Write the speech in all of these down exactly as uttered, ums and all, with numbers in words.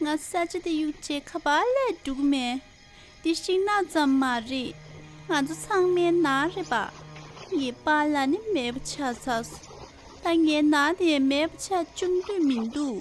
ང་ས་ཆ་དེ་གཡུག་བྱས་ག་པར་ལས་འགྲོ་གི་མེད། འདི་ཤིང་ནགས་ཙམ་མ་རེད། ང་ཚོ་ཚང་མའི་ནགས་རེད་པ། ངའི་པཱ་ལགས་ནི་མེད་པ་ཆགས་ཚར་སོང་། ད་ངའི་ནགས་དེ་མེད་པ་ཆགས་བཅུག་འདོད་མི་འདུག།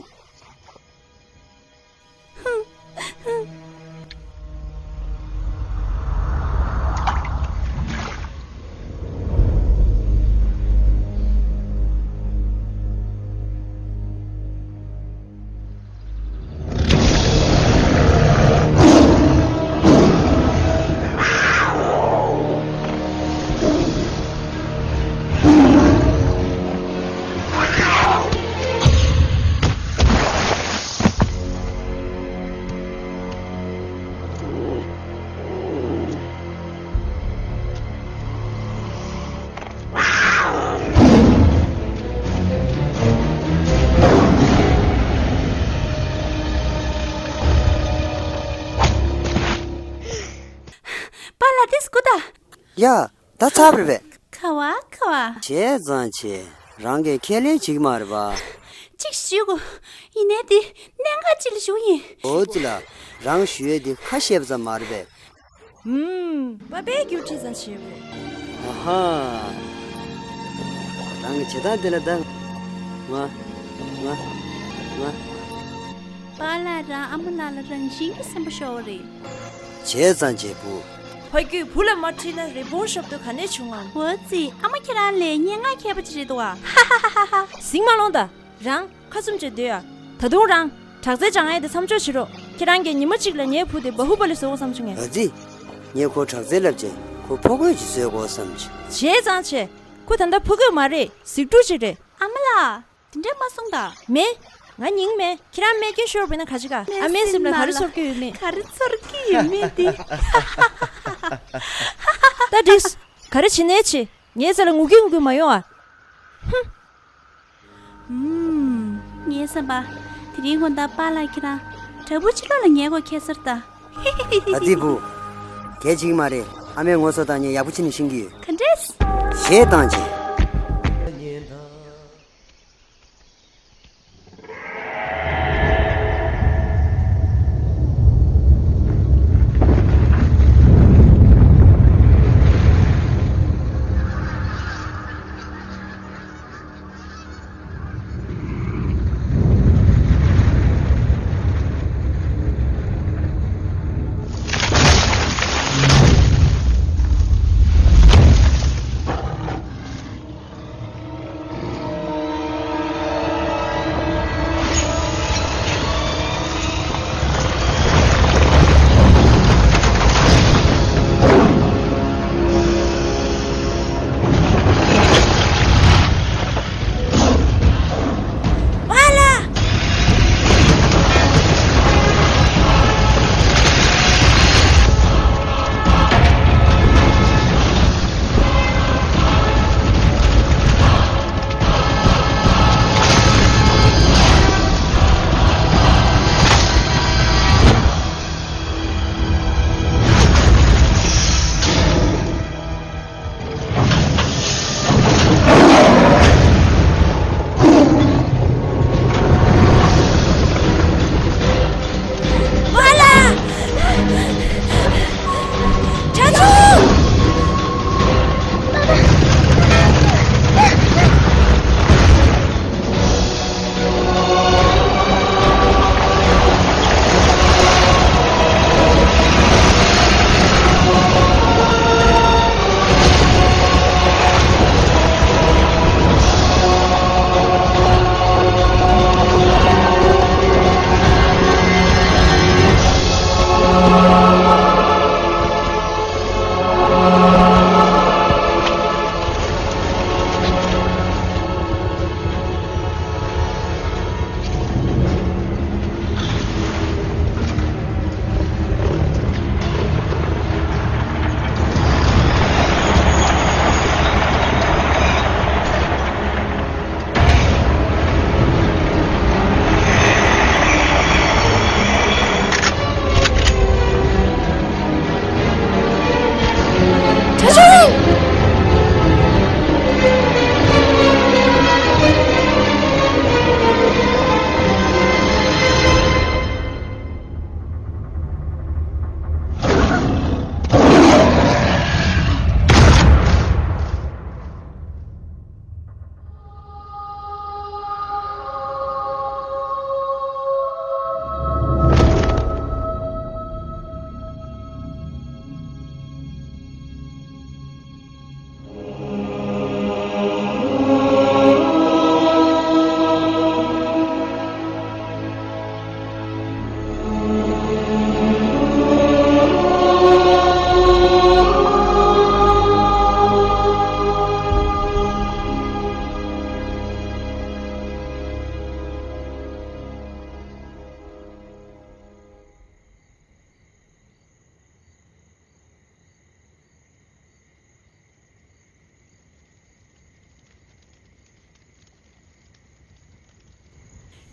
པཱ་ལགས་དེ་སྐུ་ད། ཡ། ད་ཚར་བ་རེད་པས། ཁ་བ་ཁ་བ། བྱས་ཙང་བྱས། རང་གིས་ཁས་ལེན་བྱེད་ཀྱི་མ་རེད་པ། ཅིག་ཞུ་གོ། ཡིན་ནའི་དེ་གནད་འགག་ཅིག་ལ་ཞུགས་ཡིན། འོ་ཙི་ལ། རང་ཞུ་ཡས་དེ་ཁ་བཤད་པ་ཙམ་མ་རེད་པས། ཧུམ། པ་ཕའི་རྒྱུ་ཁྲིད་ཙམ་བྱེད་དགོས། ཨ་ཧ། རང་གི་བྱེད་སྟངས་དེ་ལ་ད། ང་། ང་། ང་། པཱ་ལགས་རང་ཨ་མ་ལགས་ལ་རང་བཞིན་གྱིས་སེམས་པ་ཤོར་བ་རེད། བྱས་ཙང་བྱས་བུ། ཕ་རྒྱུད་བུ་ལ་མ་ཁྲིད་ན་རི་བོང་ཤོབ་ཏུ་ག་ནས་བྱུང་ངམ། འོ་ཙི། ཨ་མ་ཁྱེད་རང་ལས་སྙན་ངག་མཁས་པ་ཅིག་རེད་འདུག་ཨ། ཧ་ཧ་ཧ་ཧ། ཟིང་མ་སློང་ད། རང་ཁ་བཙུམ་བྱས་སྡོད་ཨ། ད་དུང་རང་དྲག་རྩལ་སྦྱང་ཡས་དེ་མཚམས་འཇོག་བྱེད་རོགས། ཁྱེད་རང་གིས་ཉི་མ་གཅིག་ལ་ངའི་བུ་དེ་བ་ཧུ་པ་ལི་བཟོ་དགོས་བསམ་བྱུང་ངས། ཨ་ཙི། ངས་ཁོར་དྲག་རྩལ་བསླབས་བྱས་ཁོ་ཕོ་རྒོད་ཅིག་བཟོས་དགོས་བསམ་བྱུང་། བྱས་ཙང་བྱས། ཁོ་ད་ལྟ་ཕོ་རྒོད་མ་རེད། གཟིག་ཕྲུག་ཅིག་རེད། ཨ་མ་ལགས། དེ་འདྲ་མ་གསུངས་ད། མེད། ང་སྙིང་མེད། ཁྱེད་རང་རྨས་སྐྱོན་ཤོར་བས་ན་ག་ཅི་ག། ཨ་མའི་སེམས་ལ་ག་རེ་ཚོར་གྱི་ཡོད་མེད། ག་རེ་ཚོར་གྱི་ཡོད་མེད་དེ། ད་འགྲིགས། ག་རེ་བྱེད་ནའི་བྱེད། ངའི་རྩ་ལ་ངུ་གི་ངུ་གི་མ་ཡོང་ཨ། ཧུམ། ངའི་བསམ་པ། དེ་རིང་དགོང་དག་པཱ་ལགས་ཁྱེད་རང་དྲ་འབུ་ཕྱི་ལོགས་ལ་ཉལ་དགོས་ཁེལ་ས་རེད་ད། ཨ་ཙི་བུ། གལ་ཆེ་གི་མ་རེད། ཨ་མས་ངོ་སོ་དང་ངས་ཡག་པོ་བྱས་ནས་ཤེས་ཀྱི་ཡོད། ག་འདྲས། ཞེས་བཏང་རྗེས།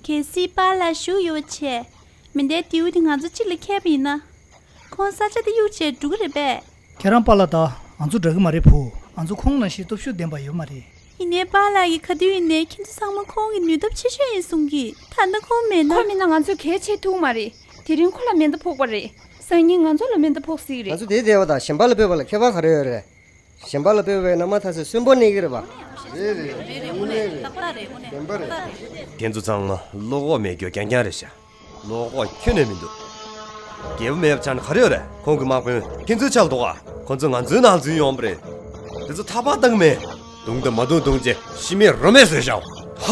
གལ་སྲིད་པཱ་ལགས་བཞུགས་ཡོད་པ་བྱས། མེ་མདའི་མདེའུ་དེ་ང་ཚོ་གཅིག་ལ་ཁེལ་བ་ཡིན་ན། ཁོང་ས་ཆ་དེ་གཡུག་བྱས་འགྲོ་གི་རེད་པས། ཁྱེད་རང་པཱ་ལགས་དང་ང་ཚོ་འདྲ་གི་མ་རེད་བུ། ང་ཚོ་ཁོང་ནང་བཞིན་སྟོབས་ཤུགས་ལྡན་པ་ཡོད་མ་རེད། ཡིན་ནའི་པཱ་ལགས་ཀྱིས་ག་དུས་ཡིན་ནའི་ཁྱེད་ཚོ་ཚང་མ་ཁོང་གི་ནུས་སྟོབས་ཆེ་ཤོས་ཡིན་གསུང་གི། ད་ལྟ་ཁོང་མེད་ན། ཁོང་མེད་ན་ང་ཚོས་གལ་ཆེ་ཐུབ་མ་རེད། དེ་རིང་ཁོ་ལ་མེ་མདའ་ཕོག་པ་རེད། སང་ཉིན་ང་ཚོ་ལ་མེ་མདའ་ཕོག་སྲིད་རེད། ང་ཚོ་དེ་བསྡད་པ་དང་གཞན་པ་ལ་ཕོག་པ་ལ་ཁྱད་པར་ག་རེ་ཡོད་རེད། གཞན་པ་ལ་ཕོག་པའི་ན་མ་ཐག་ཆོད་གསོན་པོ་གནས་ཀྱི་རེད་པ། རེད་རེད། དངོས་གནས་རེད། བདེན་པ་རེད། ཁྱེད་ཚོ་ཚང་མ་བློ་ཁོག་མེད་རྒྱུ་རྐྱང་རྐྱང་རེད་ཤག་བློ་ཁོག་ཁྱོན་ནས་མི་འདུག་རྒྱལ་པོ་མེད་པ་ཆགས་ན་ག་རེ་ཡོད་རེད། ཁོང་གི་དམག་དཔོན་ཁྱེད་ཚོའི་ཆ་ལ་གཏོགས་ཨ། ཁོང་ཚོ་ང་ཚོའི་ནང་འཛུལ་ཡོང་བ་རེད། དེ་ཚོ་ཐག་པ་བཏང་གི་མེད། རྡུང་དང་མ་རྡུང་རྡུང་བྱས་ཤི་མེད་རོ་མེད་བཟོས་བཞག་ཧ།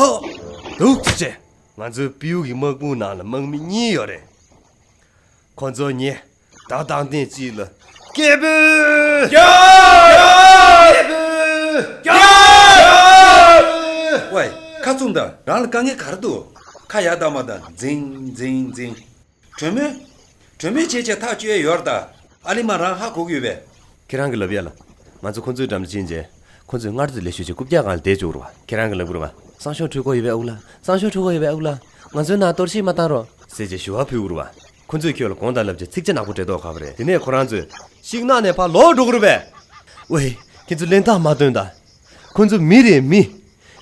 འདུག་ཅེ། ང་ཚོའི་སྤྲེའུ་གི་དམག་དཔུང་ནང་ལ་དམག་མི་གཉིས་ཡོད་རེད། ཁོ་ཚོ་ངས་བདག་བདག་འདེད་ཅིག་ལ། སྐྱེས་བུ། སྐྱེས་བུ། སྐྱེས་བུ། ཝེ། ཁ་བཙུམ་དང་། རང་ལ་དཀའ་ངལ་ག་རེ་འདུག་ཁ་ཡར་བཏང་མ་དང་འཛིང་འཛིང་འཛིང་། གྲོས་མོལ། གྲོས་མོལ་བྱེད་ཆེད་ཐག་གཅོད་ཡོད་རེད་ད། ཨ་ལི་མ་རང་ཧ་གོ་གི་ཡོད་པས། ཁྱེད་རང་གི་ལབ་ཡ་ལ། ང་ཚོ་ཁོ་ཚོའི་འགྲམ་ལ་ཕྱིན་རྗེས། ཁོ་ཚོས་སྔར་དུ་ལས་ཞུ་བྱེད་རྐུབ་བཀྱག་སྒང་ལ་བསྡད་བཅུག་རུ་བ། ཁྱེད་རང་གི་ལབ་དགོས་རུ་བ། སང་ཞོགས་འཕྲོད་སྐོར་ཡོད་པས་ཨུ་ལ། སང་ཞོགས་འཕྲོད་སྐོར་ཡོད་པས་ཨུ་ལ། ང་ཚོའི་ནང་གཏོར་བཤིག་མ་བཏང་རོགས་ཟེར་བྱས་ཞུ་བ་ཕུལ་དགོས་རུ་བ། ཁོ་ཚོས་ཁྱོད་ལ་དགོངས་དག་ལབ་བྱས་ཚིགས་བཅད་ནག་པོ་འབྲི་མདོག་ཁ་བ་རེད། དེ་ནས་ཁོ་རང་ཚོས་ཤིང་ནགས་ནས་ཕར་ལོག་འགྲོ་གི་རེད་པས། ཝེ། ཁྱེད་ཚོ་གླེན་རྟགས་མ་སྟོན་ད། ཁོ་ཚོ་མི་རེད་མི།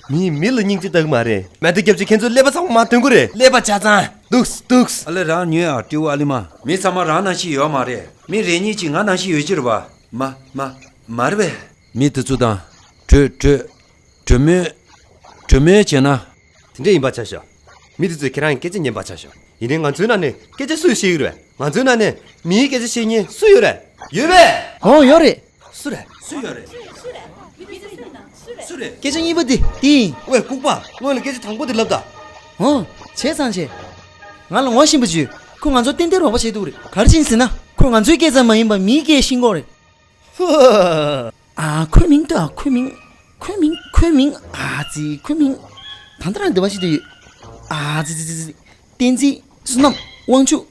མིས་མི་ལ་སྙིང་རྗེ་ལྟ་གི་མ་རེད། མེ་མདའ་བརྒྱབ་བྱས་ཁྱེད་ཚོའི་ཀླད་པ་ཚང་མ་མར་འདོན་གི་རེད། ཀླད་པ་ཆ་ཚང་། འདུག་འདུག་ཨ་ལེ་རང་ཉོན་ཨ། སྤྲེའུ་ཨ་ལི་མ། མི་ཚང་མ་རང་ནང་བཞིན་ཡོད་མ་རེད། མི་རེ་གཉིས་ཅིག་ང་ནང་བཞིན་ཡོད་ཀྱི་རེད་པ། མ་མ་མ་རེད་པས། མི་དེ་ཚོ་དང་། གྲོས་གྲོས། གྲོས་མོལ། གྲོས་མོལ་བྱས་ན། དེ་འདྲ་ཡིན་པ་ཆ་བཞག་མི་དེ་ཚོས་ཁྱེད་རང་གི་སྐད་ཆ་ཉན་པ་ཆ་བཞག་ཡིན་ནའི་ང་ཚོའི་ནང་ནས་སྐད་ཆ་སུས་བཤད་ཀྱི་རེད། ང་ཚོའི་ནང་ནས་མིའི་སྐད་ཆ་བཤད་མཁན་སུ་ཡོད་རེད། ཡོད་པས། ཨོ་ཡོད་རེད། སུ་རེད། སུ་ཡོད་རེད། སུ་རེད། སྐད་ཆ་གཉིས་པ་དེ་དེ་ཡིན། ཝེ་ལྐུགས་པ། སྔོན་ལ་སྐད་ཆ་དང་པོ་དེ་ལབ་ད། ཨོ། བྱས་ཙང་བྱས། ང་ལ་ངོ་ཤེས་པ་ཅིག་ཡོད། ཁོས་ང་ཚོར་ཏན་ཏན་རོགས་པ་བྱེད་ཐུབ་རེད། ག་རེ་བྱས་ཟེར་ན། ཁོས་ང་ཚོའི་སྐད་ཙམ་མ་ཡིན་པར་མིའི་སྐད་ཤེས་ཀྱི་ཡོད་རེད། ཧུ། ཨ། ཁོའི་མིང་ལྟོས་ཨ། ཁོའི་མིང་། ཁོའི་མིང་། ཁོའི་མིང་། ཨ་ཙི། ཁོའི་མིང་། ད་ལྟ་རང་འདི་པར་ཤི་དུ་ཡོད། ཨ་ཙི་ཙི་ཙི་ཙི། བསྟན་འཛིན། བསོད་ནམས། དབང་ཕྱུག་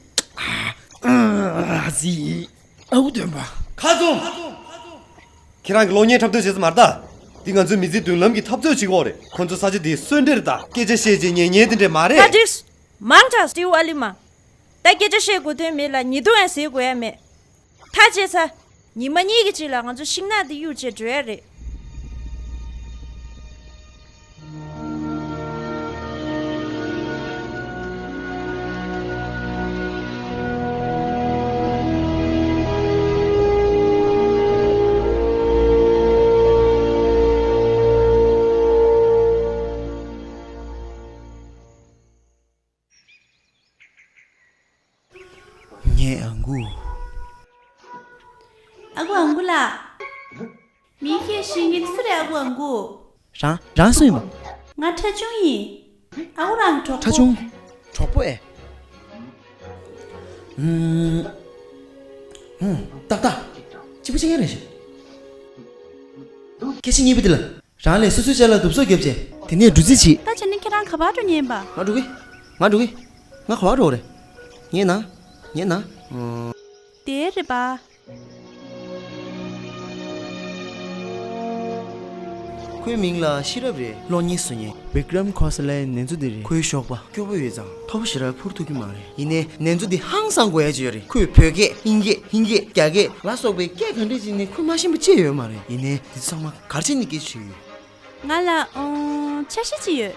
ཨ་ཙི། ཨའུ་སྟོན་པ། ཁ་བཙུམ། ཁྱེད་རང་གི་གློག་བརྙན་འཁྲབ་སྟོན་བྱེད་ས་མ་རེད་ད། འདི་ང་ཚོའི་མི་ཚེའི་མདུན་ལམ་གྱི་འཐབ་རྩོད་བྱེད་ཀྱི་ཡོད་རེད། ཁོ་ཚོ་ས་ཆ་འདིའི་གསོན་འདྲེ་རེད་ད། སྐད་ཆ་བཤད་བྱས་ཉན་ཉན་དེ་འདྲས་མ་རེད། ད་འགྲིགས། མང་དྲགས་སྤྲེའུ་ཨ་ལི་མ། ད་སྐད་ཆ་བཤད་དགོས་དོན་མེད་ལ་ཉེས་རྡུང་ཡང་ཟེར་དགོས་ཡ་མེད། ཐག་བཅད་ཚར། ཉི་མ་གཉིས་ཀྱི་རྗེས་ལ་ང་ཚོ་ཤིང་ནགས་འདི་གཡུག་བྱས་འགྲོ་ཡ་རེད། ངའི་ཨ་ཁུ། ཨ་ཁུ། ཨ་ཁུ་ལགས། མིའི་སྐད་བཤད་མཁན་སུ་རེད། ཨ་ཁུ། ཨ་ཁུ། རང་། རང་སུ་ཡིན་པ། ང་ཁྲ་ཆུང་ཡིན། ཨ་ཁུ་རང་གྲོགས་པོ། ཁྲ་ཆུང་། གྲོགས་པོ་ཨེ། ཨུམ། ཧུམ། ཏག་ཏག་གཅིག་པ་གཅིག་རྐྱང་རེད་ཤག་སྐད་ཆ་གཉིས་པ་འདི་ལ། རང་ལས་སོ་སོའི་ཅ་ལག་བསྡུ་གསོག་བརྒྱབ་བྱས། དེ་ནས་འགྲོ་རྩིས་བྱེད། ད་བྱས་ན་ཁྱེད་རང་ག་པར་འགྲོ་མཁན་ཡིན་པ། ང་འགྲོ་གི། ང་འགྲོ་གི། ང་ག་པར་འགྲོ་རེད། ངའི་ནང་། ངའི་ནང་། དེ་རེད་པ། ཁོའི་མིང་ལ་ཤེས་རབ་རེད། གློག་བརྙན་བཟོ་མཁན་བི་ཀྲམ་ཁོ་ས་ལའི་ནེ་ཙོ་འདི་རེད། ཁོའི་ཞོགས་པ་སྐྱོ་པོ་ཡོད་ཙང་མཐོ་པོ་ཞེ་དྲག་འཕུར་ཐུབ་ཀྱི་མ་རེད། ཡིན་ནའི་ནེ་ཙོ་འདི་ཧང་སང་དགོས་ཡ་ཅིག་ཡོད་རེད། ཁོས་བོད་སྐད། དབྱིན་སྐད། ཧིན་སྐད། རྒྱ་སྐད་ལ་སོགས་པའི་སྐད་ག་འདྲས་ཅིག་ནི་ཁོས་མ་ཤེས་པ་ཅི་ཡོད་མ་རེད། ཡིན་ནའི་འདི་ཚོ་ཚང་མ་ག་རེ་བྱས་ནས་སྐད་ཆ་བཤད་ཀྱི་ཡོད། ང་ལ་ཨང་། འཆར་གཞི་ཅིག་ཡོད།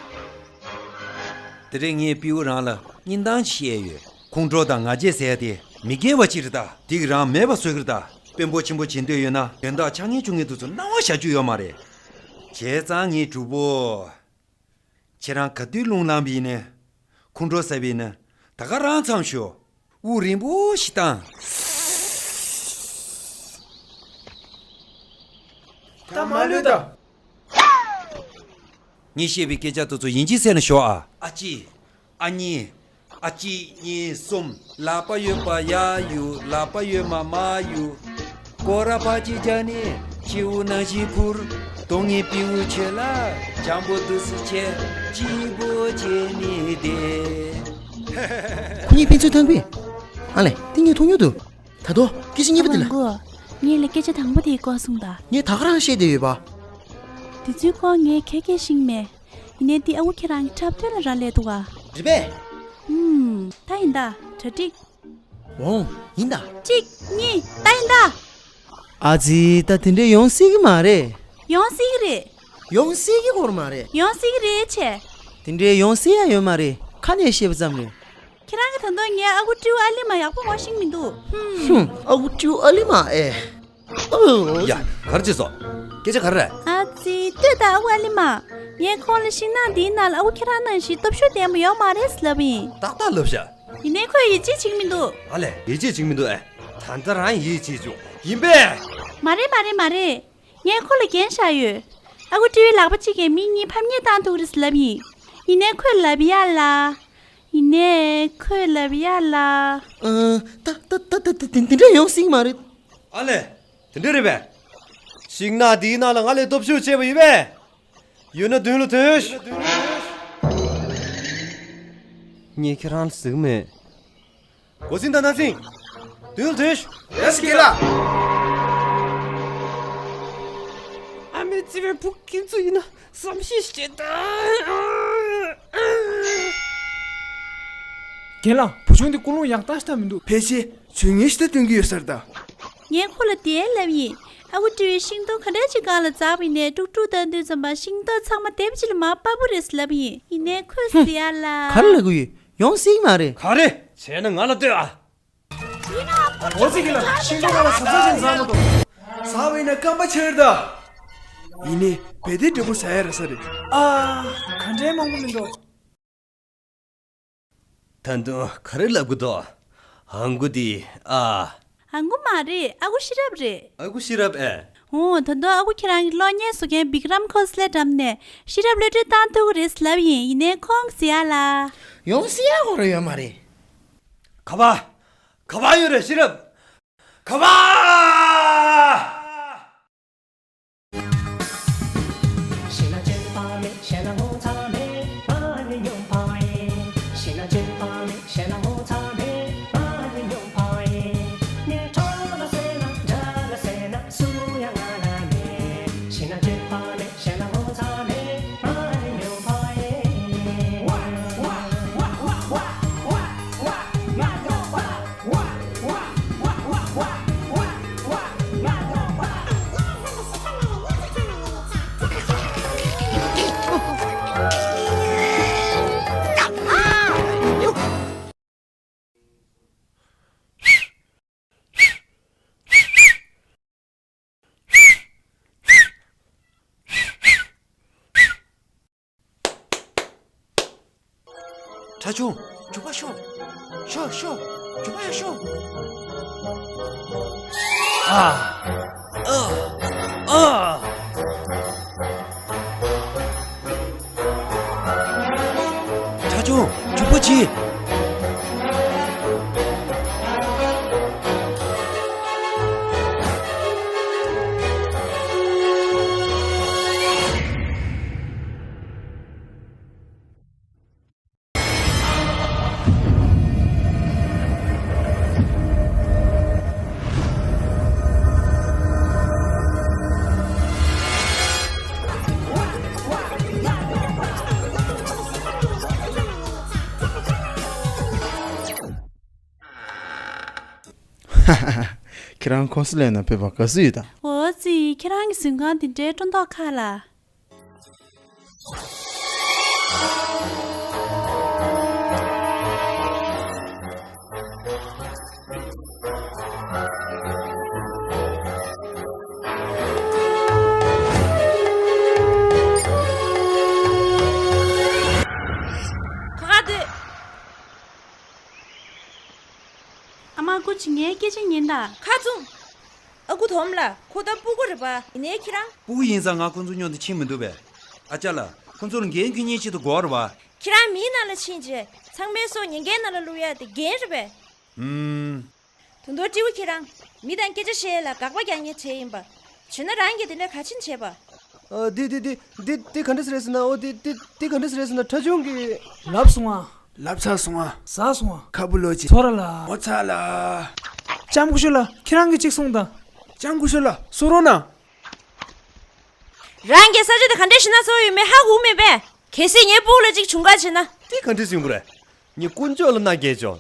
དེ་རིང་ངས་སྤྲེའུ་རང་ལ་བརྙན་ཐུང་ཅིག་བཤད་ཡོད། ཁོང་ཁྲོ་དང་ང་རྒྱལ་ཟེར་ཡ་དེ་མི་དགེ་བ་ཅིག་རེད་ད། དེ་གིས་རང་མེད་པ་བཟོ་གི་རེད་ད། དཔོན་པོ་ཆེན་པོ་བྱེད་འདོད་ཡོད་ན་དོན་དག་ཆགས་ཉེན་བྱུང་མཁན་དེ་ཚོ་སྣང་བ་བཞག་རྒྱུ་ཡོད་མ་རེད། བྱས་ཙང་ངའི་གྲོགས་པོ། ཁྱེད་རང་ག་དུས་རླུང་ལངས་པ་ཡིན་ནའི། ཁོང་ཁྲོ་ཟ་བ་ཡིན་ན། ད་ག་རང་མཚམས་ཞོག་དབུགས་རིང་པོ་ཞིག་བཏང་། ད་མ་ལུས་ད། ངས་བཤད་པའི་སྐད་ཆ་དེ་ཚོ་ཡིན་གཅིག་མཚན་ལ་ཞོག་ཨ། ཨ་ཅེ། ཨ་མྱེས། ཨ་གཅིག་གཉིས་གསུམ། ལག་པ་གཡས་པ་ཡར་གཡུག་ལག་པ་གཡོན་མ་མར་གཡུག་སྐོར་ར་ཕར་གཅིག་རྒྱག་ནས་སྤྱི་བོ་ནང་བཞིན་འཕུར། སྟོང་ཉིད་སྤྲེའུ་ཁྱོད་ལ་འཇམ་པོ་འདུག་སེ་བྱས་སྐྱིད་པོ་བྱས་ནས་བསྡད། ཁོ་གཉིས་ཕན་ཚུན་ཐང་པས། ཨ་ལས། དེ་ངས་མཐོང་མྱོང་འདུག་ད་དོ། སྐད་ཆ་གཉིས་པ་དེ་ལ། ཨ་མགོ། ངས་ལ་སྐད་ཆ་དང་པོ་དེའི་སྐོར་གསུངས་ད། ངས་ད་ག་རང་བཤད་བསྡད་ཡོད་པ། དེ་ཚོའི་སྐོར་ངས་ཁྱེད་ཀྱིས་ཤེས་མེད། ཡིན་ནའི་དེ་ཨ་ཁུ་ཁྱེད་རང་གི་འཁྲབ་སྟོན་ལ་རག་ལས་འདུག་ག་རེད་པས། ཧུམ། ད་ཡིན་ད། གྲ་སྒྲིག་འོང་། ཡིན་ད། གཅིག་གཉིས། ད་ཡིན་ད། ཨ་ཙི། ད་དེ་འདྲས་ཡོང་སྲིད་ཀྱི་མ་རེད། ཡོང་སྲིད་ཀྱི་རེད། ཡོང་སྲིད་ཀྱི་སྐོར་མ་རེད། ཡོང་སྲིད་ཀྱི་རེད་བྱས། དེ་འདྲས་ཡོང་སྲིད་ཡ་ཡོད་མ་རེད། ཁ་ནས་བཤད་པ་ཙམ་རེད། ཁྱེད་རང་གིས་ད་དུང་ངའི་ཨ་ཁུ་སྤྲེའུ་ཨ་ལི་མ་ཡག་པོ་ངོ་ཤེས་མི་འདུག་ཧུམ། ཧུམ། ཨ་ཁུ་སྤྲེའུ་ཨ་ལི་མ་ཨེ། ཨོ། ཡ། ག་རེ་བྱས་སོང་། སྐད་ཆ་ག་རེ་རེད། ཨ་ཙི། ལྟོས་དང་ཨ་ཁུ་ཨ་ལི་མ། ངས་ཁོང་ལ་ཤིང་ནགས་འདིའི་ནང་ལ་ཨ་ཁུ་ཁྱེད་རང་ནང་བཞིན་སྟོབས་ཤུགས་ལྡན་པོ་ཡོད་མ་རེད་ལབ་ཡིན། ཏག་ཏག་ལབ་ཤག་ཡིན་ནའི་ཁོས་ཡིད་ཆེས་བྱེད་ཀྱི་མི་འདུག་ཨ་ལས། ཡིད་ཆེས་བྱེད་ཀྱི་མི་འདུག་ཨེ། ད་ལྟ་རང་ཡིད་ཆེས་བྱུང་། ཡིན་པས། མ་རེད་མ་རེད་མ་རེད། ངས་ཁོ་ལ་འགན་བཞག་ཡོད། ཨ་ཁུ་སྤྲེའུའི་ལག་པ་གཅིག་གིས་མི་གཉིས་ཕམ་ཉེས་བཏང་ཐུབ་ཀྱི་རེད་ལབ་ཡིན། ཡིན་ནའི་ཁོས་ལབ་ཡ་ལ། ཡིན་ནའི་ཁོས་ལབ་ཡ་ལ། ཨ། ད་ད་ད་ད་དེ་དེ་འདྲ་ཡོང་སྲིད་མ་རེད། ཨ་ལས། དེ་འདྲ་རེད་པས། ཤིང་ནགས་འདིའི་ནང་ལ་ང་ལས་སྟོབས་ཤུགས་ཆེ་བ་ཡིན་པས། ཡོད་ན་མདུན་ལ་ཐོན། ངས་ཁྱེད་རང་ལ་ཟེར་གི་མེད། འགོ་འཛིན་དང་སྣ་འཛིན། མདུན་ལ་ཐོན། ཡ་སི་ཀེ་ལ། ཨ་མའི་བརྩེ་བའི་བུ་ཁྱེད་ཚོ་ཡིན་ན་བསམ་ཤེས་བྱེད་དང་། རྒན་ལགས། བུ་ཆུང་འདི་ཀུན་སློང་ཡག་རྟགས་ཤིག་མི་འདུག་ཕལ་ཆེར་ཇུས་ངན་ཞིག་ད་སྟོན་གྱི་ཡོད་ས་རེད་ད། ངས་ཁོ་ལ་དེ་ལབ་ཡིན། ཨ་ཁུ་སྤྲེའུས་ཤིང་སྡོང་ག་འདྲ་ཅིག་སྒང་ལ་འཛེགས་པ་ཡིན་ནའི་དཀྲུག་དཀྲུག་བཏང་དུས་ཙམ་པ་ཤིང་ཏོག་ཚང་མ་དེབ་ཅིག་ལ་མར་སྤར་པོ་རེད་ལབ་ཡིན། ཡིན་ནའི་ཁོས་ཟེར་ཡ་ལ། ག་རེ་ལབ་དགོས་ཡོད། ཡོང་སྲིད་མ་རེད། ག་རེ་བྱས་ན་ང་ལ་ལྟོས་ཨ། འོ་ཙི་གི་ལ་ཤིང་ཏོག་ལ་ཟ་ས་ཅན་ཟ་མ་ཏོ། ཟ་བས་ན་སྐམ་པ་ཆགས་ད། ཡིན་ནའི་བེ་དེ་འབྲས་བུ་ཟ་ཡ་ར་ས་རེད། ཨ། ག་འདྲའི་མང་པོ་མི་འདུག་ད་དུང་ག་རེ་ལབ་དགོས་འདུག་ཧང་གོ་དེ་ཨ། ཧང་གོ་མ་རེད། ཨ་ཁུ་ཤེས་རབ་རེད། ཨ་ཁུ་ཤེས་རབ་ཨེ། འོ། ད་དུང་ཨ་ཁུ་ཁྱེད་རང་གི་གློག་བརྙན་བཟོ་མཁན་བི་ཀ་རམ་ཁོ་སི་ལའི་འགྲམ་ནས་ཤེས་རབ་གློད་གྲོལ་བཏང་ཐུབ་ཀྱི་རེད་ལབ་ཡིན། ཡིན་ནའི་ཁོང་ཟེར་ཡ་ལ། ཡོང་སྲིད་ཡ་ཁོ་ར་ཡོད་མ་རེད། ག་པ། ག་པ་ཡོད་རེད་ཤེས་རབ། ག་པ། ཁྲ་ཆུང་། རྒྱུག་པ་ཤོག་ཤོག་ཤོག་རྒྱུག་པ་ཡ་ཤོག་ཨ། ཨ། ཨ། ཁྲ་ཆུང་། རྒྱུག་པ་གྱིས། ཁྱེད་རང་ཁོང་སུ་ལེན་ན་ཕེབས་པ་དགའ་བསུ་ཡོད་དམ། འོ་ཙི། ཁྱེད་རང་གི་གཟིམ་ཁང་དེ་འདྲའི་སྤྲོ་མདོག་ཁ་ལ། ཁ་ཁ་སྡོད། ཨ་མ། སྐུ་མཁྱེན། ངའི་སྐད་ཆ་ཉན་དང་། ཁ་བཙུམ། ཨ་ཁུ་དོམ་ལགས། ཁོ་ད་སྤུ་གུ་རེད་པ། ཡིན་ནའི་ཁྱེད་རང་། སྤུ་གུ་ཡིན་ཙང་ང་ཁོ་ཚོ་མཉམ་དུ་ཕྱིན་མི་འདུག་པས། ཨ་ཅག་ལགས། ཁོ་ཚོ་ལ་འགན་ཁུར་མཁན་ཅིག་ཏུ་དགོས་རེད་པ། ཁྱེད་རང་མིའི་ནང་ལ་ཕྱིན་རྗེས་ཚང་མའི་སྲོག་ཉེན་ཁའི་ནང་ལ་བླུག་ཡ་དེ་འགན་རེད་པས། ཧུམ། ད་དུང་སྤྲེའུ་ཁྱེད་རང་། མི་དང་སྐད་ཆ་བཤད་ཡ་ལ་དགག་པ་རྒྱག་མཁན་བྱས་ཡིན་པ། བྱས་ན་རང་གིས་དེ་འདྲ་ག་ཕྱིན་བྱས་པ། ཨ། དེ་དེ་དེ་དེ་དེ་ག་འདྲ་ཟེར་རེད་ཟེར་ན། འོ་དེ་དེ་དེ་ག་འདྲ་ཟེར་རེད་ཟེར་ན། ཁྲ་ཆུང་གིས། ལབ་སོང་ཨ། ལབ་ཚར་སོང་ཨ། ཟ་སོང་ཨ། ཁ་སྤུ་ལོག་ཅིག་ཚོར་ལ། ངོ་ཚ་ལ། ལྕམ་སྐུ་ཞབས་ལགས། ཁྱེད་རང་གིས་གཅིག་གསུངས་དང་། ལྕམ་སྐུ་ཞབས་ལགས། གསུང་རོགས་གནང་། རང་གིས་ས་ཆ་དེ་ག་འདྲ་ཞིག་ན་བཟོ་ཡོད་མེད་ཧ་གོ་མེད་པས། གལ་སྲིད་ངའི་སྤུ་གུ་ལ་གཅིག་བྱུང་ཁ་བྱས་ན། དེ་ག་འདྲ་ཞིག་ཡོང་གི་རེད། ངས་དཀོན་མཆོག་ལ་མནའ་བསྐྱལ་ཆོག་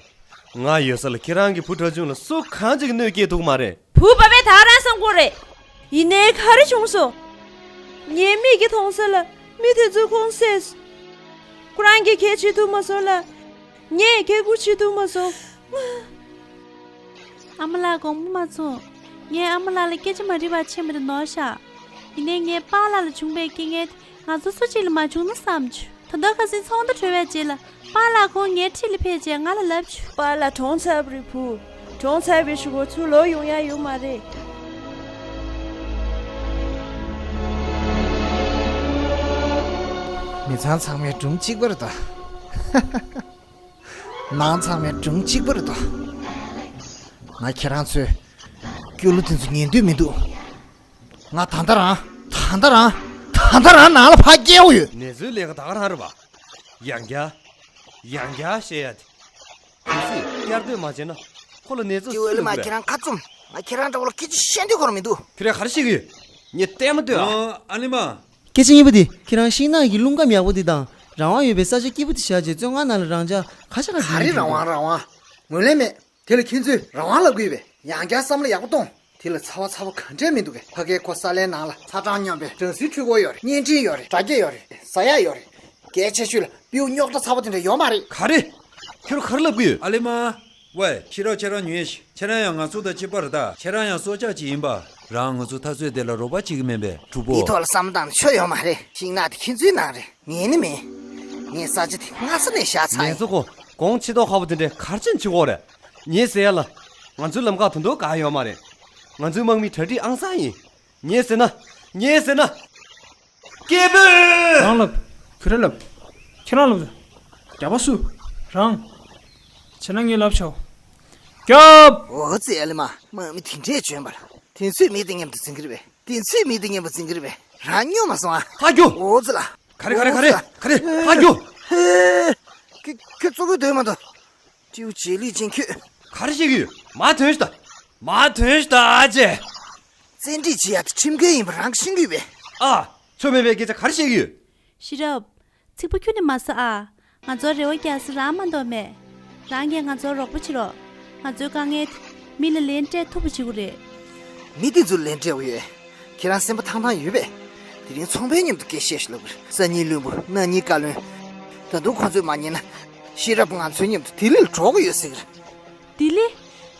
ང་ཡོད་ས་ལ་ཁྱེད་རང་གི་བུ་གྲྭ་ཆུང་ལ་སུ་གང་ཅིག་གིས་གནོད་སྐྱེལ་ཐུབ་མ་རེད། བུ་བ་བས་ད་རང་བསམ་དགོས་རེད། ཡིན་ནའི་ག་རེ་བྱུང་སོང་། ངའི་མིག་གིས་མཐོང་ས་ལ་མི་དེ་ཚོས་ཁོང་བསད་སོང་། ཁོ་རང་གིས་གལ་བྱེད་ཐུབ་མ་སོང་ལ། ངས་གལ་ཁུར་བྱེད་ཐུབ་མ་སོང་། ཨ་མ་ལགས་དགོངས་པ་མ་ཚོམས། ངས་ཨ་མ་ལགས་ལ་སྐད་ཆ་མ་དྲིས་པར་ཕྱིན་པ་དེ་ནོར་ཤག་ཡིན་ནའི་ངའི་པཱ་ལགས་ལ་བྱུང་བའི་རྐྱེན་ངན་དེ་ང་ཚོ་སུ་གཅིག་ལ་མ་བྱུང་ན་བསམ་བྱུང་། ད་ལྟ་ཁ་སང་ཚོང་བརྡ་གྲོལ་བའི་རྗེས་ལ་པཱ་ལགས་ཁོང་ངའི་འཁྲིས་ལ་ཕེབས་བྱས་ང་ལ་ལབ་བྱུང་། པཱ་ལགས་གྲོངས་ཚར་བ་རེད་བུ། གྲོངས་ཚར་བའི་གཞུག་གུ་ཚུར་ལོག་ཡོང་ཡ་ཡོད་མ་རེད། མི་ཚང་ཚང་མའི་སྒྲུང་གཅིག་པ་རེད་ད། ནང་ཚང་མའི་སྒྲུང་གཅིག་པ་རེད་དོ། ང་ཁྱེད་རང་ཚོའི་སྐྱོ་གླུ་དེ་ཚོ་ཉན་འདོད་མི་འདུག་ང་ད་ལྟ་རང་ད་ལྟ་རང་ད་ལྟ་རང་ནང་ལ་ཕར་སྐྱེལ་འོ་ཡོད། ནེ་ཙོའི་ལས་ཀ་ད་ག་རང་རེད་པ། ཡང་བསྐྱར་ཡང་བསྐྱར་བཤད་ཡ་དེ། གལ་སྲིད་བསྐྱར་ཟློས་མ་བྱས་ན་ཁོ་ལ་ནེ་ཙོ་སུས་ལབ་ཀྱི་རེད། ཁྱེད་རང་ཁ་བཙུམ། ང་ཁྱེད་རང་འདྲ་བོ་ལ་སྐད་ཆ་བཤད་འདོད་ཁོ་རང་མི་འདུག་ཁྱེད་རང་ག་རེ་བཤད་ཀྱི་ཡོད། ངས་བལྟས་མ་སྡོད་ཨ། ཨ་ལི་མ། སྐད་ཆ་གཉིས་པ་དེ། ཁྱེད་རང་ཤིང་ནགས་ཀྱི་རླུང་ཁམས་ཡག་པོ་དེ་དང་། རང་དབང་ཡོད་པའི་ས་ཆ་སྐྱིད་པོ་དེ་བཞག་རྗེས་བཙོན་ཁང་ནང་ལ་རང་འཇགས་ག་ཤ་ག་ག་རེ་རང་དབང་རང་དབང་། ངོས་ལེན་མེད། དེ་ལ་ཁྱེད་ཚོས་རང་དབང་ལབ་ཀྱི་ཡོད་པས། ཡང་བསྐྱར་བསམ་བློ་ཡག་པོ་གཏོང་། དེ་ལ་ཚ་བ་ཚ་པོ་ག་འདྲས་མི་འདུག་གས། ཕ་གའི་ཁོ་ས་ལའི་ནང་ལ་ཚ་གྲང་སྙོམས་པའི་སྦྲང་རྩིའི་འཕྲུལ་འཁོར་ཡོད་རེད། བརྙན་འཕྲིན་ཡོད་རེད། དྲ་རྒྱ་ཡོད་རེད། ཟ་ཡག་ཡོད་རེད། གལ་ཆེ་ཤོས་ལ་སྤྲེའུ་རྙོག་དྲ་ཚ་པོ་དེ་འདྲ་ཡོད་མ་རེད། ག་རེ། ཁྱོད་ག་རེ་ལབ་ཀྱི་ཡོད། ཨ་ལེ་མ། ཝེ། ཤེས་རབ། ཁྱེད་རང་ཉོན་ཞིག་ཁྱེད་རང་ཡང་ང་ཚོ་དང་གཅིག་པ་རེད་ད། ཁྱེད་རང་ཡང་སྲོག་ཆགས་ཅིག་ཡིན་པ། རང་ང་ཚོ་འཐབ་རྩོད་དེ་ལ་རོགས་པ་བྱེད་ཀྱི་མིན་པས་གྲོགས་པོ། དེའི་ཐོག་ལ་བསམ་བློ་བཏང་ན་ཆོ་ཡོད་མ་རེད། ཤིང་ནགས་དེ་ཁྱེད་ཚོའི་ནང་རེད། ངའི་ནི་མིན། ངས་ས་ཆ་དེ་སྔ་ས་ནས་བཞག་ཚར་ཡིན། ངེད་ཚོ་ཁོ་གོང་ཕྱི་ཐོག་ཁ་པོ་དེ་འདྲའི་གར་ཅན་བྱེད་དགོས་རེད། ངས་ཟེར་ཡ་ལ། ང་ཚོའི་ལམ་ཁ་དོན་དུ་ག་ཡོད་མ་རེད། ང་ཚོའི་དམག་མི་གྲ་སྒྲིག་ཨང་གསར་ཡིན། ངས་ཟེར་ན། ངས་ཟེར་ན། སྐྱེས་བུ། རང་ལབ། ཁྱོད་རང་ལབ། ཁྱེད་རང་ལབ། རྒྱབ་པ་སུ། རང་། བྱས་ན་ངས་ལབ་ཆོག་རྒྱབ། འོ་ཙི་ཨ་ལེ་མ། དམག་མི་དེ་འདྲས་བྱོན་པ་ལ། དེ་ཚོས་མི་དེ་མཉམ་དུ་འཛིང་གི་རེད་པས། དེ་ཚོས་མི་དེ་མཉམ་པོ་འཛིང་གི་རེད་པས། རང་སྨྱོ་མ་སོང་ཨ། ཧ་རྒྱུ། འོ་ཙི་ལ། ག་རེ་ག་རེ་ག་རེ་ག་རེ། ཧ་རྒྱུ། ཧེ། ཁྱོད་ཁྱོད་ཙོག་གི་སྡོད་མ་འདུག་སྤྲེའུ་རྗེས་ལུས་ཅན་ཁྱོད། ག་རེ་བཤད་ཀྱི་ཡོད། མ་ཐོན་ཤི་ད། མ་ཐོན་ཤི་ད་ཨ་ཅེ། བཙན་ཁྲིད་བྱེད་ཡ་དེ་ཁྲིམས་འགལ་ཡིན་པ་རང་གིས་ཤེས་ཀྱི་ཡོད་པས། ཨ། ཆོ་མེད་པའི་སྐད་ཆ་ག་རེ་བཤད་ཀྱི་ཡོད། ཤེས་རབ། ཚིག་པ་ཁྱོན་ནས་མ་ཟ་ཨ། ང་ཚོར་རེ་བ་རྒྱག་ས་རང་མ་གཏོགས་མེད། རང་གིས་ང་ཚོར་རོགས་པ་བྱེད་རོགས། ང་ཚོའི་དཀའ་ངལ་དེ་མི་ལ་ལན་སྤྲད་ཐུབ་པ་བྱེད་དགོས་རེད། མི་དེ་ཚོར་ལན་སྤྲད་དགོས་ཡོད། ཁྱེད་རང་སེམས་པ་ཐང་ཐང་ཡོད་པས། དེ་རིང་ཚོང་པའི་མཉམ་དུ་སྐད་བཤད་ཤིག་ལབ་དགོས་རེད། སང་ཉིན་བློན་པོ་གནངས་ཉིན་བཀའ་བློན། ད་དུང་ཁོ་ཚོས་མ་ཉན་ན། ཤེས་རབ་ང་ཚོའི་མཉམ་དུ་ལྡི་ལི་ལ་འགྲོ་དགོས་ཡོད་ཟེར་གི་རེད། ལྡི་ལི།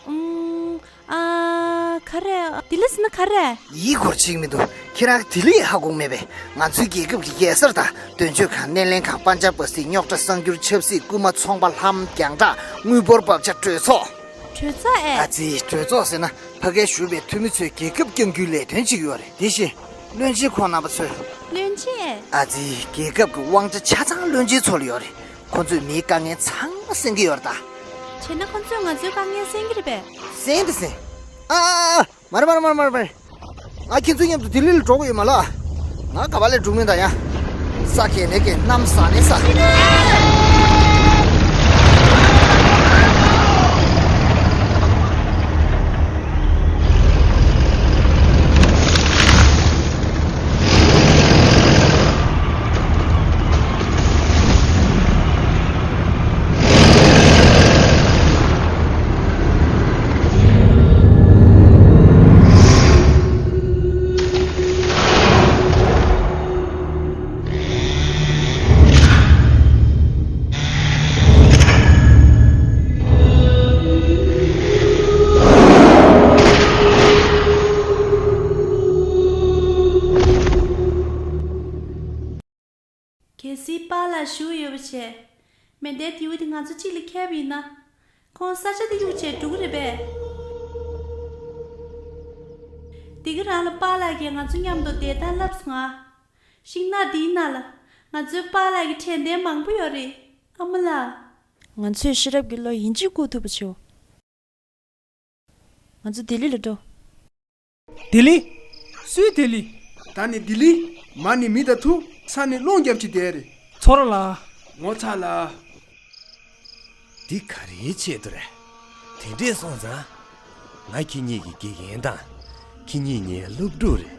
ཨུམ། ཨ། ག་རེ། ལྡི་ལི་ཟེར་ན་ག་རེ། ཡིད་སྐོར་བྱེད་ཀྱི་མི་འདུག་ཁྱེད་རང་གིས་ལྡི་ལི་ཧ་གོ་མེད་པས། ང་ཚོའི་རྒྱལ་ཁབ་ཀྱི་རྒྱལ་སར་དང་། དོན་གཅོད་ཁང་། སྣེ་ལེན་ཁང་། པན་ཇབ་པ་སི་ཏི། རྙོག་དྲ་གསར་འགྱུར། ཆབ་སྲིད། རྐུན་མ། ཚོང་པ། ལྷམ། རྒྱང་བསྒྲགས། དངུལ་འབོར། བབ་ཆགས། གྲོས་ཚོགས། གྲོས་ཚོགས་ཨེ། ཨ་ཙི། གྲོས་ཚོགས་ཟེར་ན་ཕ་གིའི་ཞུ་བའི་འཐུས་མི་ཚོས་རྒྱལ་ཁབ་སྐྱོང་རྒྱུའི་ལས་དོན་ཅིག་ཡོད་རེད། དེ་བཞིན་བློན་ཆེན་ཁོང་རྣམ་པ་ཚོས། བློན་ཆེན་ཨེ། ཨ་ཙི། རྒྱལ་ཁབ་ཀྱི་དབང་ཆ་ཆ་ཚང་བློན་ཆེན་ཚོ་ལ་ཡོད་རེད། ཁོ་ཚོས་མིའི་དཀའ་ངལ་ཚང་མ་སེལ་གྱི་ཡོད་རེད་ད། བྱས་ན་ཁོ་ཚོས་ང་ཚོའི་དཀའ་ངལ་སེལ་གྱི་རེད་པས། སེལ་འདི་སེལ། ཨ་ཨ་ཨ། མ་རེད་མ་རེད་མ་རེད་མ་རེད། ང་ཁྱེད་ཚོའི་མཉམ་དུ་ལྡི་ལི་ལ་འགྲོ་གི་ཡོད་མ་ལགས། ང་ག་པ་ལས་འགྲོ་མིན་ད་ཡ། ས་གས་ནས་གས་གནམ་ས་ནས་ས། གལ་སྲིད་པཱ་ལགས་བཞུགས་ཡོད་པ་བྱས། མེ་མདའི་མདེའུ་དེ་ང་ཚོ་གཅིག་ལ་ཁེལ་བ་ཡིན་ན། ཁོང་ས་ཆ་དེ་གཡུགས་བྱས་འགྲོ་གི་རེད་པས། དེ་ག་རང་ལ་པཱ་ལགས་ཀྱིས་ང་ཚོ་མཉམ་དུ་བསྡད་སྟངས་ལབ་སོང་ང་། ཤིང་ནགས་འདིའི་ནང་ལ་ང་ཚོའི་པཱ་ལགས་ཀྱི་དྲན་རྟེན་མང་པོ་ཡོད་རེད། ཨ་མ་ལགས། ང་ཚོས་ཤེས་རབ་ཀྱི་བློ་ཡིན་གཅིག་བཀུག་ཐུབ་པ་བྱེད། ང་ཚོ་ལྡི་ལི་ལ་འགྲོ། ལྡི་ལི། སུའི་ལྡི་ལི། ད་ནི་ལྡི་ལི། མ་ནི་མི་དང་ཐུག་ས་ནི་རླུང་རྒྱབ་ཀྱི་བསྡད་རེད། ཚོར་ལ། ངོ་ཚ་ལ། འདི་ག་རེའི་ཆེད་དུ་རེད། དེ་འདྲས་སོང་ཙང་། ང་ཁྱེད་གཉིས་ཀྱི་དགེ་རྒན་དང་། ཁྱེད་གཉིས་ངའི་སློབ་ཕྲུག་རེད།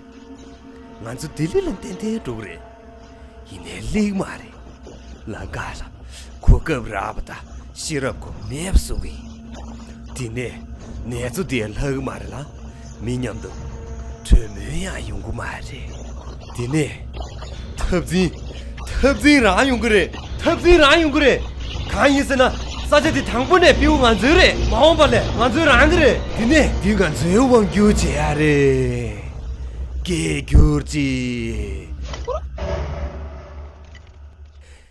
ང་ཚོ་ལྡི་ལི་ལ་ཏན་ཏན་འགྲོ་གི་རེད། ཡིན་ནའི་ལེགས་མ་རེད། ལམ་ཁ་ལ་ གོ་སྐབས་རག་པ་དང་ཤེས་རབ་ཁོ་མེད་པ་བཟོ་གི་ཡིན། དེ་ནས་ནེ་ཙོ་དེ་ལྷག་གི་མ་རེད་ལ། མི་མཉམ་དུ་གྲོས་མོལ་ཡང་ཡོང་གི་མ་རེད། དེ་ནས་འཐབ་འཛིང་། འཐབ་འཛིང་རང་ཡོང་གི་རེད། འཐབ་འཛིང་རང་ཡོང་གི་རེད། གང་ཡིན་ཟེར་ན། ས་ཆ་དེ་དང་པོ་ནས་སྤྲེའུ་ང་ཚོའི་རེད། མ་འོངས་པ་ལ་ང་ཚོའི་རང་གི་རེད། དེ་ནས་འདི་ང་ཚོའི་དབང་སྒྱུར་བྱེད་ཡ་རེད། སྐད་སྒྱུར་ཅིག་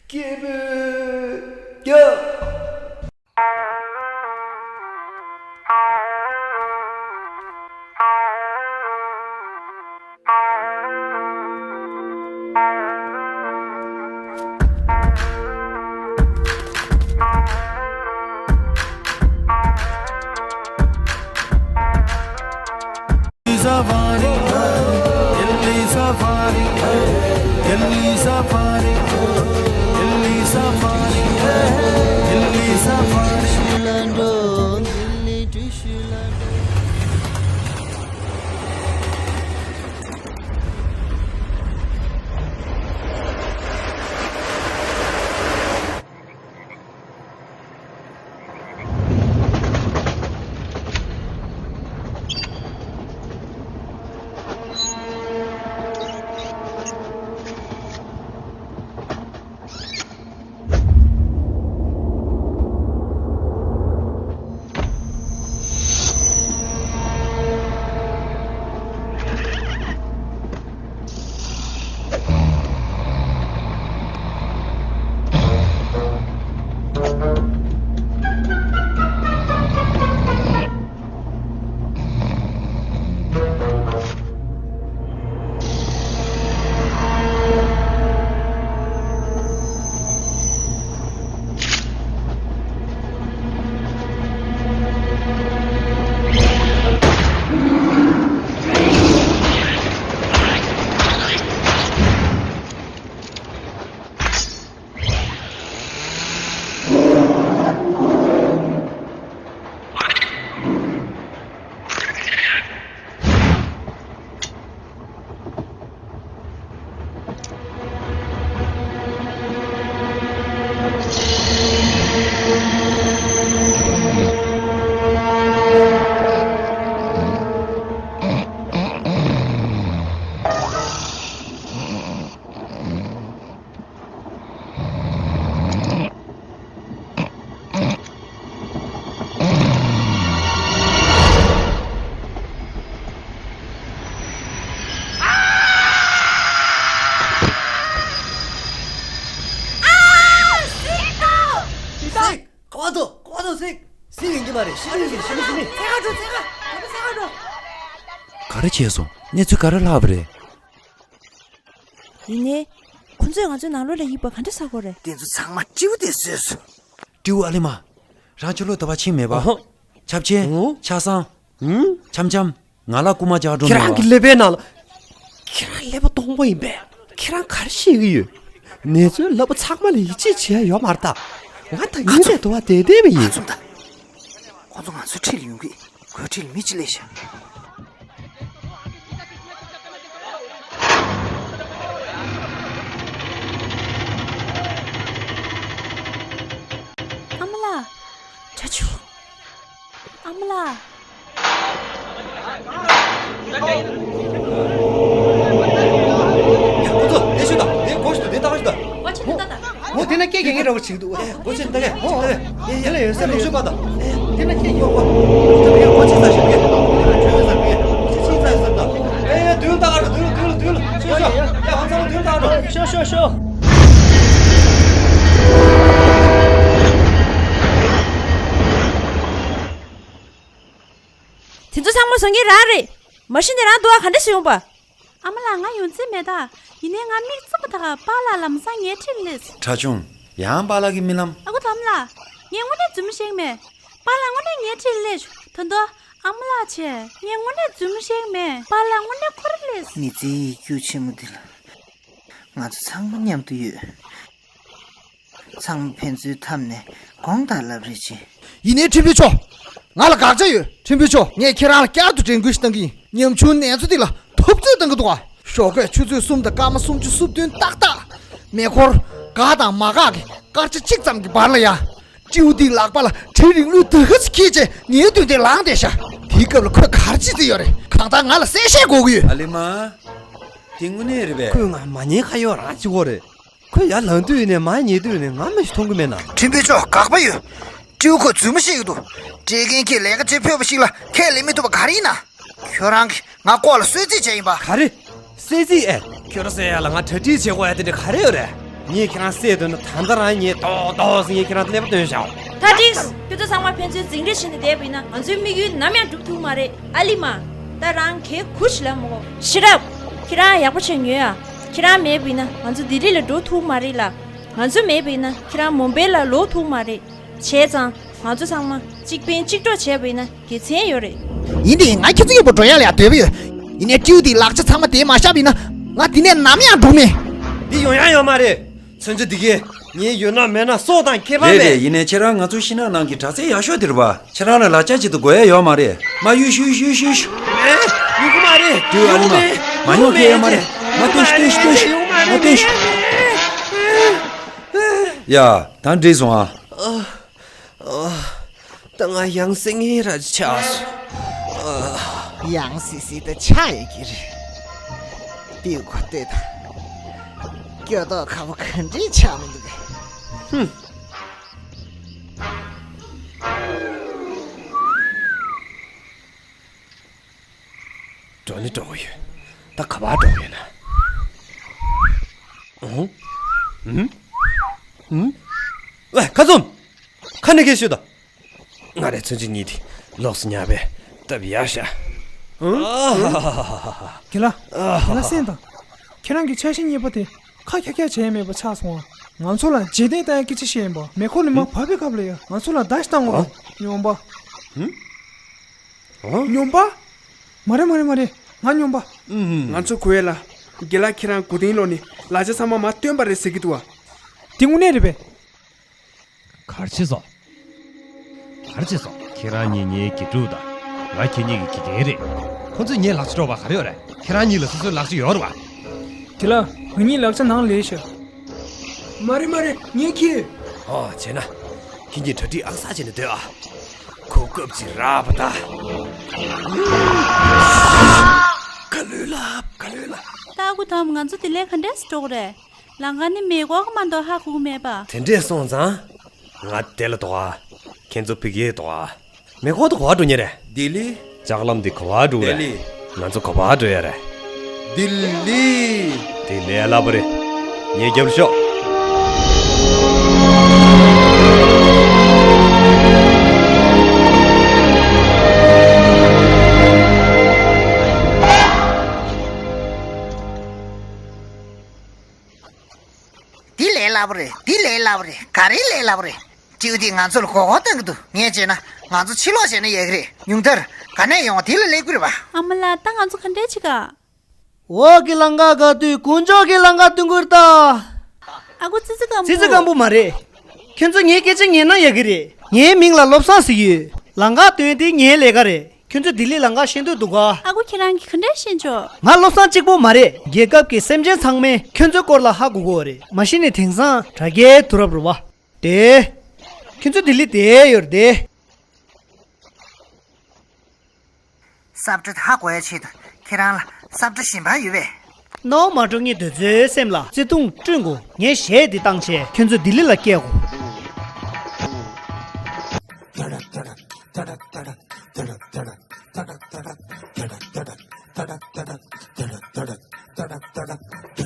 སྐད་འབོད་རྒྱག་ག་བ་དོ། ག་བ་དོ། སིག་སིག་ཡིན་གྱི་མ་རེད། ཤི་ནི་ཡིན་གྱི། ཤི་ནི། ཤི་ནི། ཚེ་ག་འགྲོ། ཚེ་ག་འགྲོ། ཚེ་ག་འགྲོ། ག་རེ་བྱས་སོང་། གནས་ཚུལ་ག་རེ་ལྷག་པ་རེད། ཡིན་ནའི། ཁོ་ཚོས་ང་ཚོའི་ནང་ལོགས་ལ་ཡིབ་པ་ག་འདྲ་ཟ་དགོས་རེད། དེ་ཚོ་ཚང་མ་སྤྲེའུ་དེ་བཟོས་སོང་། སྤྲེའུ་ཨ་ལེ་མ། རང་ཕྱི་ལོགས་ལྟ་བ་ཕྱིན་མེད་པ། ཨོ་ཧོ། ཆབ་ཆེན། ཨོ། ཆ་ཚང་། ཨུམ། འཆམ་འཆམ། ང་ལ་རྐུ་མ་རྒྱག་འགྲོ་ཁྱེད་མེད་རང་པ། གི་ཀླད་པའི་ནང་ལ། ཁྱེད་རང་ཀླད་པ་སྟོང་པ་ཡིན་པས། ཁྱེད་རང་ག་རེ་ཤེས་ཀྱི་ཡོད། ནེ་ཙོས་ལབ་པ་ཚང་མ་ལ་ཡིད་ཆེས་བྱེད་ཡ་ཡོད་མ་རེད་ད། ང་ད་ཡིན་ནས་དུ་བ་བསྡད་བསྡད་པ་ཡིན། ཁོ་ཚོ་ང་ཚོའི་འཁྲིས་ལ་ཡོང་གི། སྒོ་འཁྲིས་ལ་མི་གཅིག་སླེབས་ཤག་ཨ་མ་ལགས། ཁྲ་ཆུ། ཨ་མ་ལགས། ཁོ་ཚོ་ལས་ཤོད་དང་། ལས་གོ་ཤོད་དང་། ལས་བཏང་ཤོད་དང་། ཨོ་དེ་ན་སྐད་རྒྱག་མཁན་འདྲ་པོ་ཅིག་འདུག་ཨེ་གོ་ཆེན་ལྟ་གས། ཨོ་ཨེ་ཡ་ལ་ཡོད་ས་ལ་ཡོད་ཤོད་པ་དང་། ཨེ་དེ་ན་སྐད་རྒྱག་གོ་ཨོ་དེ་ཡ་གོ་ཆེན་ས་ཤོད་གས། ཆོས་ས་གས་ཆེན་ས་ཡོད་ས་དང་། ཨེ་དུས་ལྟ་གར་དུས་དུས་དུས་ཤོད་ཤོད། ཡ་ཧང་སང་དུས་ལྟ་གར་ཤོད་ཤོད་ཤོད། དེ་ཚོ་ཚང་མ་བཟང་གི་རང་རེད། མ་གཞི་ནས་རང་འདུག་ཨ་ག་འདྲ་ཞིག་ཡོང་པ། ཨ་མ་ལགས། ང་ཡོང་རྩིས་མེད་ད། ཡིན་ནའི་ང་མིག་བཙུམ་པ་ད་ག་པཱ་ལགས་ལམ་སང་ངའི་འཁྲིས་སླེབས། ཁྲ་ཆུང་། ཡང་པཱ་ལགས་ཀྱི་རྨི་ལམ། ཨ་ཁུ་དམ་ལགས། ངས་དངོས་གནས་རྫུན་མ་བཤད་ཀྱི་མེད། པཱ་ལགས་དངོས་གནས་ངའི་འཁྲིས་སླེབས་བྱུང་ད་དོ། ཨ་མ་ལགས་བྱས། ངས་དངོས་གནས་རྫུན་མ་བཤད་ཀྱི་མེད། པཱ་ལགས་དངོས་གནས་ཁོ་རང་སླེབས། མི་ཚེའི་ཡིག་རྒྱུགས་ཆེན་མོ་འདི་ལ་ང་ཚོ་ཚང་མ་མཉམ་དུ་ཡོད། ཚང་མ་ཕན་ཚུན་འཐམས་ནས་དགོངས་དག་ལབ་རེས་བྱེད། ཡིན་ནའི་ཁྲིམས་དཔོན་མཆོག་ང་ལ་དགག་བྱ་ཡོད། ཁྲིམས་དཔོན་མཆོག་ངས་ཁྱེད་རང་ལ་བསྐྱར་དུ་དྲན་སྐུལ་ཞིག་བཏང་གི་ཡིན། ཉམ་ཆུང་ནེ་ཙོ་འདི་ལ་ཐུབ་ཚོད་བཏང་གི་འདུག་ག་ཞོགས་ཀས་ཆུ་ཚོད་གསུམ་དང་སྐར་མ་སུམ་ཅུ་སོ་བདུན་ཏག་ཏག་མེ་འཁོར་དགའ་དང་མ་དགའ་གི་ སྐར་ཆ་གཅིག་ཙམ་གྱི་བར་ལ་ཡ། སྤྲེའུ་དེའི་ལག་པ་ལ་གྲི་རིང་ལུས་དུ་ཧ་ཅི་ཁྱེར་བྱས་ངའི་མདུན་དེ་ལངས་བསྡད་ཤག་དེའི་སྐབས་ལ་ཁོས་ག་རེ་བྱེད་རྩིས་ཡོད་རེད། གང་ལྟར་ང་ལ་གསལ་བཤད་དགོས་ཀྱི་ཡོད། ཨ་ལི་མ། དེ་དངོས་གནས་རེད་པས། ཁོས་ང་མ་ཉན་ཁ་གཡོག་རང་བྱེད་ཀྱི་ཡོད་རེད། ཁོས་ཡར་ལངས་དུས་ནས་མར་ཉལ་དུས་ནས་ང་མི་ཞིག་མཐོང་གི་མེད་ན། ཁྲིན་པོ་མཆོག་དགག་པ་ཡོད། སྤྲེའུ་ཁོ་རྫུན་མ་བཤད་ཀྱི་འདུག་སྤྲེལ་རྒན་གྱིས་ལས་ཀ་བྱེད་ཕོད་པ་ཞིག་ལ་ཁས་ལེན་མི་ཐུབ་པ་ག་རེ་ཡིན་ན། ཁྱོད་རང་གིས་ང་ལྐོག་ལ་གསོད་རྩིས་བྱས་ཡིན་པ། ག་རེ། གསོད་རྩིས་ཨེ། ཁྱོད་རང་གསོད་ཡ་ལ་ང་གྲ་སྒྲིག་བྱེད་དགོས་ཡ་དེ་འདྲ་ག་རེ་ཡོད་རེད། ངས་ཁྱེད་རང་བསད་འདོད་ན་ད་ལྟ་རང་ངས་ཏོག་ཏོག་ཟེར་ངས་ཁྱེད་རང་ཀླད་པ་བཏོན་བཞག་ད་ཏིགས། ཁྱོད་ཚོ་ཚང་མ་ཕན་ཚུན་འཛིང་རེས་བྱས་ནས་བསྡད་པ་ཡིན་ན་ང་ཚོའི་དམིགས་ཡུལ་ནམ་ཡང་འགྲུབ་ཐུབ་མ་རེད། ཨ་ལི་མ། ད་རང་གད་ཁུ་ཞིག་ལབ་མི་དགོས། ཤི་རབ། ཁྱེད་རང་ཡག་པོ་བྱས་ཉོན་ཡ། ཁྱེད་རང་མེད་པ་ཡིན་ན་ང་ཚོ་ལྡི་ལི་ལ་འགྲོ་ཐུབ་མ་རེད་ལ། ང་ཚོ་མེད་པ་ཡིན་ན་ཁྱེད་རང་མུམ་བེ་ལ་ལོག་ཐུབ་མ་རེད། བྱས་ཙང་ང་ཚོ་ཚང་མ་གཅིག་ཕན་གཅིག་གྲོགས་བྱས་པ་ཡིན་ན་དགེ་མཚན་ཡོད་རེད། ཡིན་དེ་ང་ཁྱེད་ཚོ་མཉམ་པོ་འགྲོ་ཡ་ལ་ཡ་འདོད་པ་ཡོད། ཡིན་ནའི་སྤྲེའུ་དེའི་ལག་ཆ་ཚང་མ་དེ་མ་བཞག་པ་ཡིན་ན་ང་འདི་ནས་ནམ་ཡང་འགྲོ་མེད། འདི་ཡོང་ཡ་ཡོད་མ་རེད། ཚོན་ཆུ་འདི་གས་ངའི་ཡོད་ན་མེད་ན་སྲོག་དང་ཁྱད་པར་རེད་མེད། རེད། ཡིན་ནའི་ཁྱེད་རང་ང་ཚོ་ཤིང་ནགས་ནང་གི་དྲག་རྩལ་ཡག་ཤོས་དེ་རེད་པ། ཁྱེད་རང་ལ་ལག་ཆ་ཅིག་ཏུ་དགོས་ཡ་ཡོད་མ་རེད། མ་གཡུག་གཡུག་གཡུག་གཡུག་ཡོང་གི་མ་རེད། མ་ཡོང་གི་ཡོད་མ་རེད། མ་ལྟོས་ཤིག་ལྟོས་ཤིག་ལྟོས་ཤིག་མ་ལྟོས་ཤིག་ཡ། ད་འགྲིག་སོང་ཨ། ཨ། ད་ང་ཡང་སེ་ངེ་ར་ཆགས་སོང་། ཨ། ཡང་སེ་སེ་ད་ཆགས་ཡོད་ཀྱི་རེད། ལྟོས་གོ་ལྟོས་དང་། སྐྱོ་མདོག་ཁ་པོ་ག་འདྲས་ཆགས་མི་འདུག་གས། ཧུམ། འགྲོ་ནི་འགྲོ་གི་ཡོད། ད་ག་པར་འགྲོ་གི་ཡོད་ན། ཨང་། ཨུམ། ཨུམ། ཨུམ། ཝེ་ཁ་ཙུམ། ཁ་ནས་སྐད་ཤོད་དང་། ང་རའི་ཚོན་ཆུ་གཉིས་དེ་ལོགས་སུ་ཉར་བས་སྟབས་ཡག་ཤག་ཨང་། ཨ་ཧ་ཧ་ཧ་ཧ། དགེ་ལགས། ཨ་ཧ་ཧ། དགེ་ལགས་སེམས་དང་། ཁྱེད་རང་གི་ཆ་ཤས་གཉིས་པ་དེ་ཁ་ཁྱག་ཁྱག་བྱས་མེད་པ་ཆགས་སོང་ཨ། ང་ཚོ་ལ་རྗེས་བསྟན་ལྟ་ཡ་སྐད་ཆ་བཤད་ཡིན་པ། མེ་འཁོར་ནས་མར་བབས་པའི་སྐབས་ལ་ཡ་ང་ཚོ་ལ་བརྡ་ཞིག་བཏང་དགོས་པ། སྨྱོན་པ། ཨང་། སྨྱོན་པ། མ་རེད་མ་རེད་མ་རེད། ང་སྨྱོན་པ། ཨུམ། ང་ཚོ་གོ་ཡ་ལ། དགེ་ལགས་ཁྱེད་རང་མགོ་རྟིང་སློག་ནས་ལག་ཆ་ཚང་མ་མར་བཏོན་པ་རེད་ཟེར་གྱི་འདུག་ཨ། དེ་དངོས་གནས་རེད་པས། གར་ཆེ་སོ། གར་ཆེ་སོ། ཁྱེད་རང་གཉིས་ངའི་དགེ་ཕྲུག་དང་། ང་ཁྱེད་གཉིས་ཀྱི་དགེ་རྒན་རེད། ཁོ་ཚོས་ངའི་ལག་ཆ་དཀྲོགས་པ་ག་རེ་ཡོད་རེད། ཁྱེད་རང་གཉིས་ལ་སོ་སོའི་ལག་ཆ་ཡོད་རེད་བ། དེ་ལ་ང་གཉིས་ལག་ཆ་ནང་ལས་ཤག་མ་རེད་མ་རེད་ངས་ཁྱེར། ཨོ་བྱས་ན། ཁྱེད་གཉིས་གྲ་སྒྲིག་ཨང་གསར་བྱས་ནས་སྡོད་ཨ། གོ་སྐབས་ཅིག་རག་པ་ད། ག་ལོས་ལབ་ག་ལོས་ལབ། ཏ་གུ་དམ་ང་ཚོ་དེ་ལས་ག་འདྲས་སེ་འགྲོ་གི་རེད། ལམ་ཁ་ནི་མེ་འཁོར་གི་མ་གཏོགས་ཧ་གོ་གི་མེད་པ། དེ་འདྲས་སོང་ཙང་། ང་དེ་ལ་འདུག་ཨ། ཁྱེད་ཚོ་ཕ་གིར་འདུག་ཨ། མེ་འཁོར་དེ་ག་པར་འགྲོ་མཁན་རེད། ལྡི་ལི། ལྕགས་ལམ་འདི་ག་པར་འགྲོ་གི་རེད། ལྡི་ལི། ང་ཚོ་ག་པར་འགྲོ་ཡ་རེད། ལྡི་ལི། དེ་ལས་སླ་པོ་རེད། ངའི་རྒྱབ་ལ་ཤོག་འདི་ལས་སླ་པོ་རེད། འདི་ལས་སླ་པོ་རེད། ག་རེ་ལས་སླ་པོ་རེད། སྤྲེའུ་འདིས་ང་ཚོ་ལ་མགོ་སྐོར་གཏོང་གི་འདུག་ངས་བྱས་ན་ང་ཚོ་ཕྱིར་ལོག་བྱས་ན་ཡག་གི་རེད། ཉུང་མཐར་ག་ནས་ཡོང་བ་དེ་ལ་སླེབས་ཀྱི་རེད་པ། ཨ་མ་ལགས། ད་ང་ཚོ་ག་འདྲས་བྱེད་ག་འོག་གི་ལམ་ཁ་བཀག་དུས་དཀོན་མཆོག་གི་ལམ་ཁ་སྟོན་གྱི་རེད་ད། ཨ་ཁུ་ཙི་ཙི་སྐམ་པོ། ཙི་ཙི་སྐམ་པོ་མ་རེད། ཁྱོད་ཚོ་ངའི་སྐད་ཆ་ཉན་ན་ཡག་གི་རེད། ངའི་མིང་ལ་བློ་བཟང་ཟེར་གྱི་ཡོད། ལམ་ཁ་སྟོན་དེ་ངའི་ལས་ཀ་རེད། ཁྱོད་ཚོ་ལྡི་ལི་ལམ་ཁ་ཤེས་འདོད་འདུག་ག་ཨ་ཁུ་ཁྱེད་རང་གིས་ག་འདྲས་ཤེས་ཆོག་ང་བློ་བཟང་གཅིག་པོ་མ་རེད། རྒྱལ་ཁབ་ཀྱི་སེམས་ཅན་ཚང་མས་ཁྱོད་ཚོའི་སྐོར་ལ་ཧ་གོ་གི་ཡོད་རེད། མ་གཞི་ནས་དེང་སང་དྲ་རྒྱའི་དུས་རབས་རེད་པ། དེ། ཁྱོད་ཚོ་ལྡི་ལི་བསྡད་ཡོད་རེད་དེ། སབ་ཁྲ་དེ་ཧ་གོ་ཡ་ཆེད་དུ་ཁྱེད་རང་ལ་སབ་ཁྲ་གཞན་པ་ཡོད་པས། སྣང་བ་མ་འགྲོ་ངེས་འདོད་ཚོའི་སེམས་ལ་བརྩེ་དུང་བསྐྲུན་དགོས། ངས་གཞས་འདི་བཏང་བྱས་ཁྱོད་ཚོ་ལྡི་ལི་ལ་སྐྱེལ་དགོས།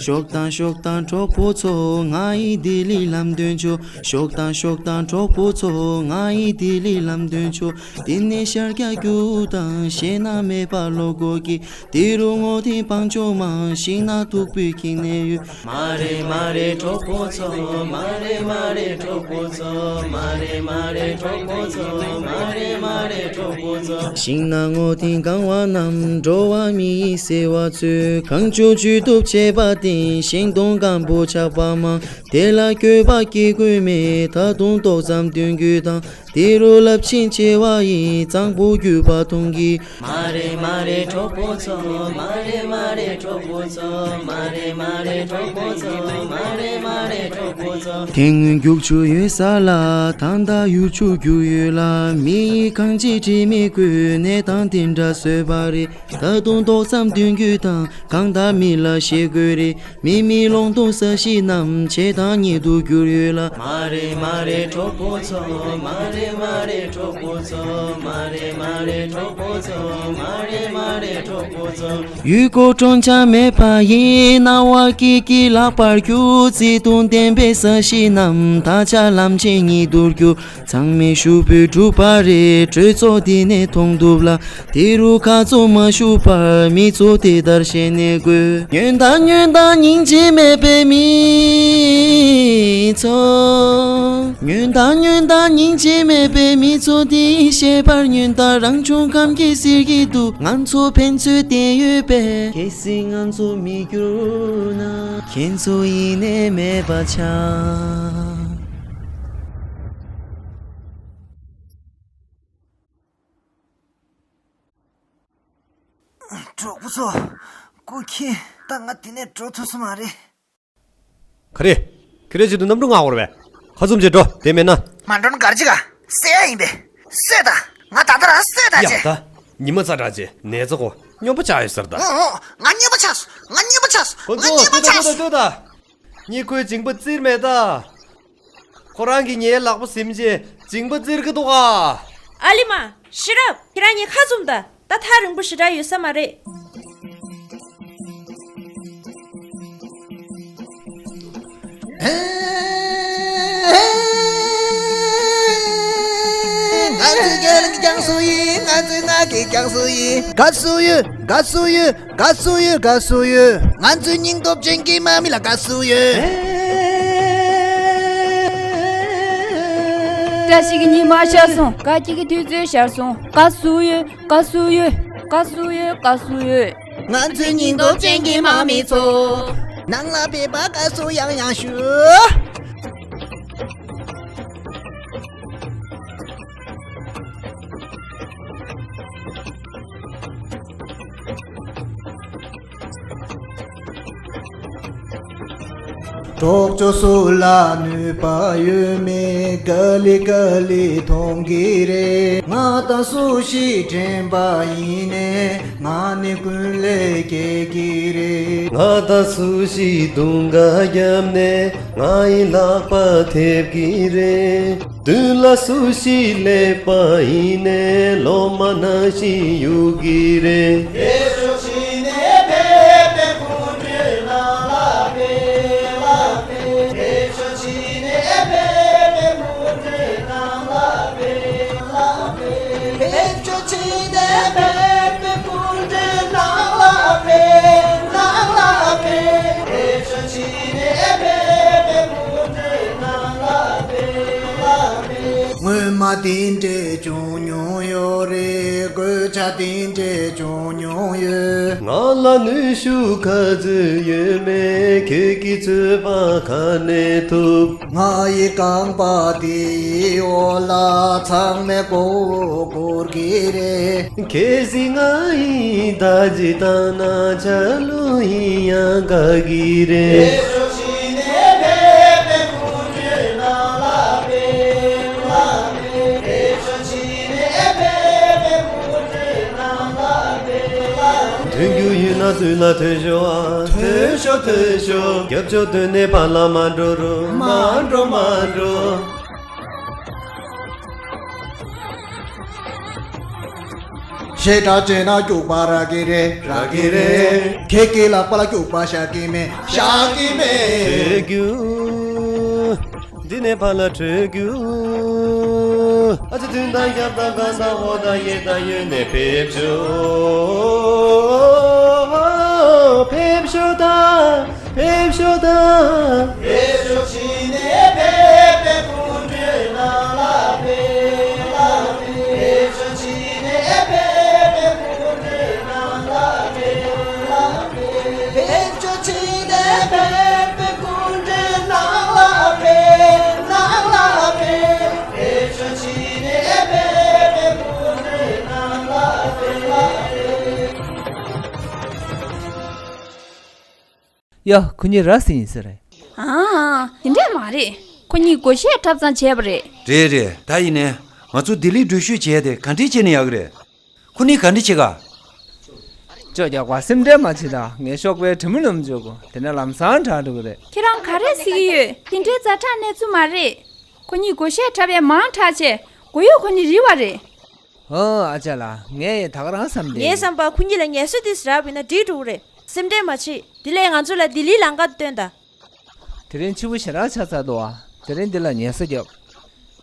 ཤོག་དང་ཤོག་དང་གྲོགས་པོ་ཚོ། ང་ཡི་ལྡི་ལི་ལམ་སྟོན་ཆོག་ཤོག་དང་ཤོག་དང་གྲོགས་པོ་ཚོ། ང་ཡི་ལྡི་ལི་ལམ་སྟོན་ཆོག་འདི་ནས་ཤར་རྒྱག་རྒྱུག་དང་ཤེས་ན་མེད་པ་ལོ་གོ་གི་འདི་རུ་ངོ་དེ་བང་ཆོག་མ་ཤིང་ན་ཐུག་པའི་ཁྱིམ་ནས་ཡོད། མ་རེད་མ་རེད་གྲོགས་པོ་ཚོ། མ་རེད་མ་རེད་གྲོགས་པོ་ཚོ། མ་རེད་མ་རེད་གྲོགས་པོ་ཚོ། མ་རེད་མ་རེད་གྲོགས་པོ་ཚོ། ཤིང་ན་ངོ་དེ་གང་བ་རྣམས་འགྲོ་བ་མི་ཡི་ཟེར་བ་ཚོས་གང་བྱུང་བྱུས་གཏུབ་བྱས་པ་དེ། ཤིང་སྡོང་སྐམ་པོ་ཆགས་པ་མང་། དེ་ལ་འགྱོད་པ་སྐྱེ་དགོས་མེད། ད་དུང་ཏོག་ཙམ་འདོན་རྒྱུ་དང་། དེ་རུ་རླབས་ཆེན་ཆེ་བ་ཡིས། གཙང་པོ་བརྒྱུད་པ་མཐོང་གི། མ་རེད་མ་རེད་གྲོགས་པོ་ཚོ། མ་རེད་མ་རེད་གྲོགས་པོ་ཚོ། མ་རེད་མ་རེད་གྲོགས་པོ་ཚོ། མ་རེད་མ་རེད་གྲོགས་པོ་ཚོ། དེ་སྔོན་རྒྱུག་ཆུ་ཡོད་ས་ལ། ད་ལྟ་ཡུལ་ཆུ་རྒྱུག་ཡོད་ལ། མི་ཡིས་གང་བྱེད་དྲི་མི་དགོས། གནས་སྟངས་དེ་འདྲ་བཟོས་པ་རེད། ད་དུང་ཏོག་ཙམ་འདོན་རྒྱུ་དང་། གང་ལྟར་མི་ལ་ཤེས་དགོས་རེད། མི་མེད་ལུང་སྟོང་ས་གཞི་རྣམས། བྱེ་ཐང་ཉིད་དུ་གྱུར་ཡོད་ལ། མ་རེད་མ་རེད་གྲོགས་པོ་ཚོ། མ་རེད་མ་རེད་གྲོགས་པོ་ཚོ། མ་རེད་མ་རེད་གྲོགས་པོ་ཚོ། མ་རེད་མ་རེད་གྲོགས་པོ་ཚོ། ཡུལ་སྐོར་འགྲོ་འཆར་མེད་པ་ཡིན། སྣང་བ་སྐྱིད་ཀྱིས་ལག་པར་གྱུར། བརྩེ་དུང་ལྡན་པའི་ས་གཞི་རྣམས། ད་ཆ་ལམ་ཆེན་ཉིད་དུ་གྱུར། ཚང་མས་ཞུ་འབོད་བསྒྲུབས་པ་རེད། གྲོས་ཚོགས་འདི་ནས་མཐོང་ཐུབ་ལ། དེ་རུ་ཁ་རྩོད་མ་ཞུགས་པར། མི་ཚོ་དེ་ལྟར་ཤེས་ནས་དགོས། ཉོན་དང་ཉོན་དང་སྙིང་རྗེ་མེད་པའི་མི་ཚོ། ཉོན་དང་ཉོན་དང་སྙིང་རྗེ་མེད་པའི་མི་ཚོ། དེ་ཤེས་པར་ཉོན་དང་། རང་བྱུང་ཁམས་ཀྱི་ཟེར་གྱི་འདུག་ང་ཚོ་ཕན་ཚུན་བརྟེན་ཡོད་པས། གལ་སྲིད་ང་ཚོ་མི་འགྱུར་ན། ཁྱེད་ཚོ་ཡེ་ནས་མེད་པ་ཆགས། གྲོགས་པོ་ཚོ། སྐུ་མཁྱེན། ད་ང་འདི་ནས་འགྲོ་ཐུབ་ས་མ་རེད། ག་རེ། ཁྱེད་རང་ཆེད་དུ་གནམ་གྲུ་མངགས་པ་རེད་པས། ཁ་བཙུམ་བྱས་འགྲོ། དེ་མེད་ན། མ་འགྲོ་ན་ག་རེ་བྱེད་ག་གསོད་ཡ་ཡིན་པས། གསོད་ད། ང་ད་ལྟ་རང་གསོད་ད་ཡ་ཅེ། ད། ཉི་མ་ཚ་དྲགས་བྱས་ནད་ཚ་གོ། སྨྱོན་པ་ཆགས་ཡོད་ཟེར་ད། འོ་འོ། ང་སྨྱོན་པ་ཆགས་སོང་། ང་སྨྱོན་པ་ཆགས་སོང་། ཁོ་ང་ཚོ་སྨྱོན་པ་ལྟོས་ད་ཆགས་ལྟོས་ད་སོང་། ལྟོས་ད། གཉིད་ཁུག་མཇིང་པ་བཙིར་མེད་ད། ཁོ་རང་གིས་ངའི་ལག་པ་ཟིན་བྱས་མཇིང་པ་བཙིར་གྱི་འདུག་ག་ཨ་ལི་མ། ཤི་རབས། ཁྱེད་རང་གཉིས་ཁ་བཙུམ་ད། ད་ཐག་རིང་པོ་ཞེ་དྲག་ཡོད་ས་མ་རེད། ང་ཚོའི་རྒྱལ་གླིང་གི་རྒྱང་སྲུང་ཡིན། ང་ཚོའི་ནགས་ཀྱི་རྒྱང་སྲུང་ཡིན། དགའ་བསུ་ཡོད། དགའ་བསུ་ཡོད། དགའ་བསུ་ཡོད། དགའ་བསུ་ཡོད། ང་ཚོའི་སྙིང་སྟོབས་ཅན་གྱི་དམག་མི་ལ་དགའ་བསུ་ཡོད། བཀྲ་ཤིས་ཀྱི་ཉི་མ་ཤར་སོང་། དགའ་སྐྱིད་ཀྱི་དུས་ཚོད་ཤར་སོང་། དགའ་བསུ་ཡོད། དགའ་བསུ་ཡོད། དགའ་བསུ་ཡོད། དགའ་བསུ་ཡོད། ང་ཚོའི་སྙིང་སྟོབས་ཅན་གྱི་དམག་མི་ཚོ། ནང་ལ་ཕེབས་པར་དགའ་བསུ་ཡང་ཡང་ཞུ། གྲོགས་པོ་སུ་ལ་ནུས་པ་ཡོད་མེད་ག་ལེ་ག་ལེ་མཐོང་གི་རེད། ང་དང་སུ་ཞིག་འགྲན་པ་ཡིན་ནའི། ང་ནི་ཀུན་ལེགས་སྐྱེས་ཀྱི་རེད། ང་དང་སུ་ཞིག་དུང་ག་བརྒྱབ་ནའི། ང་ཡི་ལག་པ་ཐེབས་ཀྱི་རེད། མདུན་ལ་སུ་ཞིག་སླེབས་པ་ཡིན་ནའི། ལོ་མ་ནང་བཞིན་གཡུག་གི་རེད། སྔོན་མ་དེ་འདྲས་བྱུང་མྱོང་ཡོད་རེད། གོད་ཆག་དེ་འདྲས་བྱུང་མྱོང་ཡོད། ང་ལ་ནུས་ཤུགས་ག་ཚོད་ཡོད་མེད། ཁྱེད་ཀྱི་རྩོད་པ་ག་ནས་ཐུབ། ང་ཡི་རྐང་པ་དེ་ཡི་འོག་ལ་ཚང་མས་མགོ་བོ་སྒུར་གྱི་རེད། གལ་སྲིད་ང་ཡིས་ད་ཅི་བཏང་ན། ཆ་ལུགས་ཡིན་ཡང་དགའ་གི་རེད། ཐོན་རྒྱུ་ཡོད་ན་ཚུར་ལ་ཐོན་ཤོག་ཨ། ཐོན་ཤོག་ཐོན་ཤོག་རྒྱབ་ཕྱོགས་སྡོད་ནས་ཕར་ལ་མ་འགྲོ་རོགས། མ་འགྲོ་མ་འགྲོ། ཞེ་དྲག་བྱས་ན་སྐྱུག་པ་རག་གི་རེད། རག་གི་རེད། ཁྱེད་ཀྱི་ལག་པ་ལ་སྐྱུག་པ་བཞག་གི་མེད། བཞག་གི་མེད། བྲོས་རྒྱུ། འདི་ནས་ཕར་ལ་བྲོས་རྒྱུ། ཨ་ཙི། མདུན་དང་རྒྱབ་དང་སྒང་དང་འོག་དང་གཡས་དང་གཡོན་ནས་ཕེབས་ཤོག་ཕེབས་ཤོག་དང་། ཕེབས་ཤོག་དང་། ཕེབས་ཤོག་ཕྱི་ནས་ཕེབས་པའི་སྐུ་མགྲོན་ནང་ལ་ཕེབས། ཕེབས་ཤོག་ཕྱི་ནས་ཕེབས་པའི་སྐུ་མགྲོན་ནང་ལ་ཕེབས། ཕེབས་ཤོག་ཕྱི་ནས་ ཡ། ཁོ་གཉིས་ར་སྲིང་ཡིན་ས་རེད། ཨང་། དེ་འདྲས་མ་རེད། ཁོ་གཉིས་བགོ་བཤའ་འཁྲབ་ཙང་བྱས་པ་རེད། རེད་རེད། ད་ཡིན་ནའི་ང་ཚོ་ལྡི་ལི་འགྲུལ་བཞུད་བྱས་ཏེ་ག་འདྲས་བྱས་ནས་ཡག་གི་རེད། ཁོ་གཉིས་ག་འདྲས་བྱེད་ག་ཅོ་རྒྱག་པ་སེམས་ཁྲལ་མ་བྱེད་དང་། ངས་ཤོག་པའི་དྲི་མ་ལོམ་འཇོག་གོ། དེ་ནས་ལམ་སང་དྲག་འགྲོ་གི་རེད། ཁྱེད་རང་ག་རེ་ཟེར་གི་ཡོད། དེ་འདྲའི་ཛ་དྲག་གནས་ཚུལ་མ་རེད། ཁོ་གཉིས་བགོ་བཤའ་འཁྲབ་ཡས་མང་དྲགས་བྱས། མགོ་གཡོག་ཁོ་གཉིས་རིལ་བ་རེད། ཨོ། ཨ་ཅག་ལགས། ངས་ད་ག་རང་བསམ་སྟེ། ངའི་བསམ་པར་ཁོ་གཉིས་ལ་ངལ་གསོ་དེ་ཟེར་བ་ཡིན་ན་འགྲིག་འགྲོ་གི་རེད། སེམས་ཁྲལ་མ་བྱེད། དེ་ལས་ང་ཚོ་ལ་ལྡི་ལིའི་ལམ་ཁ་སྟོན་དང་། དེ་རིང་ཕྱི་པོ་ཞེ་དྲག་ཆ་ཚར་འདུག་ཨ། དེ་རིང་འདི་ལ་ཉལ་ས་རྒྱབ།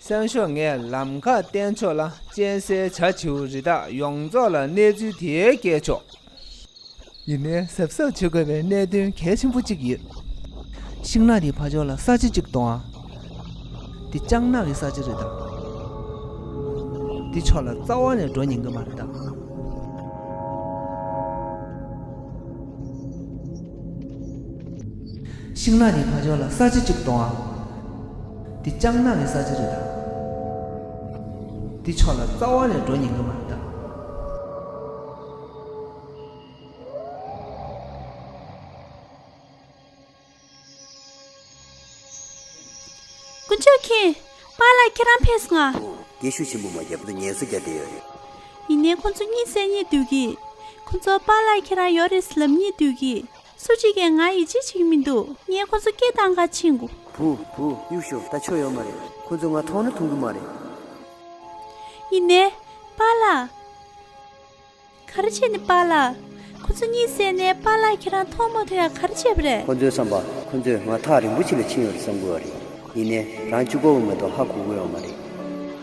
སང་ཞོགས་ངས་ལམ་ཁ་བསྟན་ཕྱོགས་ལ་གཅན་གཟན་བྱ་བྱིའུ་རི་དྭགས་ཡོངས་རྫོགས་ལ་གནས་ཚུལ་དེ་སྐྱེལ་ཆོག་ཡིན་ནའི་གཟབ་གཟབ་བྱེད་དགོས་པའི་གནད་དོན་གལ་ཆེན་པོ་གཅིག་ཡོད། ཤིང་ནགས་དེའི་ཕར་ཕྱོགས་ལ་ས་ཆ་གཅིག་མཐོང་ཨ། དེ་ལྕང་ནག་གི་ས་ཆ་རེད་ད། དེ་ཕྱོགས་ལ་རྩ་བ་ནས་འགྲོ་ཉན་གི་མ་རེད་ད། ཤིང་ནགས་དེའི་ཕར་ཕྱོགས་ལ་ས་ཆ་གཅིག་མཐོང་ཨ། དེ་ལྕང་ནག་གི་ས་ཆ་རེད་ད། དེ་ཕྱོགས་ལ་རྩ་བ་ནས་འགྲོ་ཉན་གི་མ་རེད་ད། དཀོན་མཆོག་མཁྱེན། པཱ་ལགས་ཁྱེད་རང་ཕེབས་སོང་ང་། སྐད་ཤུགས་ཆེན་པོ་མ་རྒྱབ། ད་ངལ་གསོ་རྒྱག་བསྡད་ཡོད་རེད། ཡིན་ནའི་ཁོང་ཚོ་གཉིད་སད་སྙིང་འདོད་ཀི། ཁོང་ཚོ་པཱ་ལགས་ཁྱེད་རང་ཡོད་རེད་ལབ་སྙིང་འདོད་ཀི། སུ་གཅིག་གིས་ང་ཡིད་ཆེས་བྱེད་ཀྱི་མི་འདུག་ངས་ཁོང་ཚོ་སྐད་བཏང་ག་ཕྱིན་དགོས། བུ། བུ། གཡུག་ཤོག་ད་ཆོ་ཡོད་མ་རེད། ཁོང་ཚོ་ང་མཐོང་ན་མཐོང་གི་མ་རེད། ཡིན་ནའི། པཱ་ལགས། ག་རེ་བྱས་ནས་པཱ་ལགས། ཁོ་ཚོ་གཉིད་སད་ནས་པཱ་ལགས་ཁྱེད་རང་མཐོང་མ་ཐུབ་ཡ་ག་རེ་བྱས་པ་རེད། ཁོ་ཚོའི་བསམ་པ་ཁོ་ཚོས་ང་ཐག་རིང་པོ་ཞིག་ལ་ཕྱིན་ཡོད་རེད་བསམ་གྱི་ཡོད་རེད། ཡིན་ནའི་རང་གཅིག་པོ་བ་མ་གཏོགས་ཧ་གོ་གི་ཡོད་མ་རེད།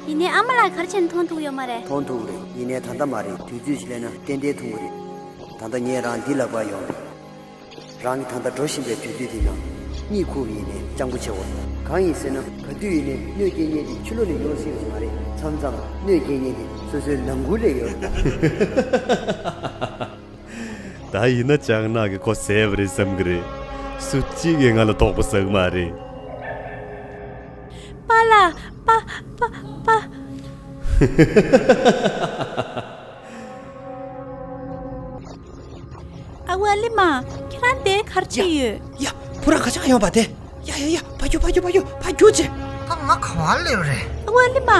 ཡིན་ནའི་ཨ་མ་ལགས་ག་རེ་བྱས་ནས་མཐོང་ཐུབ་ཡོད་མ་རེད། མཐོང་ཐུབ་རེད། ཡིན་ནའི་ད་ལྟ་མ་རེད། དུས་ཚོད་ཞིག་སླེབས་ན་ཏན་ཏན་མཐོང་གི་རེད། ད་ལྟ་ངས་རང་འདི་ལབ་པར་ཡོང་རེད། རང་གིས་ད་ལྟ་འགྲོ་བཞིན་པའི་དུས་ཚོད་འདི་ནང་གཉིད་ཁུག་ཡིན་ནའི་སྤྱང་པོ་བྱེད་དགོས། གང་ཡིན་ཟེར་ན། ག་དུས་ཡིན་ནའི་གནོད་སྐྱེལ་མཁན་དེ་ཕྱི་ལོགས་ནས་ཡོང་སྲིད་པ་མ་རེད། མཚམས་མཚམས་གནོད་སྐྱེལ་མཁན་དེ་སོ་སོའི་ནང་ཁུལ་ལས་ཡོང་། ད་ཡིན་ན་ལྕང་ནག་གིས་ཁོ་བསད་པ་རེད་བསམ་གི་རེད། སུ་གཅིག་གིས་ང་ལ་དོགས་པ་ཟ་གི་མ་རེད། པཱ་ལགས། པཱ། པཱ། པཱ། ཨ་ཁུ་ཨ་ལི་མ། ཁྱེད་རང་འདིར་ག་རེ་བྱེད་ཡོད། ཡ། བུ་རང་ཁ་ཆག་ཡོང་པ་དེ། ཡ་ཡ་ཡ། ཕར་རྒྱུགས། ཕར་རྒྱུགས། ཕར་རྒྱུགས། ཕར་རྒྱུགས་བྱེད། ད་ང་ག་བར་སླེབས་རེད། ཨ་ཁུ་ཨ་ལི་མ།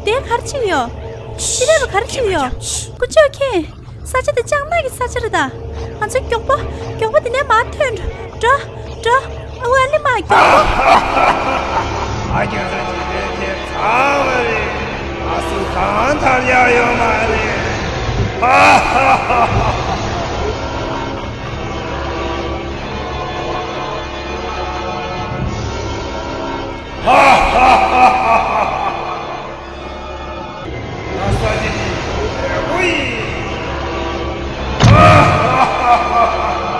འདིར་ག་རེ་བྱེད་ཡོད། འདི་འདྲ་བ་ག་རེ་བྱེད་ཡོད། དཀོན་མཆོག་མཁྱེན། ས་ཆ་དེ་ལྕང་ནག་གི་ས་ཆ་རེད་ད། ང་ཚོ་མགྱོགས་པོ། མགྱོགས་པོ་འདི་ནས་མར་ཐོན་འགྲོ། འགྲོ། འགྲོ། ཨ་ཁུ་ཨ་ལི་མ། མགྱོགས་པོ། ཨ་ཁྱོད་ཚོ་ཇི་འདྲའི་ཁྱད་མཚར་བ་རེད། ང་སུ་གང་ཐར་ཡག་ཡོད་མ་རེད། ཧ་ཧ་ཧ་ཧ། ཧ་ཧ་ཧ་ཧ་ཧ། ང་ས་ཆེན་གྱི་རྒྱལ་པོ་ཡིན། ཧ་ཧ་ཧ་ཧ་ཧ།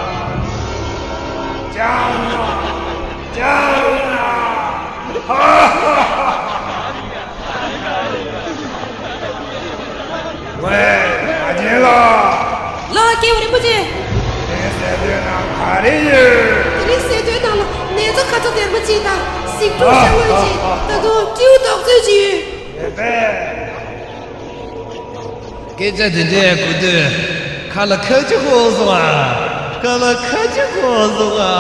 ལྕང་ནག་ལྕང་ནག་ཧ་ཧ་ཧ་ཧ། ཝེ། མ་བྱན་ལགས། ལགས། རྒྱལ་བ་རིན་པོ་ཆེ། དེ་ཟེར་དུས་ན་ག་རེ་ཡོད། དེ་རིང་ཟས་ཐོའི་ནང་ལ་ནེ་ཙོ་ཁ་ཚ་དེ་རིན་པོ་ཆེ་དང་གཟིག་ཕྲུག་ཤ་ལོས་ཆེ། ད་དུང་སྤྲེའུ་རྡོག་ཚོས་ཅི་ཡོད། རེད་པས། སྐད་ཆ་དེ་འདྲས་གོ་དུས་ཁ་ལ་ཁ་ཆུ་ཤོར་སོང་ཨ། ཁ་ལ་ཁ་ཆུ་ཤོར་སོང་ཨ།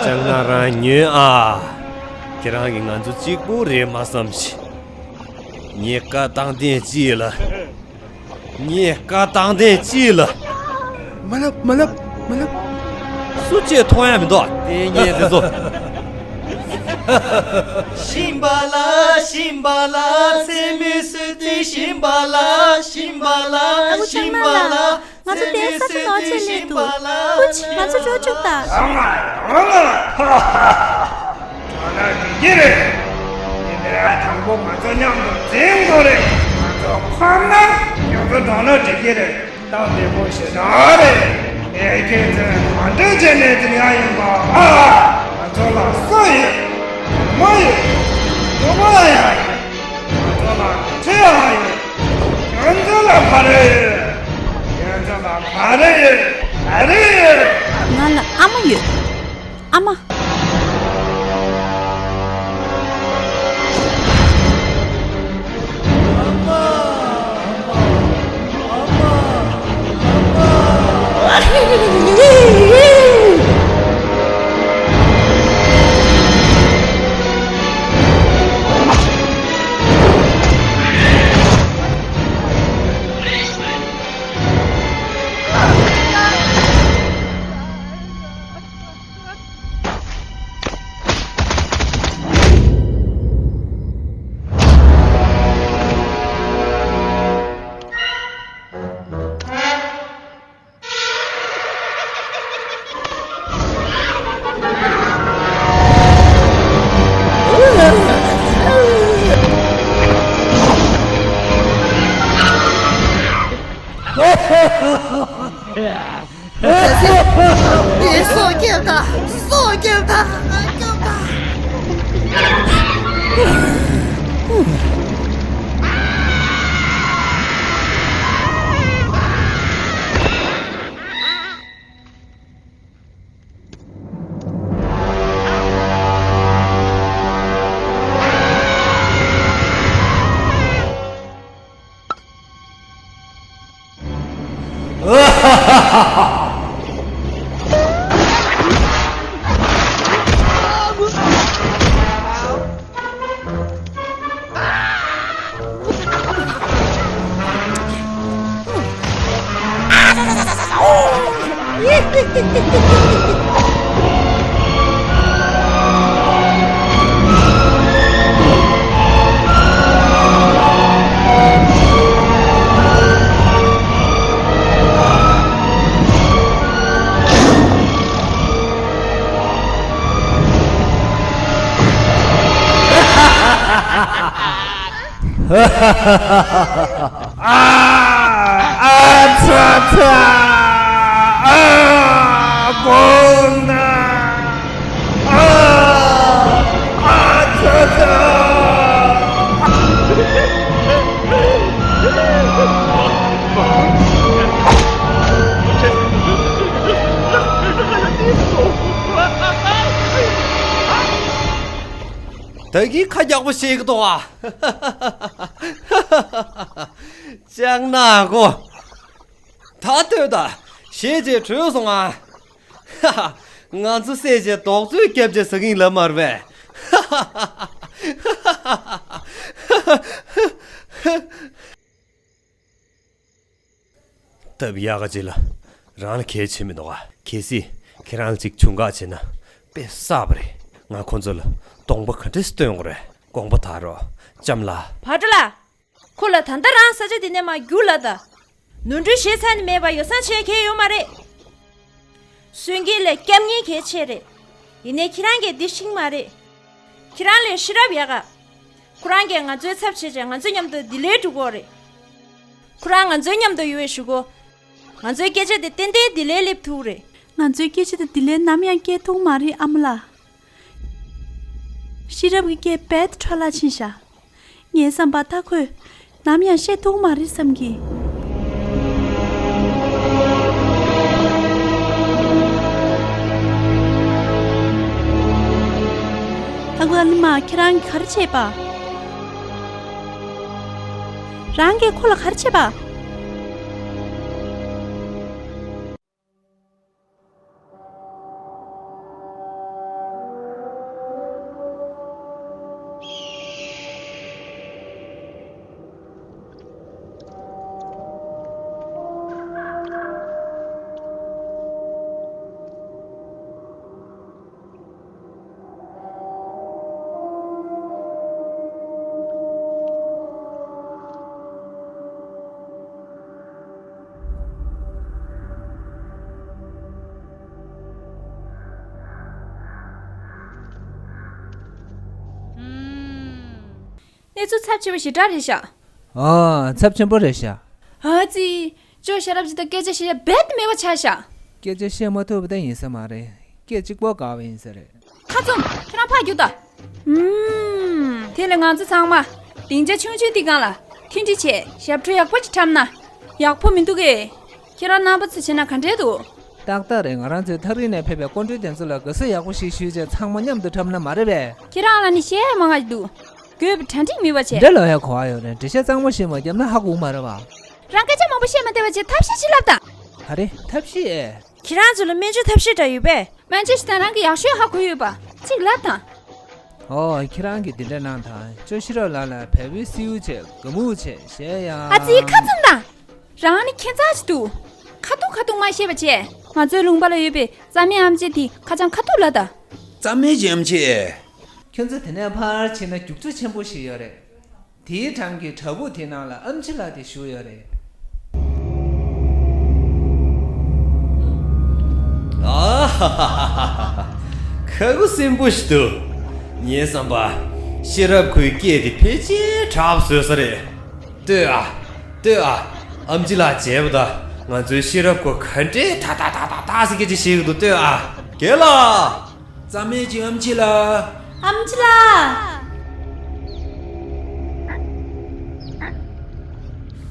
ལྕང་ནག་རང་ཉོན་ཨ། ཁྱེད་རང་གིས་ང་ཚོ་གཅིག་པུ་རེད་མ་བསམ་ཞིག་ངས་བཀའ་བཏང་དོན་ཅི་ལ། ངས་བཀའ་བཏང་དོན་ཅི་ལ། མ་ལབ། མ་ལབ། མ་ལབ། སུ་གཅིག་མཐོང་ཡ་མི་འདུག་དེ་ངས་དེ་ཚོ། ཤིང་པ་ལ། ཤིང་པ་ལ། མཚན་མོའི་བསུ་དུས་ཤིང་པ་ལ། ཤིང་པ་ལ། ཨ་ཁུ་ལྕང་ནག་ལགས། ང་ཚོ་དེ་ས་ཆ་ནོར་ཆེད་སླེབས་འདུག་ཀུན། ང་ཚོ་འགྲོ་བཅུག་དང་། ཡོང་ང་། ཡོང་ང་། ཧ་ཧ་ཧ། འགྲོ་ན་འགྲིག་གི་རེད། ཡིན་ནའི་དང་པོ་ང་ཚོ་མཉམ་དུ་འཛིང་དགོས་རེད། ང་ཚོ་ཁོམ་ན་ང་ཚོ་འགྲོ་ན་འགྲིག་གི་རེད། གཏམ་བདེ་པོ་ཞེ་དྲག་རེད། ངས་ཁྱེད་ཚོས་གང་འདྲ་བྱས་ནས་འཛིང་ཡག་ཡིན་པ། ཨ། ང་ཚོ་ལ་སོ་ཡོད། མོ་ཡོད། ནུ་མོ་ཡང་ཡོད། ང་ཚོ་ལ་ཁྲི་ཡང་ཡོད། ང་ཚོ་ལ་བ་ར་ཡོད། ང་ཚོ་ལ་བ་ར་ཡོད། བ་ར་ཡོད། ང་ལ་ཨ་མ་ཡོད། ཨ་མ། ཨ། ཨ་ཚ་ཚ། ཨ། དགོངས་དག། ཨ། ཨ་ཚ་ཚ། ད་གིན་ཁ་རྒྱག་པོ་བཤད་ཀྱི་འདུག་ཨ། ལྕགས་ནག་གོ། ད་ལྟོས་དང་། ཞེས་བྱས་བྲོས་སོང་ཨ། ང་ཚོ་བསད་བྱས་རྡོག་བཙོས་བརྒྱབ་བྱས་ཟ་གིན་ལབ་མ་རེད་པས། སྟབས་ཡག་ག་ཅིག་ལ། རང་ལ་གལ་ཆེ་མི་འདུག་ག་གལ་སྲིད་ཁྱེད་རང་ལ་ཅིག་བྱུང་ག་བྱས་ན་དཔེ་བསགས་པ་རེད། ང་ཁོ་ཚོ་ལ་གདོང་པ་ག་འདྲས་སྟོན་དགོས་རེད། དགོངས་པ་དག་རོགས། ལྕམ་ལགས། བྷ་ཏྲ་ལགས། ཁོ་ལ་ད་ལྟ་རང་ས་ཆ་འདི་ནས་མར་རྒྱུགས་ལབ་དང་། ནོར་འཁྲུལ་བྱས་ཚར་ནས་མེད་པ་ཡོ་བསྲང་བྱེད་མཁན་ཡོད་མ་རེད། གསོན་དཀྱིལ་ལས་སྐྱབས་ཉེས་གལ་ཆེ་རེད། ཡིན་ནའི་ཁྱེད་རང་གིས་འདི་ཤེས་ཀྱི་མ་རེད། ཁྱེད་རང་ལས་ཤེས་རབ་ཡག་ག་ཁོ་རང་གིས་ང་ཚོའི་ཚབ་བྱས་བྱས་ང་ཚོ་མཉམ་དུ་ལྡི་ལིར་འགྲོ་གི་ཡོད་རེད། ཁོ་རང་ང་ཚོའི་མཉམ་དུ་ཡོད་པའི་གཞུག་གུ། ང་ཚོའི་སྐད་ཆ་དེ་ཏན་ཏན་ལྡི་ལིར་སླེབས་ཐུབ་རེད། ང་ཚོའི་སྐད་ཆ་དེ་ལྡི་ལིར་ནམ་ཡང་སྐྱེལ་ཐུབ་མ་རེད་ཨ་མ་ལགས། ཤེས་རབ་ཀྱི་སྐད་རྦད་འཕྲོ་བརླག་ཕྱིན་ཤག་ངའི་བསམ་པར་ད་ཁོས་ནམ་ཡང་བཤད་ཐུབ་མ་རེད་བསམ་གི། ཨ་ཁུ་ཨ་ལི་མ། ཁྱེད་རང་གིས་ག་རེ་བྱས་པ། རང་གིས་ཁོ་ལ་ག་རེ་བྱས་པ། གནས་ཚུལ་ཚབས་ཆེན་པོ་ཞེ་དྲག་རེད་ཤག་ཨ། ཚབས་ཆེན་པོ་རེད་ཤག་ཨ་ཙི། ཅོ་ཤེས་རབ་ཅིག་དང་སྐད་ཆ་བཤད་ཡ་རྦད་དེ་མེད་པ་ཆགས་ཤག་སྐད་ཆ་བཤད་མ་ཐུབ་པ་དེ་ཡིན་ས་མ་རེད། སྐད་གཅིག་པོ་དགའ་བ་ཡིན་ས་རེད། ཁ་བཙུམ། ཁྱེད་རང་ཕར་རྒྱུགས་དང་། ཨུམ། དེ་ལས་ང་ཚོ་ཚང་མ་སྡིངས་ཆ་ཆུང་ཆུང་འདི་སྒང་ལ་མཐུན་སྒྲིལ་བྱས་ཞབས་བྲོ་ཡག་པོ་ཅིག་འཁྲབ་ན་ཡག་པོ་མི་འདུག་གས། ཁྱེད་རང་རྣམ་པ་ཚོ་བྱས་ན་ག་འདྲས་འདུག་ཏག་ཏག་རེད། ང་རང་ཚོའི་ཐག་རིང་ནས་ཕེབས་པའི་སྐུ་མགྲོན་དེ་ཚོ་ལ་དགའ་བསུ་ཡག་པོ་ཞིག་ཞུས་བྱས་ཚང་མ་མཉམ་དུ་འཁྲབ་ན་མ་རེད་པས། ཁྱེད་རང་ལ་ནི་བཤད་ཡ་མང་ང་ཞིག་འདུག་དགོས་པའི་གྲ་སྒྲིག་མེད་པ་བྱས། འདྲ་ལོ་ཡ་གོ་བ་ཡོད་རེད། འགྲེལ་བཤད་གཙང་མ་ཞིག་མ་བརྒྱབ་ན་ཧ་གོ་གི་མ་རེད་བ། རང་སྐད་ཆ་མང་པོ་བཤད་མ་བདེ་བ་བྱས་ཐབས་ཤེས་ཅིག་ལབ་དང་། ག་རེ་ཐབས་ཤེས། ཁྱེད་རང་ཚོ་ལ་སྨན་བཅོས་ཐབས་ཤེས་འདྲ་ཡོད་པས། སྨན་བཅོས་ཞིག་དང་རང་གི་ཡག་ཤོས་ཧ་གོ་ཡོད་པ། ཅིག་ལབ་དང་། ཨོ། ཁྱེད་རང་གིས་འདི་འདྲ་གནང་དང་། ཅོ་ཤེས་རབ་ལགས་ལ་བལ་པོའི་སེའུ་བྱས། དགའ་མོ་བྱས། གཞས་ཡ། ཨ་ཙི། ཁ་བཙུམ་དང་། རང་ནི་ཁྱད་མཚར་ཅིག་འདུག་ཁ་ཐུག་ཁ་ཐུག་མ་བཤད་པ་བྱས། ང་ཚོའི་ལུང་པ་ལ་ཡོད་པའི་རྩ་མེད་ཨམ་ཆི་དེ་ཁ་བྱང་ཁ་ཐུག་ལབ་དང་། རྩ་མེད་ཀྱི་ཨམ་ཆི། ཁྱོད་ཚོ་དེ་ནས་ཕར་ཕྱིན་ན་རྒྱུག་ཆུ་ཆེན་པོ་ཞིག་ཡོད་རེད། དེའི་འགྲམ་གྱི་བྲག་ཕུག་དེའི་ནང་ལ་ཨམ་ཆི་ལགས་དེ་བཞུགས་ཡོད་རེད། ཨ་ཧ་ཧ་ཧ་ཧ། ཁ་ཁུ་སིམ་པོ་ཞིག་འདུག་ངའི་བསམ་པ། ཤེས་རབ་ཁོའི་སྐད་དེ་ཕལ་ཆེར་དྲག་པོ་བཟོས་ས་རེད། ལྟོས་ཨ། ལྟོས་ཨ། ཨམ་ཆི་ལགས་མཇལ་བ་དང་ང་ཚོའི་ཤེས་རབ་ཁོ་ག་འདྲའི་ཏག་ཏག་ཏག་ཏག་ཏག་ཟེར་སྐད་ཆ་བཤད་ཀྱི་འདུག་ལྟོས་ཨ། རྒན་ལགས། རྩ་མེད་ཀྱི་ཨམ་ཆི་ལགས། ཨམ་ཆི་ལགས།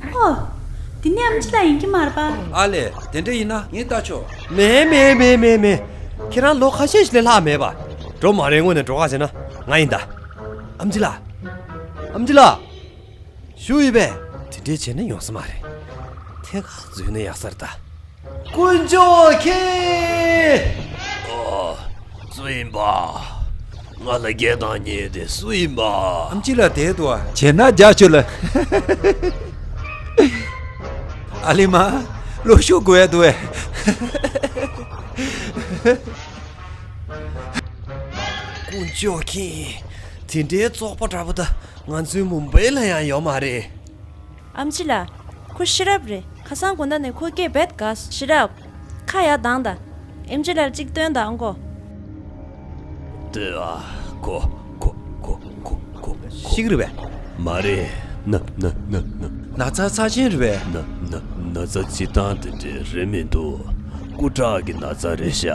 ཨོ། འདི་ནི་ཨམ་ཆི་ལགས་ཡིན་གྱི་མ་རེད་པ། ཨ་ལས། དེ་འདྲ་ཡིན་ན་ངས་ལྟ་ཆོག་མེད་མེད་མེད་མེད་མེད། ཁྱེད་རང་ལོ་ཁ་ཤས་ཤིག་ལས་ལྷག་མེད་པ། འགྲོ་མ་རན་སྔོན་ནས་འགྲོ་ག་བྱས་ན་ང་ཡིན་ད། ཨམ་ཆི་ལགས། ཨམ་ཆི་ལགས། བཞུགས་ཡོད་པས། དེ་འདྲས་བྱས་ན་ཡོང་ས་མ་རེད། ཐད་ཀར་འཛུལ་ན་ཡག་ས་རེད་ད། དཀོན་མཆོག་མཁྱེན། ཨོ། སུ་ཡིན་པ། ང་ལ་སྐད་བཏང་མཁན་དེ་སུ་ཡིན་པ། ཨམ་ཆི་ལགས་བསྡད་འདུག་ཨ། བྱས་ན་རྒྱག་ཆོག་ལ། ཨ་ལི་མ། ལོ་ཤུགས་དགོས་ཡ་འདུག་ཨེ། དཀོན་མཆོག་མཁྱེན། དེ་འདྲའི་བཙོག་པ་འདྲ་པོ་ད་ང་ཚོའི་མུམ་བྷེ་ལ་ཡང་ཡོད་མ་རེད། ཨམ་ཆི་ལགས། ཁོ་ཤེས་རབ་རེད། ཁ་སང་དགོང་དག་ནས་ཁོ་སྐད་རྦད་དགའ་སོང་། ཤེས་རབ། ཁ་ཡར་གདངས་དང་། ཨེམ་ཆི་ལགས་ལ་གཅིག་སྟོན་དང་ཨང་གོ། ལྟོས་ཨ། ཁོ་ཁོ་ཁོ་ཁོ་ཁོ་ཁོ། ཤི་གི་རེད་པས། མ་རེད། ན་ན་ན་ན། ན་ཚ་ཚ་ཅན་རེད་པས། ན་ན་ན་ཚ་སྤྱིར་བཏང་དེ་འདྲ་རེད་མི་འདུག་སྐུ་དྲག་གི་ན་ཚ་རེད་ཤག་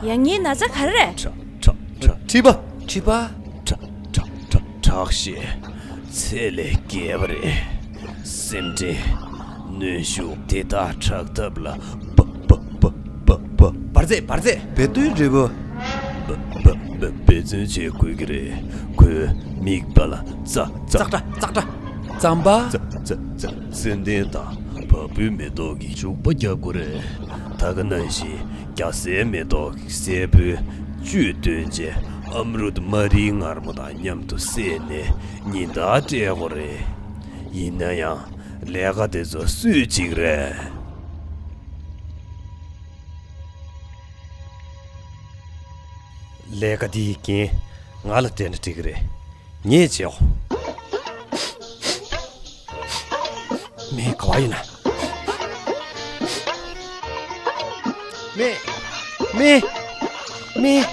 ཡ། ངའི་ན་ཚ་ག་རེ་རེད། ཁྲག་ཁྲག་ཁྲག་མཁྲིས་པ། མཁྲིས་པ། ཁྲག་ཁྲག་ཁྲག་ཁྲག་ཤེད་ཚད་ལས་བརྒལ་བ་རེད། སེམས་ཁྲལ། གནོན་ཤུགས་དེ་དག་དྲག་ཐབས་ལ་བ་བ་བ་བ་བ། འབར་རྫས། འབར་རྫས། བེ་ཏུའི་འབྲས་བུ། བ་བ་བ་འབད་བརྩོན་བྱེད་དགོས་ཀྱི་རེད། ཁོའི་མིག་པ་ལ་ཙག་ཙག་ཙག་སྒྲ། ཙག་སྒྲ། རྩམ་པ། ཙ་ཙ་ཙ། ཙན་དན་དང་བ་སྤུའི་མེ་ཏོག་གི་བྱུག་པ་རྒྱག་དགོས་རེད། ད་ག་ནང་བཞིན་རྒྱ་སེ་མེ་ཏོག་གི་སྲད་བུའི་བཅུད་བཏོན་རྗེས་ཨམ་རུད་མ་རིག་མངར་མོ་དང་མཉམ་དུ་བསྲེས་ནས་ཉིན་ལྟར་སྤྲད་དགོས་རེད། ཡིན་ན་ཡང་ལས་ཀ་དེ་ཚོ་སུས་བྱེད་ཀྱི་རེད། ལས་ཀ་འདིའི་འགན་ང་ལ་སྤྲད་ན་འགྲིག་གི་རེད། ངས་བྱེད་འོ། སྨན་ག་བ་ཡིན་ན། སྨན། སྨན། སྨན།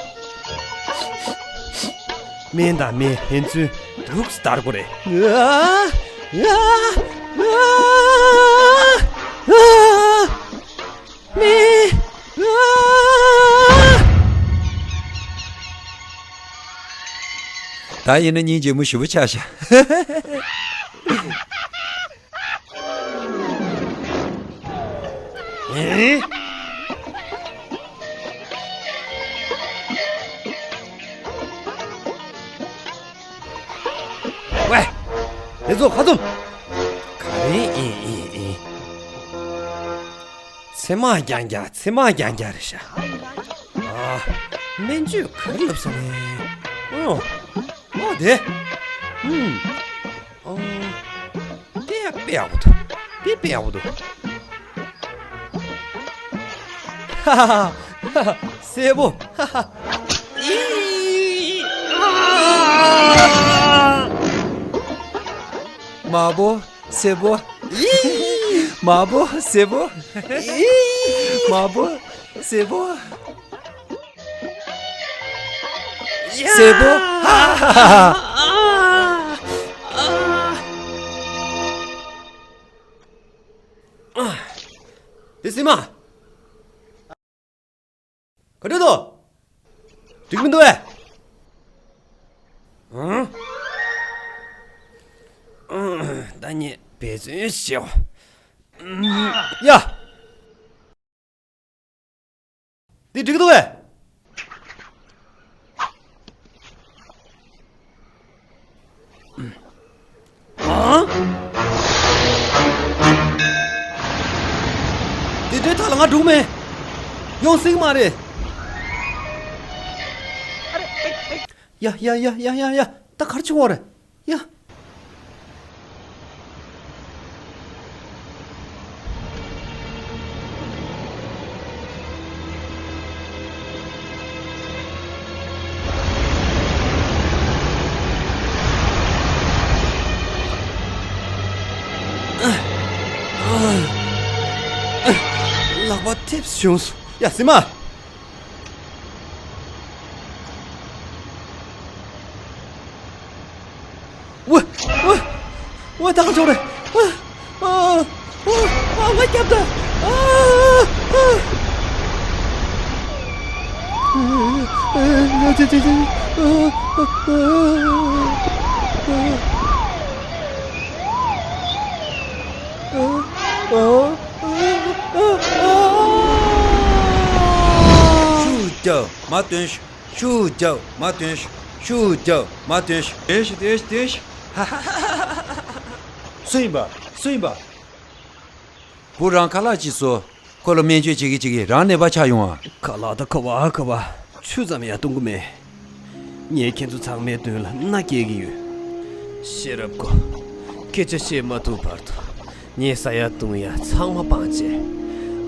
སྨན་དང་སྨན་ཕན་ཚུན་འདུག་སེ་བདར་དགོས་རེད། ཨ། ཨ། ཨ། ཨ། སྨན། ཨ། ད་ཡིན་ན་སྙིང་རྗེ་མོ་ཞེ་པོ་ཆགས་ཤག་ཨེ། ཝེ། དེ་ཚོ་ཁ་ཚུམ། ག་རེ་ཨེ་ཨེ་ཨེ། ཚེར་མ་རྐྱང་རྐྱང་། ཚེར་མ་རྐྱང་རྐྱང་རེད་ཤག་ཨ། སྨན་བཅོས་ག་རེ་ལབ་སོང་ངས། ཨོ། ཨོ་དེ། ཧུམ། ཨོ། དེ་དཔེ་ཡག་པོ་འདུག་དེ་དཔེ་ཡག་པོ་འདུག་ཧ་ཧ་ཧ། སེར་པོ། ཧ་ཧ། ཨི། ཨ། དམར་པོ། སེར་པོ། ཨི། དམར་པོ། སེར་པོ། ཨི། དམར་པོ། སེར་པོ། ཡ། སེར་པོ། ཧ་ཧ་ཧ། ཨ། ཨ། ཨ། དེ་སྲིད་མ། ག་འདྲ་འདུག་འགྲིག་མི་འདུག་ཨེ། ཨང་། ཨང་། ད་ངས་འབད་བརྩོན་ཞིག་བྱེད་འོ། ཡ། འདི་འགྲིག་འདུག་ཨེ། ཨང་། དེ་འདྲའི་ཐག་ལ་ང་འགྲོ་གི་མེད། ཡོང་སྲིད་ཀྱི་མ་རེད། ཡ་ཡ་ཡ་ཡ་ཡ་ཡ། ད་ག་རེ་བྱེད་དགོས་རེད། ཡ། ལག་པ་ཐེབས་བྱུང་སོང་། ཡ། སྲིད་མ། ཝེ། ཝེ། ཝེ། ད་ག་ཅོག་རེད། ཨ། ཨ། ཨ། ཝེ་རྒྱབ་ད། ཨ། ཨ། ཨ། ཨ། ཨ། ཨ། ཨ། ཤུགས་རྒྱབ། མར་ཐོན་ཤོག་ཤུགས་རྒྱབ། མར་ཐོན་ཤོག་ཤུགས་རྒྱབ། མར་ཐོན་ཤོག་ཐོན་ཤོག་ཐོན་ཤོག་ཐོན་ཤོག་ཧ་ཧ་ཧ། སུ་ཡིན་པ། སུ་ཡིན་པ། བུ་རང་ཁ་ལག་ཅིག་བཟོ། ཁོ་ལ་སྨན་བཅོས་བྱེད་ཀྱི་བྱེད་ཀྱི་རང་ནད་པ་ཆགས་ཡོང་ཨ། ཁ་ལག་ད་ཁ་བ་ཁ་བ། ཆུ་ཙམ་ཡང་བཏུང་གི་མེད། ངས་ཁྱེད་ཚོ་ཚང་མའི་མདུན་ལ་མནའ་སྐྱེལ་གྱི་ཡོད། ཤེས་རབ་ཁོ། སྐད་ཆ་བཤད་མ་ཐུབ་བར་དུ། ངས་ཟ་ཡ་བཏུང་ཡ་ཚང་མ་སྤངས་བྱས།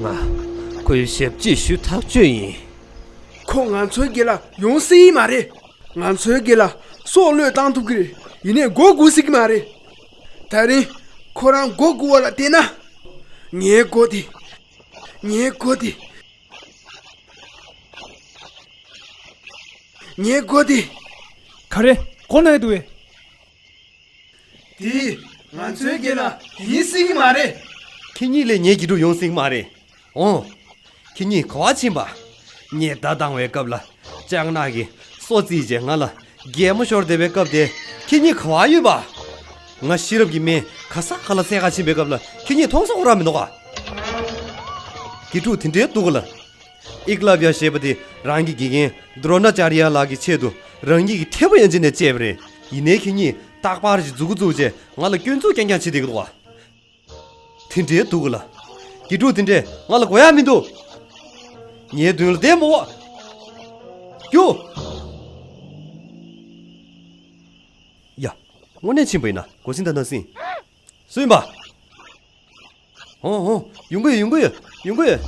ང་། ཁོའི་ཞབས་ཕྱི་ཞུ་ཐག་གཅོད་ཡིན། ཁོ་ང་ཚོའི་སྒེར་ལ་ཡོང་སྲིད་ཀྱི་མ་རེད། ང་ཚོའི་སྒེར་ལ་སྲོག་བློས་བཏང་ཐུབ་ཀྱི་རེད། ཡིན་ནའི་མགོ་སྒུར་སྲིད་ཀྱི་མ་རེད། ད་རིང་ཁོ་རང་མགོ་སྒུར་བ་ལ་བལྟས་ན། ངའི་མགོ་དེ། ངའི་མགོ་དེ། ངའི་མགོ་དེ། ག་རེ་མགོ་ན་གི་འདུག་གས། དེ་ང་ཚོའི་སྒེར་ལ་ཡིན་སྲིད་ཀྱི་མ་རེད། ཁྱེད་གཉིས་ལས་ངའི་དགེ་ཕྲུག་ཡོང་སྲིད་ཀྱི་མ་རེད། འོང་། ཁྱེད་གཉིས་ག་པར་ཕྱིན་པ། ངས་བརྡ་བཏང་བའི་སྐབས་ལ། ལྕགས་ནག་གིས་སོ་བརྩིས་བྱས་ང་ལ་གད་མོ་ཤོར་བསྡད་པའི་སྐབས་དེ། ཁྱེད་གཉིས་ག་པར་ཡོད་པ། ང་ཤེས་རབ་ཀྱི་སྨན་ག་ས་ག་ལ་འཚོལ་ག་ཕྱིན་པའི་སྐབས་ལ་ཁྱེད་གཉིས་མཐོང་ས་ཁོ་རང་མི་འདུག་ག། དགེ་ཕྲུག་དེ་འདྲའི་འདུག་ག་ལ། ཨི་ཀ་ལབ་ཡ་ཞེས་པ་དེ་རང་གི་དགེ་རྒན་ཌྲོ་ན་ཅཱ་རི་ཡ་ལགས་ཀྱི་ཆེད་དུ་རང་ཉིད་ཀྱི་ཐེ་བོ་ཡན་ཆད་ནས་བཅད་པ་རེད། ཡིན་ནའི་ཁྱེད་གཉིས་རྟག་པར་ཞིག་མཛུ་གུ་བཙུགས་བྱས་ང་ལ་སྐྱོན་འཛུགས་རྐྱང་རྐྱང་བྱེད་བསྡད་ཀྱི་འདུག་ག། དེ་འདྲའི་འདུག་ག་ལ། དགེ་ཕྲུག་དེ་འདྲས་ང་ལ་དགོས་ཡ་མི་འདུག། ངའི་མདུན་ལ་བསྡད་མི་དགོས། རྒྱུགས། ཡ། དངོས་གནས་ཕྱིན་པ་ཡིན་ན་མགོ་སྲིན་དང་སྣ་སྲིན། སུ་ཡིན་པ། ཧོ་ཧོ། ཡོང་གི་ཡོད། ཡོང་གི་ཡོད། ཡོང་གི་ཡོད།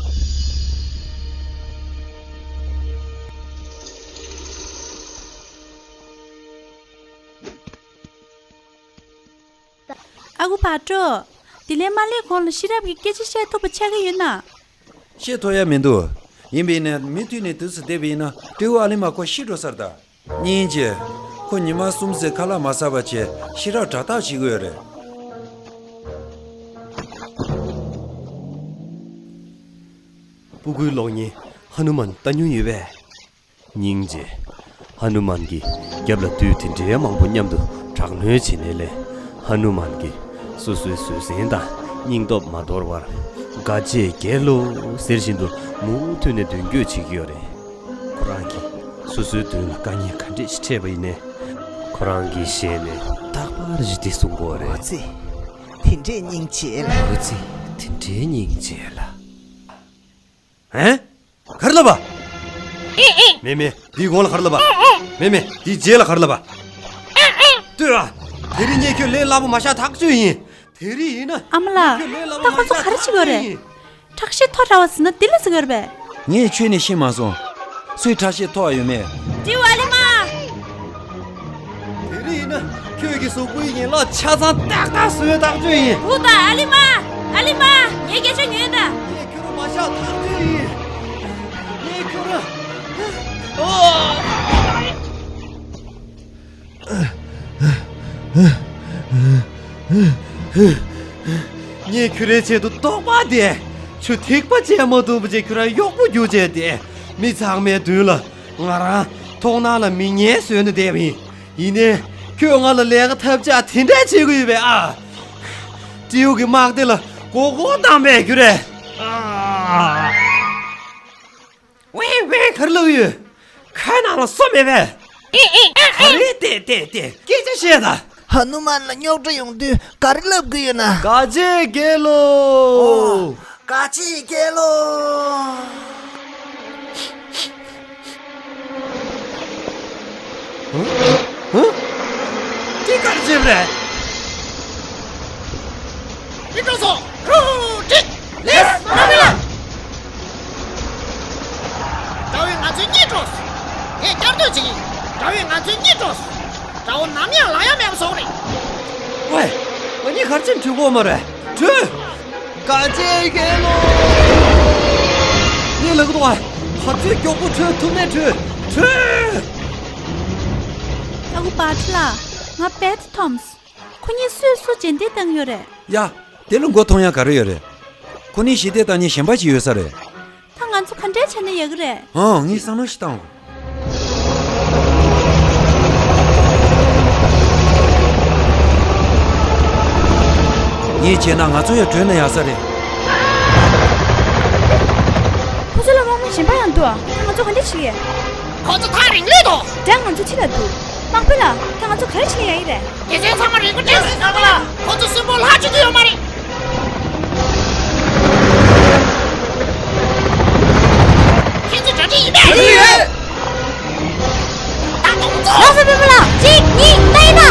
ཨ་ཁུ་བག་དྲོ། དེ་ལས་མ་སླེབས་གོང་ལ་ཤེས་རབ་ཀྱིས་སྐད་ཆ་བཤད་ཐུབ་པ་ཆགས་ཀྱི་ཡོད་ན། བཤད་ཐུབ་ཡ་མི་འདུག། ཡིན་པས་ན་མུ་མཐུད་ནས་དུས་སུ་བསྡད་པ་ཡིན་ན་སྤྲེའུ་ཨ་ལི་མ་ཁོ་ཤི་འགྲོ་ས་རེད་ད། སྙིང་རྗེ། ཁོ་ཉི་མ་གསུམ་ཙམ་ཁ་ལག་མ་ཟ་བ་བྱས་ཤེས་རབ་དྲག་ཐག་བྱེད་ཀྱི་ཡོད་རེད། སྤུ་གུའི་གློག་བརྙན་ཧ་ནུ་མན་ལྟ་མྱོང་ཡོད་པས། སྙིང་རྗེ། ཧ་ནུ་མན་གྱིས་རྒྱབ་ལ་བདུད་དེ་འདྲའི་མང་པོ་མཉམ་དུ་དྲག་གནོན་བྱེད་ནས་ལས། ཧ་ནུ་མན་གྱིས་སོ་སོའི་བཟོད་བསྲན་དང་སྙིང་སྟོབས་མ་དོར་བར། དགའ་བྱེད་རྒྱལ་ལོ་ཟེར་བཞིན་དུ་མུ་མཐུད་ནས་མདུན་སྐྱོད་བྱེད་ཀྱི་ཡོད་རེད། ཁོ་རང་གིས་སོ་སོའི་མདུན་ལ་དཀའ་ངལ་ག་འདྲས་ཤིག་འཕྲད་པ་ཡིན་ནའི། ཁོ་རང་གི་ཞལ་ནས་རྟག་པར་ཞིག་འདི་གསུང་གི་ཡོད་རེད། འོ་ཙི། དེ་འདྲས་སྙིང་རྗེ་ལ། འོ་ཙི། དེ་འདྲས་སྙིང་རྗེ་ལ། ཧན། ག་རེ་ལབ་པ། མེ་མེ། འདིའི་གོང་ལ་ག་རེ་ལབ་པ། མེ་མེ། འདིའི་རྗེས་ལ་ག་རེ་ལབ་པ། ལྟོས་ཨ། དེ་རིང་ངས་ཁྱོད་ལས་སླ་པོ་མ་བཞག་ཐག་ཆོད་ཡིན། དེ་རིང་ཡིན་ན། ཨ་མ་ལགས། ངས་ཁྱོད་ལས་སླ་པོ་ད་ཁོ་ཚོ་ག་རེ་བྱེད་ཀྱི་ཡོད་རེད། ཁྲག་ཤེད་མཐོ་དྲགས་པ་ཟེར་ན་དེ་ལ་ཟེར་གྱི་ཡོད་རེད་པས། ངས་ཁྱོན་ནས་ཤེས་མ་སོང་། སུའི་ཁྲག་ཤེད་མཐོ་བ་ཡོད་མེད། སྤྲེའུ་ཨ་ལི་མ། དེ་རིང་ཡིན་ན་ཁྱོད་ཀྱི་གཟུགས་པོའི་ཡན་ལག་ཆ་ཚང་ཏག་ཏག་བཟོས་ཐག་ཆོད་ཡིན། བུ་དང་ཨ་ལི་མ། ཨ་ལི་མ། ངས་སྐད་ཆ་ཉོས་ད། ངས་ཁྱོད་རང་མ་བཞག་ཐག་ཆོད་ཡིན། ངས་ཁྱོད་རང་། ཨོ། ངས་ཁྱོད་རའི་ཆེད་དུ་ལྟོགས་པ་དེ། ཆུ་ཐིགས་པ་བཅད་མ་ཐུབ་པ་བྱས་ཁྱོད་རང་གཡོག་པོ་རྒྱུགས་བྱས་ཏེ། མི་ཚང་མའི་མདུན་ལ་ང་རང་མཐོང་སྣང་ལ་མི་ཉན་བཟོས་ནས་བསྡད་པ་ཡིན། ཡིན་ནའི་ཁྱོད་ང་ལ་ལས་ཀ་ཐབས་ཆག་དེ་འདྲ་བྱེད་ཀྱི་ཡོད་པས་ཨ། སྤྲེའུ་གི་དམག་སྡེ་ལ་མགོ་སྐོར་བཏང་བས་ཁྱོད་རེད། ཨ། ཝེ་ཝེ། ག་རེ་ལབ་ཡོད། ཁ་ནང་ལ་སོ་མེད་པས། ག་རེ་ཏེ་ཏེ་ཏེ་སྐད་ཆ་བཤད་ད། ཧ་ནུ་མན་ལ་རྙོག་དྲ་ཡོང་དུས་ག་རེ་ལབ་གི་ཡོད་ན། དགའ་བྱེད་རྒྱལ་ལོ། ཨོ། དགའ་བྱེད་རྒྱལ་ལོ། ཧུ། ཧུ། འདི་ག་རེ་བྱས་པ་རེད། མི་འགྲོ་སོང་། རུ་ཏིག་ལེས་མ་མི་ལ། དགྲ་བོས་ང་ཚོའི་གཉིད་བྲོས། ངས་བསྐྱར་ཟློས་བྱེད་ཀྱི། དགྲ་བོས་ང་ཚོའི་གཉིད་བྲོས། དགྲ་བོ་ནམ་ཡང་ལང་ཡག་མེད་པ་བཟོ་གི་རེད། ཝེ། ང་གཉིས་ག་རེ་བྱས་ནས་བྲོས་ཀྱི་ཡོད་མ་རེད། བྲོས། དགའ་བྱེད་རྒྱལ་ལོ། ངས་ལབ་ཀྱི་འདུག་ཨ། ག་ཚོད་མགྱོགས་པོ་བྲོས་ཐུབ་ན་བྲོས། བྲོས། ཨ་ཁུ་བག་ཁྲི་ལགས། ང་པེ་ཏི་ཐོམ་སི། ཁོ་གཉིས་སུས་སུ་རྗེས་འདེད་བཏང་ཡོད་རེད། ཡ། དེ་ལ་མགོ་འཐོམ་ཡ་ག་རེ་ཡོད་རེད། ཁོ་གཉིས་ཞི་བདེ་བཏང་མཁན་གཞན་པ་ཞིག་ཡོད་ས་རེད། ད་ང་ཚོ་ག་འདྲས་བྱས་ན་ཡག་གི་རེད། ཨང་། ངས་བསམ་བློ་ཞིག་བཏང་། ངས་བྱས་ན་ང་ཚོ་ཡང་བྲོས་ན་ཡག་ས་རེད། ཁོ་ཚོ་ལ་དམག་མི་གཞན་པ་ཡང་འདུག་ཨ། ད་ང་ཚོ་ག་འདྲས་བྱེད་ཀྱི། ཁོ་ཚོ་ཐག་རིང་ལོས་འདུག་དགྲ་ང་ཚོ་ཕྱི་ལ་འདུག་དམག་དཔོན་ལགས། ད་ང་ཚོ་ག་རེ་བྱེད་ན་ཡག་གི་རེད། དེ་ཚོའི་ཚང་མ་རིག་པ་བྲལ་སོང་ཙང་ལ། ཁོ་ཚོ་གསོན་པོ་ལྷག་བཅུག་གི་ཡོད་མ་རེད། ཁྱེད་ཚོ་གྲ་སྒྲིག་ཡིན་པས། གྲ་སྒྲིག་ཡོད། ད་དུང་ཚོ། ལགས་སོ་སྤོན་པོ་ལགས། གཅིག་གཉིས་ལྟ་ཡིན་ན།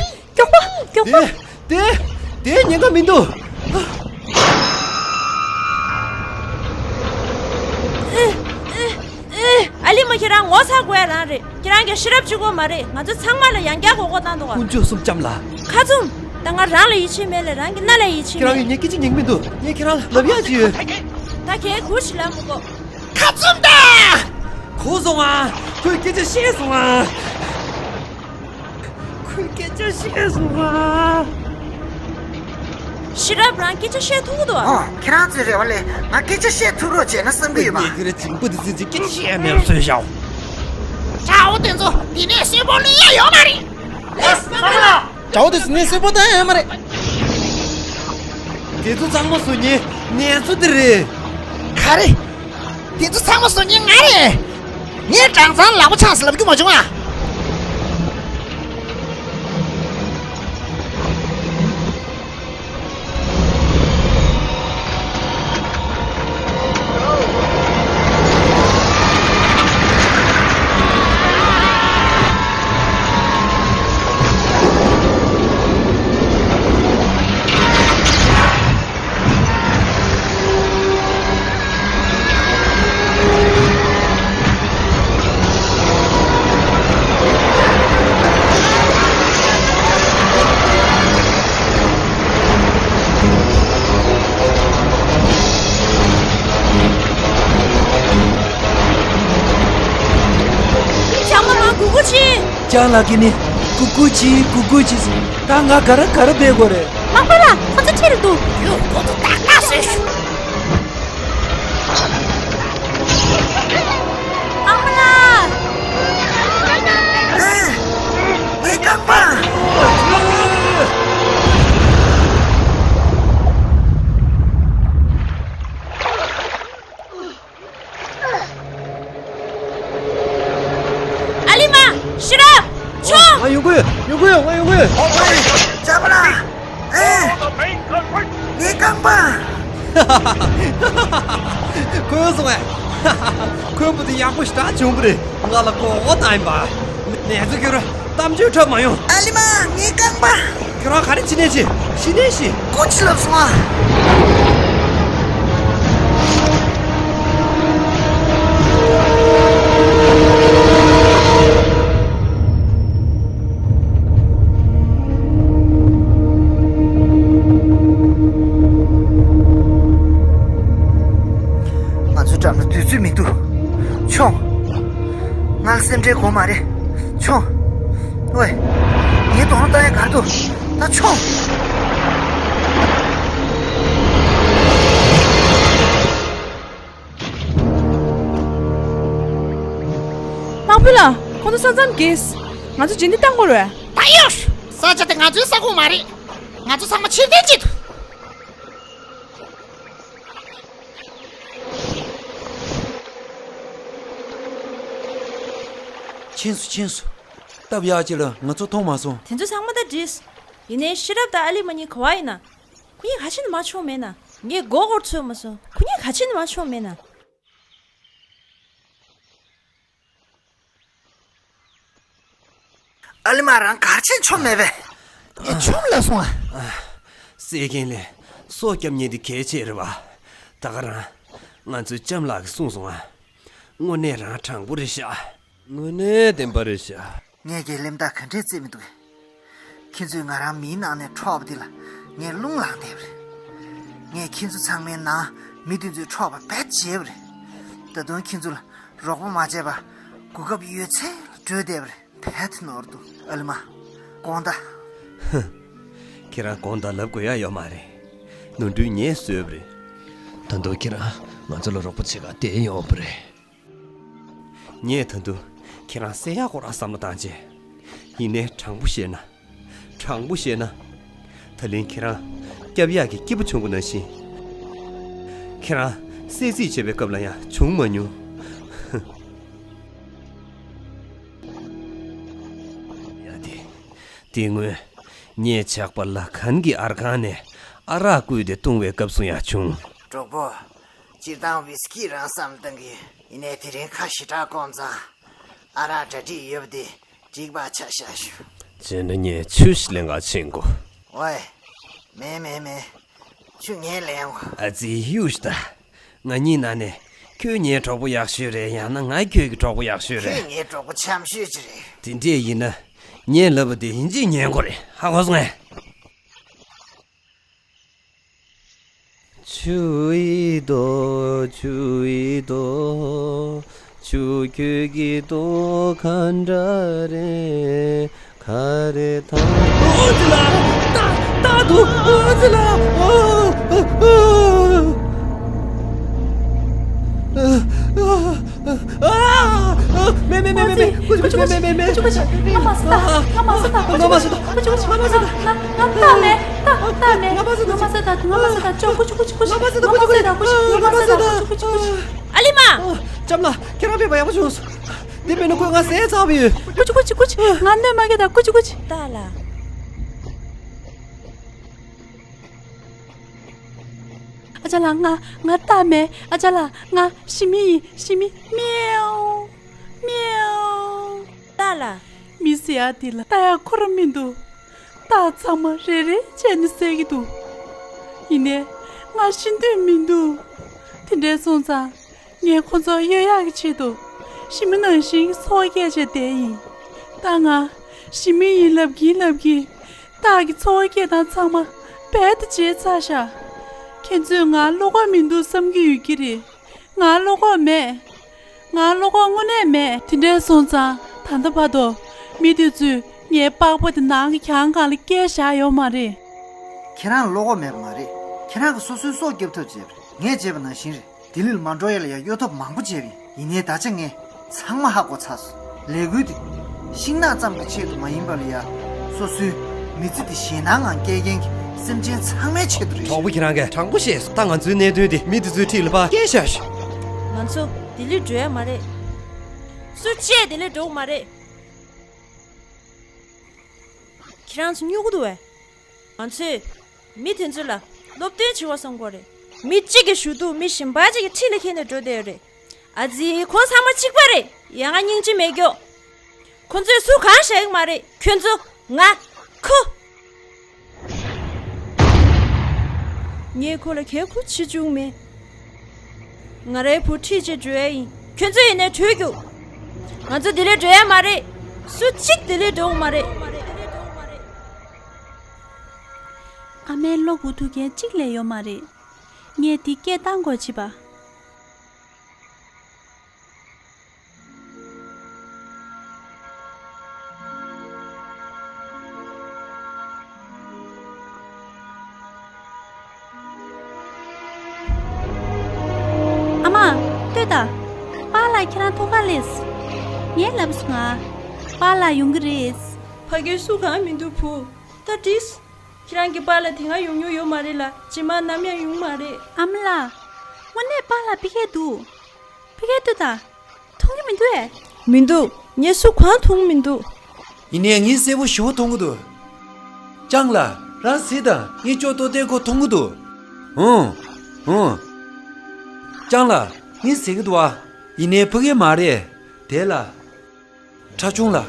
མགྱོགས་པོ། མགྱོགས་པོ། དེ། དེ། དེ་ཉེན་ཁ་མི་འདུག་ཨ་ལི་མ། ཁྱེད་རང་ངོ་ཚ་དགོས་ཡ་རང་རེད། ཁྱེད་རང་གི་ཤེས་རབ་གཅིག་པོ་མ་རེད། ང་ཚོ་ཚང་མ་ལ་ཡང་བསྐྱར་མགོ་སྐོར་བཏང་འདུག་ག་དཀོན་མཆོག་གསུམ་ལྕམ་ལགས། ཁ་བཙུམ། ད་ང་རང་ལ་ཡིད་ཆེས་མེད་ལ། རང་གི་མནའ་ལ་ཡིད་ཆེས་མེད། ཁྱེད་རང་གིས་ངས་སྐད་ཆ་ཉན་གི་མི་འདུག་ངས་ཁྱེད་རང་ལ་ལབ་ཡག་ཅིག་ཡོད། ད་གལ་གུ་ཞིག་ལབ་མི་དགོས། ཁ་བཙུམ་ད། གོ་སོང་ཨ། ཁོས་སྐད་ཆ་བཤད་སོང་ཨ། ཁོས་སྐད་ཆ་བཤད་སོང་ཨ། ཤེས་རབ། རང་སྐད་ཆ་བཤད་ཐུབ་ཀྱི་འདུག་ཨ། ཨོ། ཁྱེད་རང་ཚོའི་རེ་བ་ལས་ང་སྐད་ཆ་བཤད་ཐུབ་རོགས་བྱས་ན་བསམ་གྱི་ཡོད་པ། ངས་ཁྱེད་རང་སྦྱིན་པ་འདི་ཚོའི་སྐད་ཆ་བཤད་མེད་བཟོས་ཤག་དགྲ་བོ་དེ་ཚོ་འདི་ནས་གསོན་པོ་ལུས་ཡ་ཡོད་མ་རེད། ལེས་མ་ལ། དགྲ་བོ་དེ་ཚོ་ནས་གསོན་པོ་བཏང་ཡ་ཡོད་མ་རེད། དེ་ཚོ་ཚང་མ་བཟོ་མཁན་ངེད་ཚོ་དེ་རེད། ག་རེ། དེ་ཚོ་ཚང་མ་བཟོ་མཁན་ང་རེད། ངས་སྦྲང་ཚང་ལག་པ་འཆང་ཟེར་ལབ་རྒྱུ་མ་བྱུང་ཨ། ལྕམ་མ་མ་གུ་གུ་ཆི། ལྕམ་ལགས་ཀྱིས་ནི་གུ་གུ་ཆི་གུ་གུ་ཆི་ཟེར། ད་ང་ག་རེ་ག་རེ་འབད་དགོས་རེད། མ་པ་ལ་ཁོ་ཚོ་ཁྲིད་རུ་འདུག་ཡོ། ཁོ་ཚོ་ཏག་ཏག་བཟོས་ཤག་ཨ་མ་ལགས། ངའི་རྐང་པ། ཨ་ལི་མ། ཤེས་རབ། མཆོང་། ང་ཡོང་གི་ཡོད། ཡོང་གི་ཡོད། ང་ཡོང་གི་ཡོད། ཨོ། ལྕམ་ལགས། ཨེ། ངའི་རྐང་པ། ཁོས་སོང་ངས། ཁོས་བུ་དེ་ཡག་པོ་ཞེ་དྲག་བྱུང་བ་རེད། ང་ལ་མགོ་སྐོར་བཏང་ཡིན་པ། ནས་ཚུར་ཁྱོད་རང་གཏམ་བརྗོད་འཁྲབ་མ་ཡོང་། ཨ་ལི་མ། ངའི་རྐང་པ། ཁྱོད་རང་ག་རེ་བྱེད་ནས་ཤི། ཤི་ནས་ཤི། སྐུ་ཅི་ལབ་སོང་ཨ། ང་ཚོའི་འགྲམ་ལ་སྡོད་ཚོད་མི་འདུག་མཆོང་། ང་ལ་སེམས་ཁྲལ་དགོས་མ་རེད། མཆོང་། ཝེ། ངའི་གདོང་ལ་ལྟ་ཡ་ག་རེ་འདུག་ད་མཆོང་། དམག་དཔོན་ལགས། ཁོང་ཚོ་ས་མཚམས་བརྒལ། ང་ཚོ་རྗེས་འདེད་བཏང་དགོས་རེད། ད་ཡོད། ས་ཆ་དེ་ང་ཚོའི་ས་ཁོངས་མ་རེད། ང་ཚོ་ཚང་མ་ཕྱིར་འཐེན་བྱེད་དུ། ཕྱིན་སོང་། ཕྱིན་སོང་། སྟབས་ཡག་ཅིག་ལ་ང་ཚོ་མཐོང་མ་སོང་། དེ་ཚོ་ཚང་མ་ད་འགྲིག་ཡིན་ནའི་ཤེས་རབ་དང་ཨ་ལི་མ་གཉིས་ག་བ་ཡིན་ན། ཁོ་གཉིས་ག་ཕྱིན་མ་མཆོངས་མེད་ན། ངས་མགོ་སྐོར་ཚོད་མ་སོང་། ཁོ་གཉིས་ག་ཕྱིན་མ་མཆོངས་མེད་ན། ཨ་ལི་མ་རང་གར་ཕྱིན་ཆོག་མེད་པས། ངས་ཆོམ་ལ་སོང་ཨ། སྲེག་མཁན་ལས་སྲོག་སྐྱབས་མཁན་དེ་གལ་ཆེ་རེད་བ། ད་ག་རང་ང་ཚོའི་ལྕམ་ལགས་ཀྱིས་གསུངས་སོང་ཨ། དངོས་གནས་རང་དྲང་པོ་རེད་ཤག་དངོས་གནས་བདེན་པ་རེད་ཤག་ངས་ཀྱི་གླེན་རྟགས་ག་འདྲས་རྩེད་མི་འདུག་ཁྱེད་ཚོས་ང་རང་མིའི་ནང་ནས་འཕྲོག་པ་འདི་ལ་ངས་རླུང་ལངས་བསྡད་པ་རེད། ངས་ཁྱེད་ཚོ་ཚང་མའི་ནང་མི་དེ་ཚོས་འཕྲོག་པ་བེད་བྱས་པ་རེད། ད་དུང་ཁྱེད་ཚོ་ལ་རོགས་པ་མ་བྱས་པར་གོ་སྐབས་ཡོད་ཚད་ལ་བྲོས་བསྡད་པ་རེད། བེད་ནོར་འདུག་ཨ་ལི་མ། དགོངས་དག་ཧུ། ཁྱེད་རང་དགོངས་དག་ལབ་དགོས་ཡ་ཡོད་མ་རེད། ནོར་འཁྲུལ་ངས་བཟོས་པ་རེད། ད་དུང་ཁྱེད་རང་ང་ཚོ་ལ་རོགས་པ་བྱེད་ག་བསྡད་ཡོང་བ་རེད། ངས་ད་དུང་ཁྱེད་རང་བསད་ཡག་སྐོར་ལ་བསམ་བློ་བཏང་བྱས། ཡིན་ནའི་དྲང་པོ་བཤད་ན། དྲང་པོ་བཤད་ན། ད་ལན་ཁྱེད་རང་སྐྱབས་ཡག་གི་སྐྱིད་པོ་བྱུང་གི་ནང་བཞིན། ཁྱེད་རང་བསད་རྩིས་བྱེད་པའི་སྐབས་ལ་ཡང་བྱུང་མ་མྱོང་། ཡ་དེ། དེ་སྔོན་ངས་ཇག་པ་ལ་ཁན་གྱི་ཨར་ཁང་ནས་ ཨ་རག་བསྐུས་ཏེ་བཏུང་བའི་སྐབས་སུ་ཡང་བྱུང་། གྲོགས་པོ། སྤྱིར་བཏང་ཝིས་ཀི་རང་བསམ་བཏང་གི་ཡིན་ནའི་དེ་རིང་ཁ་ཞེ་དྲག་སྐོམ་ཙང་། ཨ་རག་གྲ་སྒྲིག་ཡོད་པ་དེ་འགྲིག་པ་ཆགས་ཤག་ཞུ། བྱས་ན་ངས་ཆུ་ཞིག་ལེན་ག་ཕྱིན་དགོས། ཝེ། མེད་མེད་མེད། ཆུ་ངས་ལེན་འོ། ཨ་ཙི་གཡུག་ཤིག་ད། ང་གཉིས་ནང་ནས་ཁྱོད་ངའི་གྲོགས་པོ་ཡག་ཤོས་རེད། ཡང་ན་ང་ཁྱོད་ཀྱི་གྲོགས་པོ་ཡག་ཤོས་རེད། ཁྱོད་ངའི་གྲོགས་པོ་འཆམ་ཤོས་ཅིག་རེད། དེ་འདྲས་ཡིན་ན། ངས་ལབ་པ་དེ་ཡིན་གཅིག་ཉན་དགོས་རེད། ཧ་གོ་སོང་ངས། ཆུ་ཡི་རྡོ། ཆུ་ཡི་རྡོ། ཆུ་ཁྱོད་ཀྱི་རྡོ་ག་འདྲ་རེད། ག་རེ་དང་། ཨོ་ཙི་ལ། ཏག་ཏག་འདུག་ཨོ་ཙི་ལ། ཨོ། ཨོ། ཨོ། ཨ། ཨ། མེ་མེ་མེ་མེ་མེ། ཀུ་ཅི་ཀུ་ཅི་མེ་མེ་མེ་མེ། ཀུ་ཅི་ཀུ་ཅི། ང་མ་སུ་ད། ང་མ་སུ་ད། ཀུ་ཅི་ཀུ་ཅི། ང་མ་སུ་ད། ང་ང་ད་མེ། ད་ད་མེ། ང་མ་སུ་ད། ང་མ་སུ་ད། ཅོ་ཀུ་ཅི་ཀུ་ཅི་ཀུ་ཅི། ང་མ་སུ་ད། ཀུ་ཅི་ཀུ་ཅི། ང་མ་སུ་ད། ཀུ་ཅི་ཀུ་ཅི། ཨ་ལི་མ། ཨོ། ལྕམ་ལགས། ཁྱེད་རང་ཕེབས་པ་ཡག་པོ་བྱུང་སོང་། དེ་མིན་ན་ཁོས་ང་ཟས་ཚར་བ་ཡོད། ཀུ་ཅི་ཀུ་ཅི་ཀུ་ཅི། ང་གནོད་མ་སྐྱེལ་ད། ཀུ་ཅི་ཀུ་ཅི། ཏཱ་ལ། ཨ་ཅག་ལགས། ང་ང་ཏཱ་མེ། ཨ་ཅག་ལགས། ང་ཞི་མི་ཡིན། ཞི་མི། མེའོ། མེའོ། ཏཱ་ལ། མི་ཟེར་ཡག་དེ་ལ་ལྟ་ཡག་ཁོ་རང་མི་འདུག་རྟགས་ཚང་མ་རེ་རེ་བྱས་ནས་བསད་ཀྱི་འདུག་ཡིན་ནའི་ང་ཤི་འདོད་མི་འདུག་དེ་འདྲ་སོང་ཙང་། ངས་ཁོ་ཚོ་གཡོལ་ཡག་གི་ཆེད་དུ་ཞི་མི་ནང་བཞིན་གྱི་འཚོ་བ་སྐྱེལ་བྱས་བསྡད་ཡིན། ད་ང་ཞི་མི་ཡིན་ལབ་གིན་ལབ་གིན་རྟགས་ཀྱི་འཚོ་བ་སྐྱེལ་སྟངས་ཚང་མ་རྦད་དེ་བརྗེད་ཚར་ཤག་ཁྱེད་ཚོས་ང་བློ་ཁོག་མི་འདུག་བསམ་གྱི་ཡོད་ཀྱི་རེད། ང་བློ་ཁོག་མེད། ང་བློ་ཁོག་དངོས་གནས་མེད། དེ་འདྲ་སོང་ཙང་ད་ལྟ་བར་དུ་མི་དེ་ཚོས་ངའི་པགས་པ་དེ་ནང་གི་གྱང་སྒང་ལ་བསྐྱལ་བཞག་ཡོད་མ་རེད། ཁྱེད་རང་བློ་ཁོག་མེད་པ་མ་རེད། ཁྱེད་རང་གིས་སོ་སོའི་སྲོག་སྐྱོབ་ཐབས་བྱས་པ་རེད། ངས་བྱས་པ་ནང་བཞིན་རེད། ལྡི་ལིར་མ་འགྲོ་ཡ་ལ་ཡ་གཡོལ་ཐབས་མང་པོ་བྱས་པ་ཡིན། ཡིན་ནའི་ད་ཆ་ངས་ཚང་མ་ཧ་གོ་ཚར་སོང་། ལས་འགུལ་དེ་ཤིང་ནགས་ཙམ་གྱི་ཆེད་དུ་མ་ཡིན་པ་ལ་ཡ། སོ་སོའི་མི་ཚེ་དེ་ཞེད་སྣང་ངང་སྐྱེལ་མཁན་གྱི་སེམས་ཅན་ཚང་མའི་ཆེད་དུ་རེད། གྲོགས་པོ་ཁྱེད་རང་གིས་དྲང་པོ་བཤད་སོང་། ད་ང་ཚོའི་གནད་དོན་དེ་མི་དེ་ཚོའི་འཁྲིས་ལ་ཕར་བསྐྱལ་བཞག་ཤོག་ང་ཚོ་ལྡི་ལི་འགྲོ་ཡ་མ་རེད། སུ་གཅིག་ལྡི་ལི་འགྲོ་གི་མ་རེད། ཁྱེད་རང་ཚོ་སྨྱོ་གི་འདུག་བས། ང་ཚོས་མི་དེ་ཚོ་ལ་སློབ་སྟོན་བྱེད་པ་བསམ་གྱི་ཡོད་རེད། མི་གཅིག་གི་ཞུ་གཏུག་མི་གཞན་པ་གཅིག་གི་འཁྲིས་ལ་འཁྱེར་ནས་འགྲོ་བསྡད་ཡོད་རེད། ཨ་ཙི། ཁོང་ཚང་མ་གཅིག་པ་རེད། ཡ་ང་སྙིང་རྗེ་མེད་ཀྱོག་ཁོང་ཚོས་སུ་གང་བཞག་གི་མ་རེད། ཁྱོད་ཚོ། ང་། ཁོ། ངས་ཁོ་ལ་གལ་ཁུར་བྱེད་བཅུག་མེད། ང་རའི་བུ་ཁྲིད་བྱེད་འགྲོ་ཡ་ཡིན། ཁྱོད་ཚོ་ཡིན་ནའི་བྲོས་རྒྱུགས། ང་ཚོ་ལྡི་ལི་འགྲོ་ཡ་མ་རེད། སུ་གཅིག་ལྡི་ལི་འགྲོ་གི་མ་རེད། ཨ་མའི་གློ་བུར་ཐུག་མཁན་གཅིག་ལས་ཡོད་མ་རེད། ངས་འདི་སྐད་བཏང་དགོས་བྱས་པ། ཨ་མ། ལྟོས་དང་། པཱ་ལགས་ཁྱེད་རང་ཐོག་ཁར་སླེབས། ངས་ལབ་སོང་ང་། པཱ་ལགས་ཡོང་གི་རེད། ཕ་གིར་སུ་གང་མི་འདུག་བུ། ད་འགྲིགས། ཁྱེད་རང་གི་པཱ་ལགས་དེ་སྔ་ཡོང་མྱོང་ཡོད་མ་རེད་ལ། རྗེས་མ་ནམ་ཡང་ཡོང་མ་རེད། ཨ་མ་ལགས། དངོས་གནས་པཱ་ལགས་ཕ་གིར་འདུག་ཕ་གིར་ལྟོས་དང་། མཐོང་གི་མི་འདུག་ཨེ། མི་འདུག་ངས་སུ་གང་མཐོང་གི་མི་འདུག་ཡིན་ནའི་ངས་གསལ་པོ་ཞེ་པོ་མཐོང་གི་འདུག་ལྕང་ལགས། རང་གཟིགས་དང་། ངས་ཅོ་ཏོ་ཏན་ཁོ་མཐོང་གི་འདུག་ཨང་། ཨང་། ལྕང་ལགས། ངས་གཟིགས་ཀྱི་འདུག་ཨ། ཡིན་ནའི་ཕ་གི་མ་རེད། དེ་ལ། ཁྲ་ཆུང་ལགས།